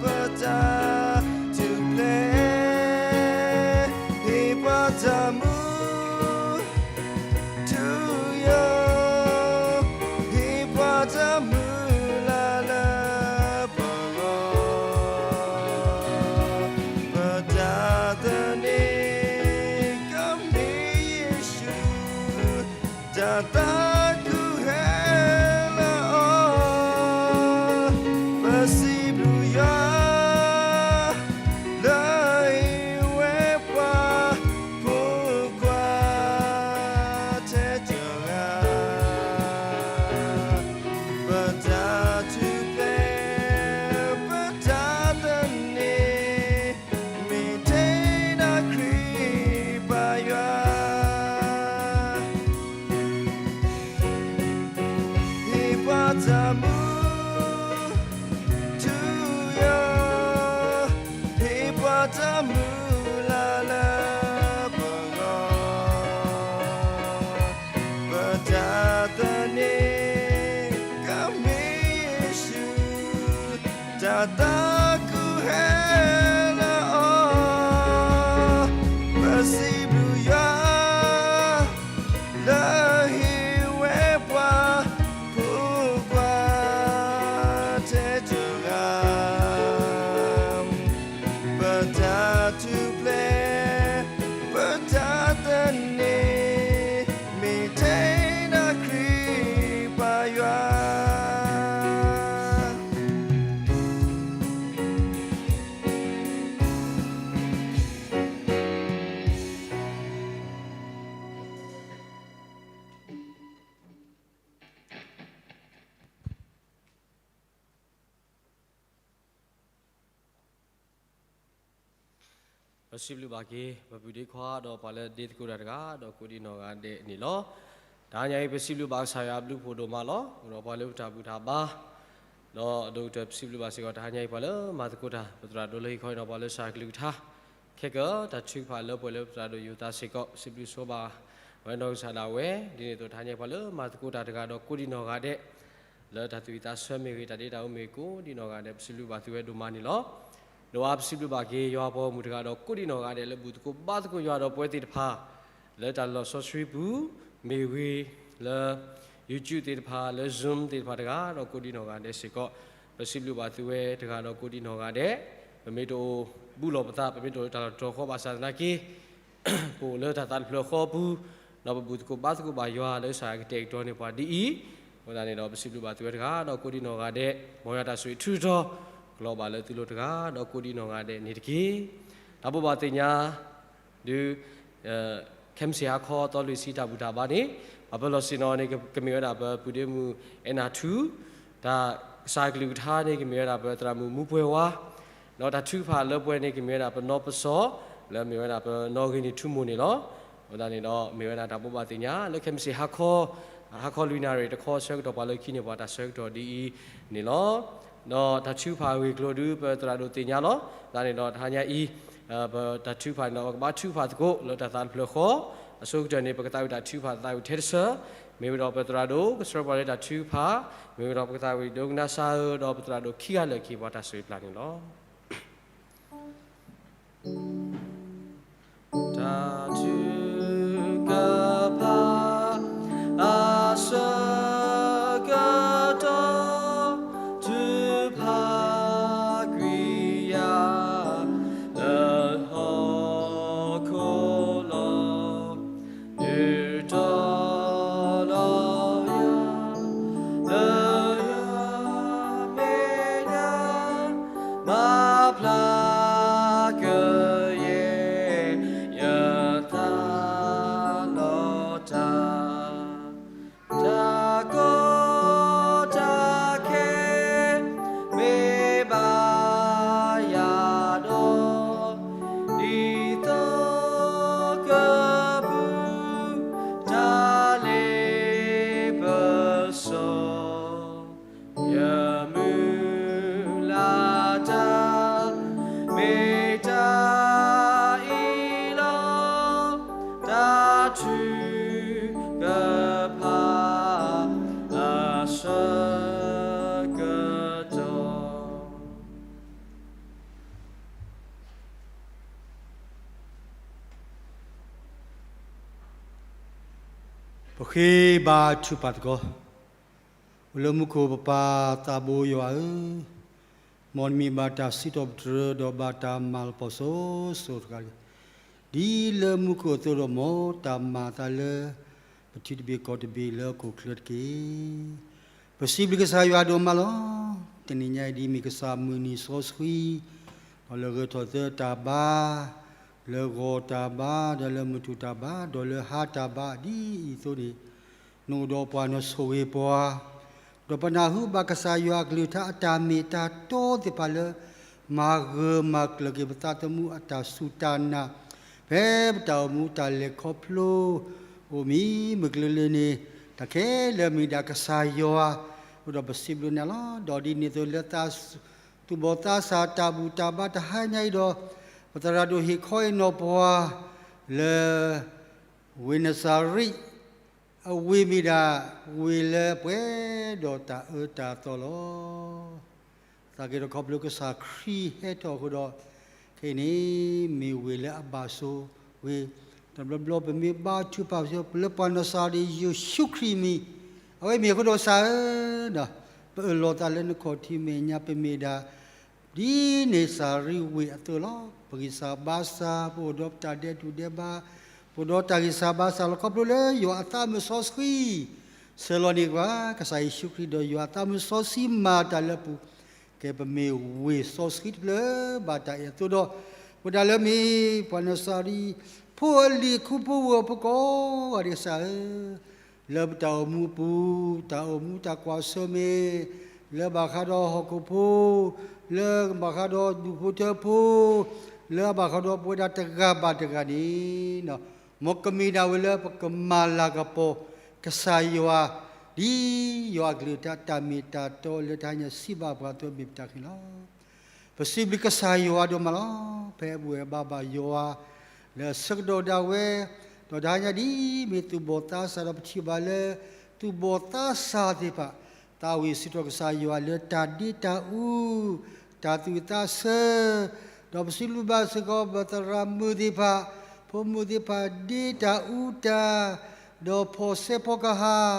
ပတၢ်ထူၣ်ဖျဲး, ဟ့ၣ်ပှၤတၢ်မူထူယိာ်, ဟ့ၣ်ပှၤတၢ်မုၢ်လၢ်လၢပဂီၢ်, ပတၢ်သန့ၤကမ့ၢ်ယ့ၣ်ၡူး, တၢ်သးခုဟဲလၢအီၤ, ပစံးဘျုးယွၤ လၢဟ့ၣ်ဝဲပှၤ ဖိခွါထဲတဂၤ, ပတၢ်ထူၣ်ဖျဲး ပတၢ်သန့ၤ မ့ၢ်ထဲဒၣ်ခရံာ်ပၢ်ယွၤ, ဟ့ၣ်ပှၤတၢ်မူထူယိာ်, ဟ့ၣ်ပှၤတၢ်မုၢ်လၢ်လၢပဂီၢ်, ပတၢ်သန့ၤကမ့ၢ်ယ့ၣ်ၡူး, တၢ်သးခုဟဲလၢအီၤ, ပစံးဘျုးယွၤ လၢဟ့ၣ်ဝဲပှၤ ဖိခွါထဲတဂၤ, ပတၢ်ထူၣ်ဖျဲး ပတၢ်သန့ၤ မ့ၢ်ထဲဒၣ်ခရံာ်ပၢ်ယွၤ. ပစံးဘျုးဘၣ်က့ၤ ပပုၢ်ဒ့ခွါ ဒီးပှၤလၢဒ့သကိးတၢ်တဂၤ ဒီးကိးဒံးနီၢ်ဂၤဒဲးန့ၣ်လီၤ. တဟါညါအံၤ ပစံးဘျုးဘၣ်ကစၢ်ယွၤအဘျုးဖးဒိၣ်မးလီၤ. အိၣ်ဒီးပှၤလၢပတၢ်ဘူၣ်တၢ်ဘါ, ဒီးအဒိၣ်ကတၢၢ် ပစံးဘျုးဘၣ်စ့ၢ်ကီး တဟါညါအံၤ ပှၤလၢမၤသကိးတၢ် ပသရၣ်ဒိၣ်လၢဟံၣ်ခီအံၤဒီး ပှၤလၢစၢ်ကလုၢ်ကထါ ခဲကတၢၢ် တၢ်ထုကဖၣ်လၢပှဲၤလၢပသရၣ်ဒိၣ်ယိၤသးစ့ၢ်ကီး စံးဘျုးဆိဘၣ်ဝဲနီၢ်ကစၢ်ဒၣ်ဝဲ ဒ်န့ၣ်အသိးတဟါညါပှၤလၢမၤသကိးတၢ်တဂၤဒီးကိးဒံနီၢ်ဂၤဒဲး လၢတၢ်သူၣ်ဝံၣ်သးဆၢမ့ၢ်ဂ့ၤ တၢ်ဒ့တၢ်အူမ့ၢ်ဂ့ၤကိးဒံနီၢ်ဂၤဒဲး ပစံးဘျုးဘၣ်သုဝဲဒိၣ်မးန့ၣ်လီၤ. ဒီးပစံးဘျုးဘၣ်က့ၤယွၤပှၤဂီၢ်မုၢ်တဂၤဒီးကိးဒံနီၢ်ဂၤဒဲးလၢဘူၣ်သကိးဘါသကိးယွၤဒီးပဝဲသ့ၣ်တဖၣ် လၢတၢ်လီၢ်စီဆှံပူၤ မ့ၢ်ဂ့ၤ လၢ YouTube သ့ၣ်တဖၣ် လၢ Zoom သ့ၣ်တဖၣ်တဂၤဒီးကိးဒံနီၢ်ဂၤဒဲးစ့ၢ်ကီး ပစံးဘျုးဘၣ်သုဝဲတဂၤဒီးကိးဒံနီၢ်ဂၤဒဲး ပမ့ၢ်တအိၣ်ဘူးလီၤပသး ပမ့ၢ်တအိၣ်လၢတၢ်လီၢ်တတီၤဃီဘၣ်ဆၣ်သနာ်က့ ပအိၣ်လၢတၢ်သးတဖျၢၣ်ဃီပူၤ ဒီးပဘူၣ်သကိးဘါသကိးဘၣ်ယွၤလၢကစၢ်ယွၤကတဲာ်ကတီၤန့ၢ်ပှၤဒ်အံၤ, အဃိသတးန့ၣ်ဒီး ပစံးဘျုးဘၣ်သုဝဲတဂၤဒီးကိးဒံနီၢ်ဂၤဒဲး မ်ယွၤတၢ်ဆိၣ်ဂ့ၤထူးထီၣ် ကလီၤဘၣ်လၢသုလိၤတဂၤဒီးကိးဒံနီၢ်ဂၤဒဲးန့ၣ်တက့ၢ်. တၢ်ဘိးဘၣ်သ့ၣ်ညါ ဒုး ခဲမုၢ်ဆ့ၣ်ဟါခီသီလွံၢ်ဆံတၢ်ဘူၣ်တၢ်ဘါန့ၣ် ပှၤပၢၤလီၢ်ဆ့ၣ်နီၤန့ၣ် ကမ့ၢ်ဝဲဒၣ်ပပုၢ်ဒ့မုၣ်အဲၣ်နၢ်ထူ, တၢ်ကစၢ်ကလုၢ်ကထါန့ၣ် ကမ့ၢ်ဝဲဒၣ်ပသရၣ်မုၣ်မူပှဲၤဝါ, ဒီးတၢ်ထုကဖၣ်လၢပှဲၤန့ၣ် ကမ့ၢ်ဝဲဒၣ်ပနီၢ်ပစီၣ် လၢမ့ၢ်ဝဲဒၣ်ပနီၣ်ဂ့ၤန့ၢ်ထူမိၢ်န့ၣ်လီၤ. အဃိသတးန့ၣ်ဒီး မ့ၢ်ဝဲဒၣ်တၢ်ဘိးဘၣ်သ့ၣ်ညါ လၢခဲမုၢ်ဆ့ၣ်ဟါခီ ဟါခီလွံၢ်နၣ်ရံၣ်တခီဆၢကတီၢ် ပှၤလၢခံန့ၢ်ပှၤတၢ်ဆၢကတီၢ်ဒ်အံၤန့ၣ်လီၤ. ဒီးတၢ်ထုကဖၣ်အဂ့ၢ်အကျိၤဒုး ပသရၣ်ဒိၣ်သ့ၣ်ညါလီၤ. အဃိသတးန့ၣ်ဒီး တဟါညါအံၤ ပတၢ်ထုကဖၣ်န့ၣ်ဒီး ပကဘါထုကဖၣ်သကိးလၢတၢ်သးတဖျၢၣ်ဃီ, အဆိကတၢၢ်န့ၣ် ပကသးဝံၣ်တၢ်ထုကဖၣ်သးဝံၣ်ထဲတစၢၤ, မ့ၢ်ဝဲဒီးပသရၣ်ဒိၣ် ကဆှၢပှၤလၢတၢ်ထုကဖၣ်, မ့ၢ်ဝဲဒီးပကသးဝံၣ်ဒိကနၣ်စၢ်ဧၢ ဒီးပသရၣ်ဒိၣ်ခံဂၤလၢာ်က့ၤပှၤတၢ်ဆိၣ်ဂ့ၤပျၢ်န့ၣ်လီၤ. တၢ်ထုကဖၣ်အဆၢကတီၢ် ထုကဖၣ်ကွံာ်ယၤ လၢဟီၣ်ခိၣ်လီၤ. ဒုးတီလီၤယၤ လၢယမဲာ်ညါ မၤဖျါကယဲၢ် ယသးလီၤတၢ် တၢ်ကီတၢ်ခဲ မ့ၢ်ဘၣ်ယၤဒီး ဒ်သိးကပူၤ တၢ်လ့ပစီ ယမုၢ်လၢ်တၢ် မ့ၢ်တၢ်အံၤလီၤ. တၢ်ထုကဖၣ် အဆၢကတီၢ် ပဃ့ဘါထုကဖၣ်သကိး. အိၣ်လၢမူခိၣ်ပပၢ်သးဘိယွၤဧၢ, မ်နမံၤဘၣ်တၢ်စံးထီၣ်ပတြၢၤ ဒီးဘၣ်တၢ်မၤလၤကပီၤစိၤစိၤတဂၤ, ဒ်လၢမူခိၣ်အသိးဒီး မ်တၢ်မၤအသးလၢ ပထံတဘ့ၣ်ကီၢ်တဘ့ၣ်လၢဟီၣ်ခိၣ်ချၢတက့ၢ်. ပစံးဘျုးကစၢ်ယွၤဒိၣ်မးလီၤ. တနံၤညါအံၤဒ်မ့ၢ်ကစၢ်မုၢ်နံၤစီဆှံ, ဒီးလၢဂဲၤထီၣ်သၢတၢ်ဘါ, လၢဂီၤတၢ်ဘါ, ဒီးလၢမုၢ်ထူၣ်တၢ်ဘါ, ဒီးလၢဟါတၢ်ဘါ ဒ်အံၤအသိးန့ၣ်, နအိၣ်ဒီးပှၤနဆိၣ်ဂ့ၤပှၤ, ဒီးပနၢ်ဟူဘၣ်ကစၢ်ယွၤအကလုၢ်ကထါအတၢ်မ့ၢ်တၢ်တီသ့ၣ်တဖၣ်လၢ မၤဂၢၢ်မၤကျၢၤက့ၤပသးသမူအတၢ်စူၢ်တၢ်နာ်, ဖဲပတၢ်အိၣ်မူတၢ်လဲၤခီဖျိ အိၣ်မံၤမုၢ်ကလၢလၢန့ၣ်, တၢ်ခဲလၢာ်မ့ၢ်ဒၣ်ကစၢ်ယွၤ, အိၣ်ဒီးပစံးဘျုးနၤလီၤ. ဒီးဒ်န့ၣ်အသိးလၢ သူၣ်ဘီၣ်သးစၢ်တၢ်ဘူၣ်တၢ်ဘါတဟါညါအံၤဒီး, ပသရၣ်ဒိၣ်ဟ့ၣ်ခီဟ့ၣ်နီၤပှၤ လၢ ဝ့ၢ်နစၤရ့း, အဝ့ၢ်မ့ၢ်ဒၣ် ဝ့ၢ်လၢပှဲၤဒီးတၢ်အၢတၢ်သီလီၤ. သးက့ၤဒီးခီဖျိကစၢ်ခရံာ်ဟဲထီၣ်အဃိဒီး, ခဲအံၤန့ၣ် မ့ၢ်ဝ့ၢ်လၢအဘၣ်ဆိၣ်ဂ့ၤ, တဘျီဘျီပမ့ၢ်ဘါထုကဖၣ်လၢပှၤနစၤရ့းယ့ၣ်ၡူးခရံာ်မံၤ, အဝဲမ့ၢ်အဃိဒီးကစၢ်ဧၢ, ပအၢၣ်လီၤသးလၢနခီၣ်ထံးမဲာ်ညါ ပမ့ၢ်ဒၣ် ဒ်နစၤရ့းဝ့ၢ်အသိးလီၤ. ပဂံၢ်စၢ်ဘါစၢ်, ပအိၣ်ဒီးပတၢ်ဒဲးတူၢ်ဒဲးဘး, ပအိၣ်ဒီးတၢ်ဂံၢ်စၢ်ဘါစၢ်လီၤ. ခီဖျိလၢယွၤအသးမုၢ်စီဆှံ ဆှၢလီၤန့ၢ်ပှၤ, ကစၢ်ယ့ၣ်ၡူးခရံာ်ဒီးယွၤအသးမုၢ်စီဆှံမၤတၢ်လၢပူၤ, ကဲပမ့ၢ်ဝ့ၢ်စီဆှံတဖျၢၣ်ဘၣ်တၢ်အဲၣ်အသိးဒီး, ပဝဲဒၣ်လၢမ့ၢ်ပှၤနစၤရ့းဖိအလံၤအခိဖိဝဲၢ်ဖိကိးဂၤဒဲးကစၢ်ဧၢ လၢပတၢ်အိၣ်မူအပူၤ, တၢ်အိၣ်မူတၢ်ကွၢ်ဆၢၣ်မဲာ်, လၢအဘၣ်ဃးဒီးဟီၣ်ခိၣ်ဖိ, လၢအဘၣ်ဃးဒီးဒူၣ်ဖိထၢဖိ, လၢအဘၣ်ဃးဒီးပဝဲဒၣ်တဂၤဘၣ်တဂၤန့ၣ်, မ်ကမ့ၢ်ဒၣ်ဝဲလၢပကမၤလၤကပီၤကစၢ်ယွၤ, ဒ်ယွၤအကလုၢ်ကထါတၢ်မ့ၢ်တၢ်တီလၢတဟါညါစံးဘၣ်ပှၤအသိးမ့ၢ်ပတၢ်ဃ့လီၤ. ပစံးဘျုးကစၢ်ယွၤဒိၣ်မးလီၤ. ဖဲအဘူၣ်အဘါဘၣ်ယွၤ လၢအဆၢကတီၢ်ဒၣ်ဝဲ, ဒီးတဟါညါဒ်အမ့ၢ်သူၣ်ဘီၣ်သးစၢ်ဒီးပထံၣ်ဘၣ်လၢ သူၣ်ဘီၣ်သးစၢ်သ့ၣ်တဖၣ် သးဝံၣ်စံးထီၣ်ကစၢ်ယွၤလၢတၢ်ဒ့တၢ်အူ, တၢ်သူၣ်ဝံၣ်သးဆၢ, ဒီးပစံးဘျုးဘၣ်စ့ၢ်ကီး ပသရၣ်မုၣ်သ့ၣ်တဖၣ်, ဖိမုၣ်သ့ၣ်တဖၣ် ဒ့တၢ်အူတၢ်, ဒီးဖီၣ်စဲဖီကဟၣ်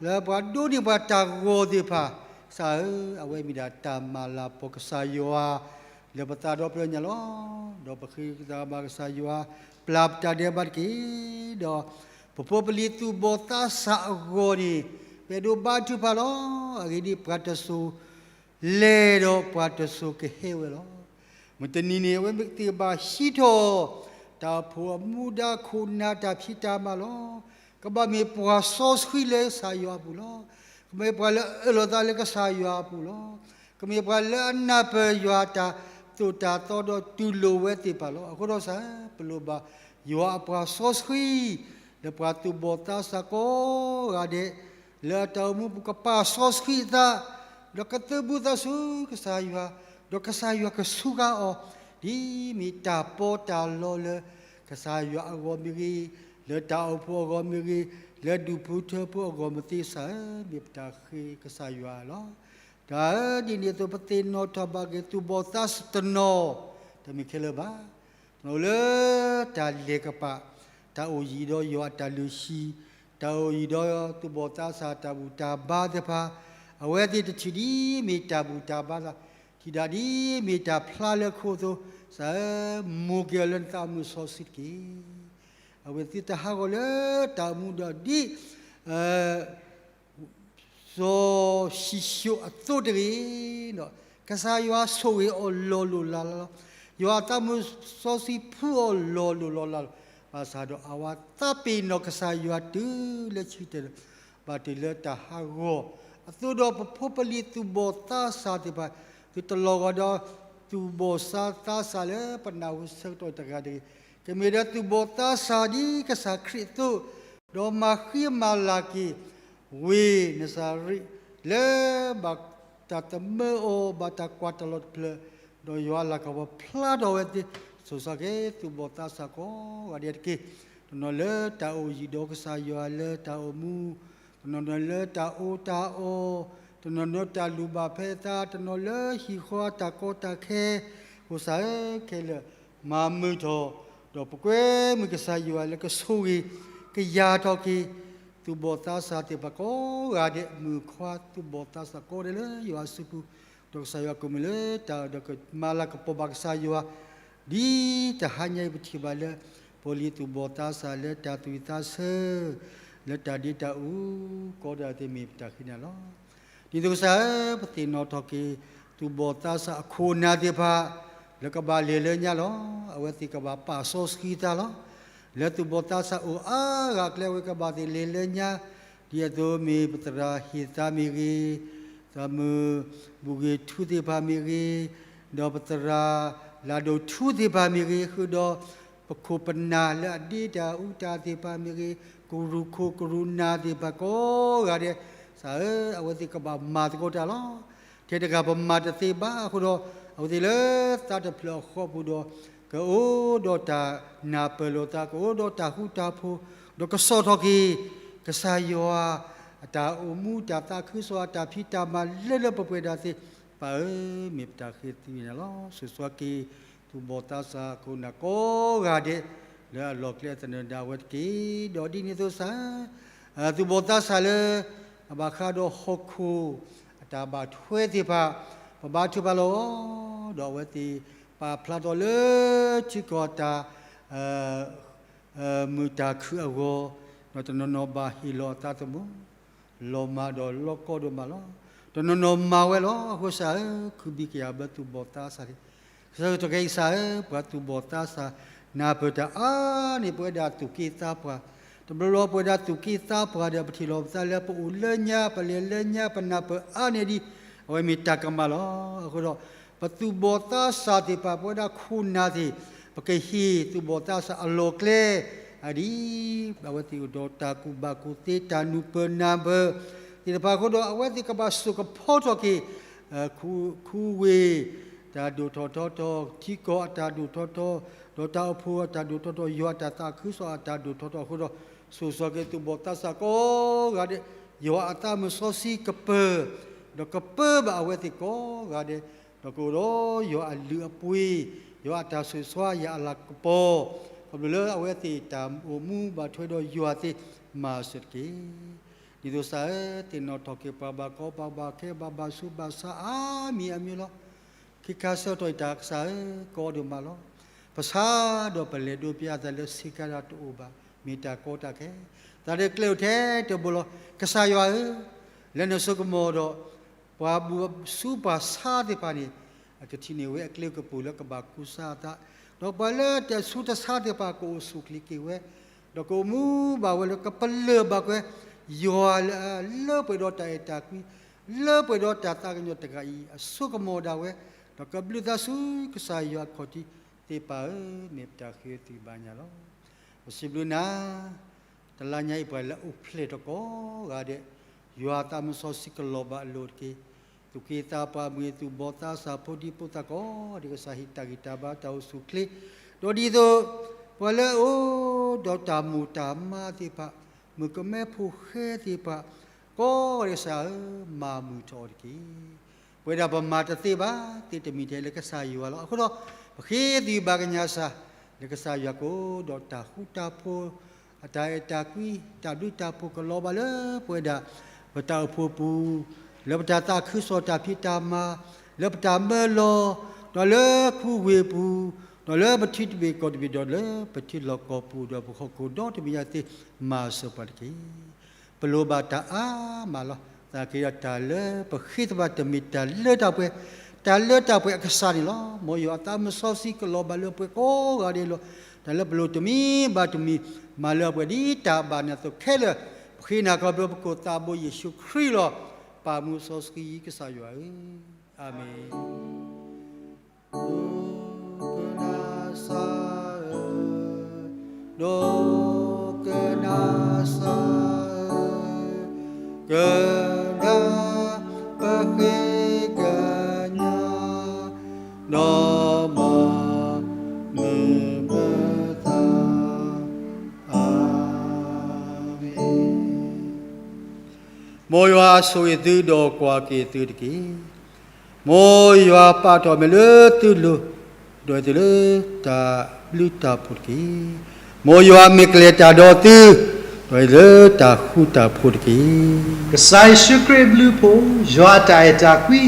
လၢပှၤဒိးန့ၢ်ပှၤတၢ်ဂီၤသ့ၣ်တဖၣ်, ကစၢ်ဧၢ, အဝဲမ့ၢ်ဒၣ်တၢ်မၤလၤကပီၤကစၢ်ယွၤ လၢပသးဒီဖျၢၣ်ညါလီၤ. ဒီးပဃ့တၢ်ဘၣ်ကစၢ်ယွၤ ပျၢ်ပတၢ်ဒဲးဘးတက့ၢ်. ဒီးပဖိပလံၤသူၣ်ဘီၣ်သးစၢ်အဂီၢ်န့ၣ် ပအဲၣ်ဒိးဘါထုကဖၣ်လီၤ. အဂ့ၢ်ဒ်အံၤ, ပှၤတစိၤလဲၤဒီးပှၤတစိၤကဟဲဝဲလီၤ. မုၢ်တနံၤန့ၣ် အဝဲမ့ၢ်ကသ့ၣ်ကဘၣ်ဟံးထီၣ် တၢ်အိၣ်ဖှိၣ်အမူဒါခိၣ်နၢ်တၢ်ဖံးတၢ်မၤလီၤ. ကဘၣ်မ့ၢ်ပှၤစီဆှံလၢကစၢ်ယွၤအပူၤလီၤ. ကမ့ၢ်ပှၤလၢအအၢၣ်လီၤသးလၢကစၢ်ယွၤအပူၤလီၤ. ကမ့ၢ်ပှၤလၢအနၢ်ပၢၢ်ယွၤတၢ်သိၣ်တၢ်သီဒီးတူၢ်လိာ်ဝဲသ့ၣ်တဖၣ်လီၤ. အဃိဒီးကစၢ်ဧၢ, ပလိၣ်ဘၣ်ယွၤအပှၤစီဆှံ လၢပှၤသူၣ်ဘီၣ်သးစၢ်ကိးဂၤဒဲး လၢအတၢ်အိၣ်မူပူၤကပာ်စီဆှံအသး, ဒီးကသုးဘူးသးဆူကစၢ်ယွၤ, ဒီးကစၢ်ယွၤကဆူၣ်ဃာ်အီၤ, ဒ်မ့ၢ်တၢ်ပီးတၢ်လီလၢ ကစၢ်ယွၤအဂီၢ်မ့ၢ်ဂ့ၤ, လၢတၢ်အိၣ်ဖှိၣ်အဂီၢ်မ့ၢ်ဂ့ၤ, လၢဒူၣ်ဖိထၢဖိအဂီၢ်မ့ၢ်သ့ကစၢ်ဧၢ, မ့ၢ်ပတၢ်ဃ့ကစၢ်ယွၤလီၤ. တၢ်ဒ်န့ၣ်အသိး ပသ့ၣ်နီၣ်ထီၣ်ဘၣ်က့ၤ သူၣ်ဘီၣ်သးစၢ်တနီၤ, တမ့ၢ်ခဲလၢာ်ဘၣ်, တနီၤလၢတၢ်လဲၤကပာ်, တၢ်အိၣ်ယံၤဒီးယွၤအတၢ်လုၢ်ဟံၣ်, တၢ်အိၣ်ယံၤဒီးသူၣ်ဘီၣ်သးစၢ်တၢ်ဘူၣ်တၢ်ဘါသ့ၣ်တဖၣ်, အဝဲသ့ၣ်တထံၣ်ဒ်မ့ၢ်တၢ်ဘူၣ်တၢ်ဘါသး, ထံၣ်ဒၣ်ဒ်မ့ၢ်တၢ်ဖျါလၢခိအသိး, ကစၢ်ဧၢ, မိၢ်က့ၤအီၤလၢနသးမုၢ်စီဆှံတက့ၢ်. အဝဲသ့ၣ်တဟးဂီၤလၢတၢ်အိၣ်မူဒီးဒ် စီၤၡံၣ်စိၣ်အသိးတဂ့ၤ, ကစၢ်ယွၤဆိၣ်ဂ့ၤအီၤလီၤလိၢ်လီၤလးလီၤ, ယွၤအသးမုၢ်စီဆှံဖှူအီၤလီၤလိၢ်လီၤလးလီၤ, ဘၣ်ဆၣ်ဒီးအဝဲသးပ့ၤနီၣ်ကစၢ်ယွၤတုၤလၢဆံတၢၢ်, ဘၣ်တုၤလၢတၢ်ဟးဂီၤ, အသိးဒီးပဖိပလံၤသူၣ်ဘီၣ်သးစၢ်သ့ၣ်တဖၣ်, သုတလီၤဂာ်ဒီး သူၣ်ဘီၣ်သးစၢ်လၢပနၢ်ဟူဆၢကတီၢ်တဂၤတဂ့ၤ, ကမ့ၢ်ဒီးသူၣ်ဘီၣ်သးစၢ်ဒ်ကစၢ်ခရံာ်အသိး, ဒီးမၤဃံမၤလၤက့ၤ ဝ့ၢ်နစၤရ့း လၢဘၣ်တၢ်သမၢအီၤ ဘၣ်တၢ်ကွၢ်တၢ်လီၤတဖျၢၣ်, ဒီးယွၤအလၤကပီၤဖျါထီၣ်ဝဲသ့ၣ်, ဆိၣ်ဂ့ၤက့ၤ သူၣ်ဘီၣ်သးစၢ်ကိးဂၤဒဲးတက့ၢ်. တနီၤလၢတၢ်အိၣ်ယံၤဒီးကစၢ်ယွၤလၢတၢ်အိၣ်မူ, တနီၤနီၤလၢတၢ်အီၣ်တၢ်အီ, တနီၤနီၤတၢ်လူၢ်ဘၣ်ဖဲအသး, တနီၤလၢဟံၣ်ဃီတၢ်ကီတၢ်ခဲ, ကစၢ်ဧၢ, ခဲလၢာ်မၤမုာ်ထီၣ်, ဒီးပကွဲမုာ်ကစၢ်ယွၤလၢကဆိၣ်ဂ့ၤ ကယၤထီၣ်က့ၤ သူၣ်ဘီၣ်သးစၢ်သ့ၣ်တဖၣ်ကိးဂၤဒဲး, မုၣ်ခွါသူၣ်ဘီၣ်သးစၢ်ကိးဂၤဒဲးလၢယွၤအစုပူၤ, ဒီးကစၢ်ယွၤကမုာ်လၢတၢ်ဒီးကမၤလၤကပီၤဘၣ်ကစၢ်ယွၤ, ဒ်တဟါညါအံၤပထံၣ်ဘၣ်လၢ ဖိလံၤသူၣ်ဘီၣ်သးစၢ်လၢတၢ်သူၣ်ဝံၣ်သးဆၢ, လၢတၢ်ဒ့တၢ်အူ, ကိးဂၤဒဲးသ့ၣ်မ့ၢ်ပတၢ်ဃ့နၤလီၤ. ဒ်သိးကစၢ်ဧၢ, ပသ့ၣ်နီၣ်ထီၣ်က့ၤ သူၣ်ဘီၣ်သးစၢ်အခိၣ်အနၢ်သ့ၣ်တဖၣ် လၢကဘၣ်လဲၤလၢညါလီၤ. အဝဲသ့ၣ်ကဘၣ်ပာ်စီဆှံသးလီၤ. လၢသူၣ်ဘီၣ်သးစၢ်အိၣ်အါဂၤအကျဲ အဝဲကဘၣ်သ့ၣ်လဲၤလၢညါ, ဒ်အသိးမ့ၢ်ပသရၣ်ဟ့ၣ်သးမ့ၢ်ဂ့ၤ, သရၣ်မုၣ်ဘူၣ်ဂ့ၤထူသ့ၣ်တဖၣ်မ့ၢ်ဂ့ၤ, ဒီးပသရၣ်လၢဒိၣ်ထူသ့ၣ်တဖၣ်မ့ၢ်ဂ့ၤ, ဃုာ်ဒီး ပခိၣ်ပနၢ်လၢအဒ့တၢ်အူတၢ်သ့ၣ်တဖၣ်မ့ၢ်ဂ့ၤ, ကရူၢ်ခိၣ်ကရူၢ်နၢ်သ့ၣ်တဖၣ်ကိးဂၤဒဲး, ကစၢ်ဧၢ, အဝဲသ့ၣ်ကဘၣ်မၤသကိးတၢ်လီၤ. ထဲတဂၤပမၤတသ့ဘၣ်အဃိဒီး, အဝဲသ့ၣ်လၢသးတဖျၢၣ်အဃီပူၤဒီး, ကအိၣ်ဒီးတၢ်နၢ်ပၢၢ်လိာ်သး, ကအိၣ်ဒီးတၢ်ဃူတၢ်ဖိး, ဒီးကဆီၣ်ထီၣ်က့ၤ ကစၢ်ယွၤ အတၢ်အိၣ်မူတၢ်သးခုကစီၣ် အတၢ်ဖံးတၢ်မၤလၢလၢပှဲၤပှဲၤဒၣ်သ့ၣ်တဖၣ်ဧၢ, မ့ၢ်ပတၢ်ဃ့သ့ၣ်ညါလီၤ. ဆိၣ်ဂ့ၤက့ၤ သူၣ်ဘီၣ်သးစၢ်ခိၣ်နၢ်ကိးဂၤဒဲး လၢအလီၢ်ကျဲသနၢၣ်ဒၣ်ဝဲတက့ၢ်. ဒီးဒ်န့ၣ်အသိးကစၢ်ဧၢ, သူၣ်ဘီၣ်သးစၢ်လၢ အဘၣ်ဃးဒီးဟီၣ်ခိၣ် အတၢ်ဘၣ်ထွဲသ့ၣ်တဖၣ်, ပဘါထုကဖၣ်လီၤ. ဒီးအဝဲသ့ၣ်ပာ်ဖျါထီၣ်လၢထံကီၢ်တၢ် မုာ်တၢ်ခုၣ်အဂီၢ်, ဒီးတနီၤနီၤဘၣ်ဟ့ၣ်လီၤအသးသမူ လီၤမၢ်ဒီးလီၢ်ကီဒိၣ်မးလီၤ. တနီၤနီၤမၤဝဲလီၤ. အဃိကစၢ်ဧၢ, ခုဘံၣ်ကယၤဘၢသူၣ်ဘီၣ်သးစၢ်သ့ၣ်, ကစၢ်ဧၢ, တကဲကစၢ်ဧၢ, ပှၤသူၣ်ဘီၣ်သးစၢ် နၢ်ပၢၢ်တၢ်အါန့ၣ် ပဝဲဒၣ်သူၣ်က့သးပှၢ်, တဘျီဘျီပဝဲဒၣ်သူၣ်က့သးပှၢ်ဒီး ပထံၣ်လိာ်ပသးလၢပအိၣ်လၢညါ ပလဲၤလၢညါ ပနၢ်ပၢၢ်အါန့ၢ်ဒံး, အဝဲမ့ၢ်တၢ်ကမၣ်လီၤ. အဃိဒီး ပသူၣ်ဘီၣ်သးစၢ်သ့ၣ်တဖၣ် ပဝဲဒၣ်ခိၣ်နၢ်သ့ၣ်, ပကဟ့ၣ်သူၣ်ဘီၣ်သးစၢ်အလီၢ်ကျဲ အဒ် အဝဲသ့ၣ်အိၣ်ဒီးတၢ်ကူၣ်ဘၣ်ကူၣ်သ့ တၢ်နၢ်ပၢၢ်နၢ်ပၢၢ်သ့ၣ်တဖၣ်အဃိဒီး အဝဲသ့ၣ်ကဘၣ်စိာ်ကဖီထီၣ်က့ၤ ခူဝ့ၢ် တၢ်ဒိၣ်ထီၣ်ထီထီၣ်, ထံကီၢ်အတၢ်ဒိၣ်ထီၣ်ထီထီၣ်, ဒီးတၢ်အိၣ်ဖှိၣ်အတၢ်ဒိၣ်ထီၣ်ထီထီၣ်, ယွၤအတၢ်သးခုကစီၣ်အတၢ်ဒိၣ်ထီၣ်ထီထီၣ်အဃိဒီး, ဆိၣ်ဂ့ၤဆိၣ်ဝါက့ၤသူၣ်ဘီၣ်သးစၢ်ကိးဂၤဒဲး, ယွၤအသးမုၢ်စီဆှံကပၢၤ, ဒီးကပၢဘၣ်အဝဲသ့ၣ်ကိးဂၤဒဲး, ဒီးကအိၣ်ဒီးယွၤအလုၢ်အပှ့ၤ, ယွၤအတၢ်ဆိၣ်ဂ့ၤဆိၣ်ဝါ ယွၤအလၤကပီၤ, ခီဖျိလၢအဝဲသ့ၣ်တၢ်အိၣ်မူဘၣ်ထွဲဒီးယွၤသ့ၣ်မၤစၢၤတက့ၢ်. ဒ်သိးကစၢ်ဧၢ, သ့ၣ်နီၣ်ထီၣ်က့ၤပှၤဘၣ်ကီဘၣ်ခဲ ဘၣ်ဘၣ်ဆူးဘၣ်ဆါအါမံၤအါမံၤလီၤ. ခဲခါဆၢကတီၢ်အံၤ တၢ်ကစၢ်ဧၢ, ကီဒိၣ်မးလီၤ. ပဆါဒီးပလဲၤဒိးပျၢ်အသးလၢဆ့ကၤဒၣ်တအိၣ်ဘၣ်, မ့ၢ်တၢ်ကီတၢ်ခဲ, သးဒ့ကျဲအိၣ်ထဲတဘိလီၤ. ကစၢ်ယွၤဧၢ, လၢနစိကမီၤဒီး ပှၤဘူၣ်ဆူပှၤဆါသ့ၣ်တဖၣ်န့ၣ်, အကထံၣ်န့ၢ်ဝဲအကျဲကပူၤလၢကဘၣ်ကူစါအသး, ဒီးပှၤလၢတဆူးတဆါသ့ၣ်တဖၣ် ကအိၣ်ဆူၣ်ချ့က့ၤဝဲ, ဒီးကအိၣ်မူဘၣ်ဝဲလၢကပလၢၢ်ဘၣ်ကွံာ် ယွၤလၢ လၢပှဲၤဒီးတၢ်အဲၣ်တၢ်ကွံ, လၢပှဲၤဒီးတၢ်သးကညီၤတဂၤအံၤ အစိကမီၤဒၣ်ဝဲ, ဒီးကဘျုးသးဆူကစၢ်ယွၤအခီၣ်ထံးသ့ၣ်တဖၣ်ဧၢ, မ့ၢ်ပတၢ်ဃ့ဝံသးစူၤဘၣ်ညါလီၤ. ပစံးဘျုးနၤ တလါညါအံၤ ပှၤလၢအအိၣ်ဖျဲၣ်ထီၣ်ကိးဂၤဒဲး, ယွၤအသးမုၢ်စီဆှံကလီၤဘၣ်အလိၤတက့ၢ်. သူၣ်က့သးပှၢ်မုၢ်သူၣ်ဘီၣ်သးစၢ်ဖိဒံဖိသၣ်ကိးဂၤဒဲး ကစၢ်ဟ့ၣ်တၢ်ဂံၢ်တၢ်ဘါတၢ်အိၣ်ဆူၣ်ချ့, ဒီးဒ်သိး ပှၤလၢအအိၣ်ဒီးတၢ်မိၢ်တၢ်မါသ့ၣ်တဖၣ်, မုၣ်ကမဲဖိဃဲသ့ၣ်တဖၣ်, ကိးဂၤဒဲးကစၢ်ဧၢ, မၤမုာ်ထီၣ်အီၤတက့ၢ်. ပဝဲဒၣ်ပမၤတသ့ဘၣ်, သ့တမံၤထဲလၢကစၢ်ယွၤလီၤ. အဃိဒီး ပဃ့သးဘၣ်ကညးစၢ် လၢကစၢ်ယွၤကအိၣ်ဒီးတၢ်ဃူတၢ်ဖိး, အတၢ်အဲၣ်တၢ်ကွံ, တၢ်ဘျုးတၢ်ဖှိၣ်ကလီၤဘၣ်လၢပဝဲဒၣ် ပတၢ်အိၣ်ဖှိၣ်ပူၤ, လၢပတၢ်သးခုကစီၣ်တၢ်ဖံးတၢ်မၤ, လၢပတၢ်မၢလီၤ, ဒီးလၢခူဝ့ၢ်ပူၤ, ဒီးလၢပထံတဘ့ၣ်ကီၢ်တဘ့ၣ်, ဒီးလၢပထံလီၢ်ကီၢ်ပူၤ, ဒီးပဟီၣ်ခိၣ်ဒီတဘ့ၣ်ညါသ့ၣ် မၤစၢၤပှၤတက့ၢ်. ပလိၣ်ဘၣ်တၢ်အါမးလီၤ. သနာ်က့ဒီး တၢ်လၢပဃ့သးဘၣ် တမ့ၢ်တၢ်လၢတၢ်ပှဲၤ, တၢ်လၢတၢ်ပှဲၤအကစၢ်န့ၣ်လီၤ. မ်ယွၤအသးမုၢ်စီဆှံကလီၤဘၣ်လၢပှဲၤကိးဂၤဒဲးလီၤ. တၢ်လၢပလိၣ်တမံၤဘၣ်တမံၤ မၤလၢအပှဲၤဒ်တၢ်ဘၣ်နသးခဲလၢာ်, ပဃ့နၤခီဖျိပခိၣ်သးဘိယ့ၣ်ၡူးခရံာ်လီၤ. ပၢ်မုၢ်စီဆှံကစၢ်ယွၤဧၢ, အၤမ့ၣ်. ဒိကနၣ်စၢ်ဧၢ, ဒိကနၣ်စၢ်ဧၢ, ကနၣ်ပဃ့ကညး, ဒီးမၤမုာ်ပသး, အၤမ့ၣ်. မ်ယွၤဆိၣ်ဂ့ၤသုဒီးကွၢ်က့ၤသုတက့ၢ်. မ်ယွၤပာ်ထီၣ်မ့ၢ်လၢသုလိၤ, ဒီးသုလၢတၢ်ဘျုးတၢ်ဖှိၣ်တက့ၢ်. မ်ယွၤမ့ၢ်ကလဲၤတၢ်ဒီးသု, ဒီးသုလၢတၢ်ဃူတၢ်ဖိးတက့ၢ်. ကစၢ်ယ့ၣ်ၡူးခရံာ်အဘျုးအဖှိၣ်, ယွၤအတၢ်အဲၣ်တၢ်ကွံ,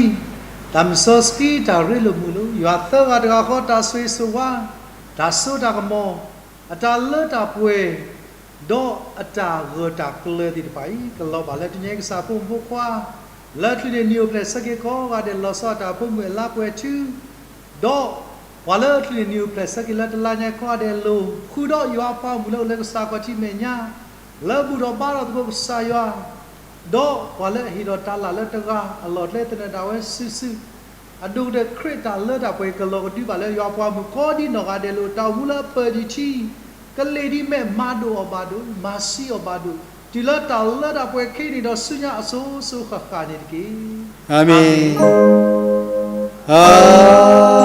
တၢ်မုၢ်စီဆှံတၢ်ရ့လိာ်မုာ်လိာ်, ယွၤသၢဂၤတဂၤဃီတၢ်ဆိၣ်ဂ့ၤဆိၣ်ဝါ, တၢ်စိတၢ်ကမီၤ, အတၢ်လၢတၢ်ပှဲၤ, ဒီးအတၢ်ဂၢၢ်တၢ်ကျၢၤသ့ၣ်တဖၣ်အံၤ ကလီၤဘၣ်လၢတနံၤအံၤကစၢ်ဖိမုၣ်ဖိခွါ, လၢအချုးန့ၢ်နံၣ်အိၣ်ဖျဲၣ်ဆၢက့ၤကိးဂၤဒဲး လီၤဆီဒၣ်တၢ်ဖိမုၣ်အလါပှဲၤထူ, ဒီးပှၤလၢအချုးန့ၢ်နံၣ်အိၣ်ဖျဲၣ်ဆၢက့ၤလၢတလါညါကိးဂၤဒဲးအလိၤ, ဃုာ်ဒီးယွၤအပှၤဂီၢ်မုၢ်လၢအိၣ်လၢကစၢ်ခီၣ်ထံးမဲာ်ညါ, လၢဘူၣ်ထီၣ်ဘါထီၣ်သကိးကစၢ်ယွၤ, ဒီးပှၤလၢအဟ့ၣ်ဒီးတၢ်လၢ်လၢတဂၤအလီၢ်ကျဲသနၢၣ်ဒၣ်ဝဲစုာ်စုာ်, အဒိၣ်ကတၢၢ်ခရံာ်တၢ်လၢတၢ်ပှဲၤကလီၤကဒုဘၣ်လၢယွၤအပှၤမုၣ်ကိးဒံနီၢ်ဂၤဒဲးလၢတၢ်အိၣ်မူလၢအပၢၢ်ဒံးထံ, ကလ့ၢ်ဒ်မဲာ်မၤဒိၣ်အီၤဘၣ်ဒိၣ်, မၤဆံးအီၤဘၣ်ဒိၣ်, တုၤလၢတၢ်လၢတၢ်ပှဲၤခံန့ၣ်ဒီးဆူညါအစိၤစိၤဃၣ်ဃၣ်န့ၣ်တက့ၢ်. အၤမ့ၣ်. အၤ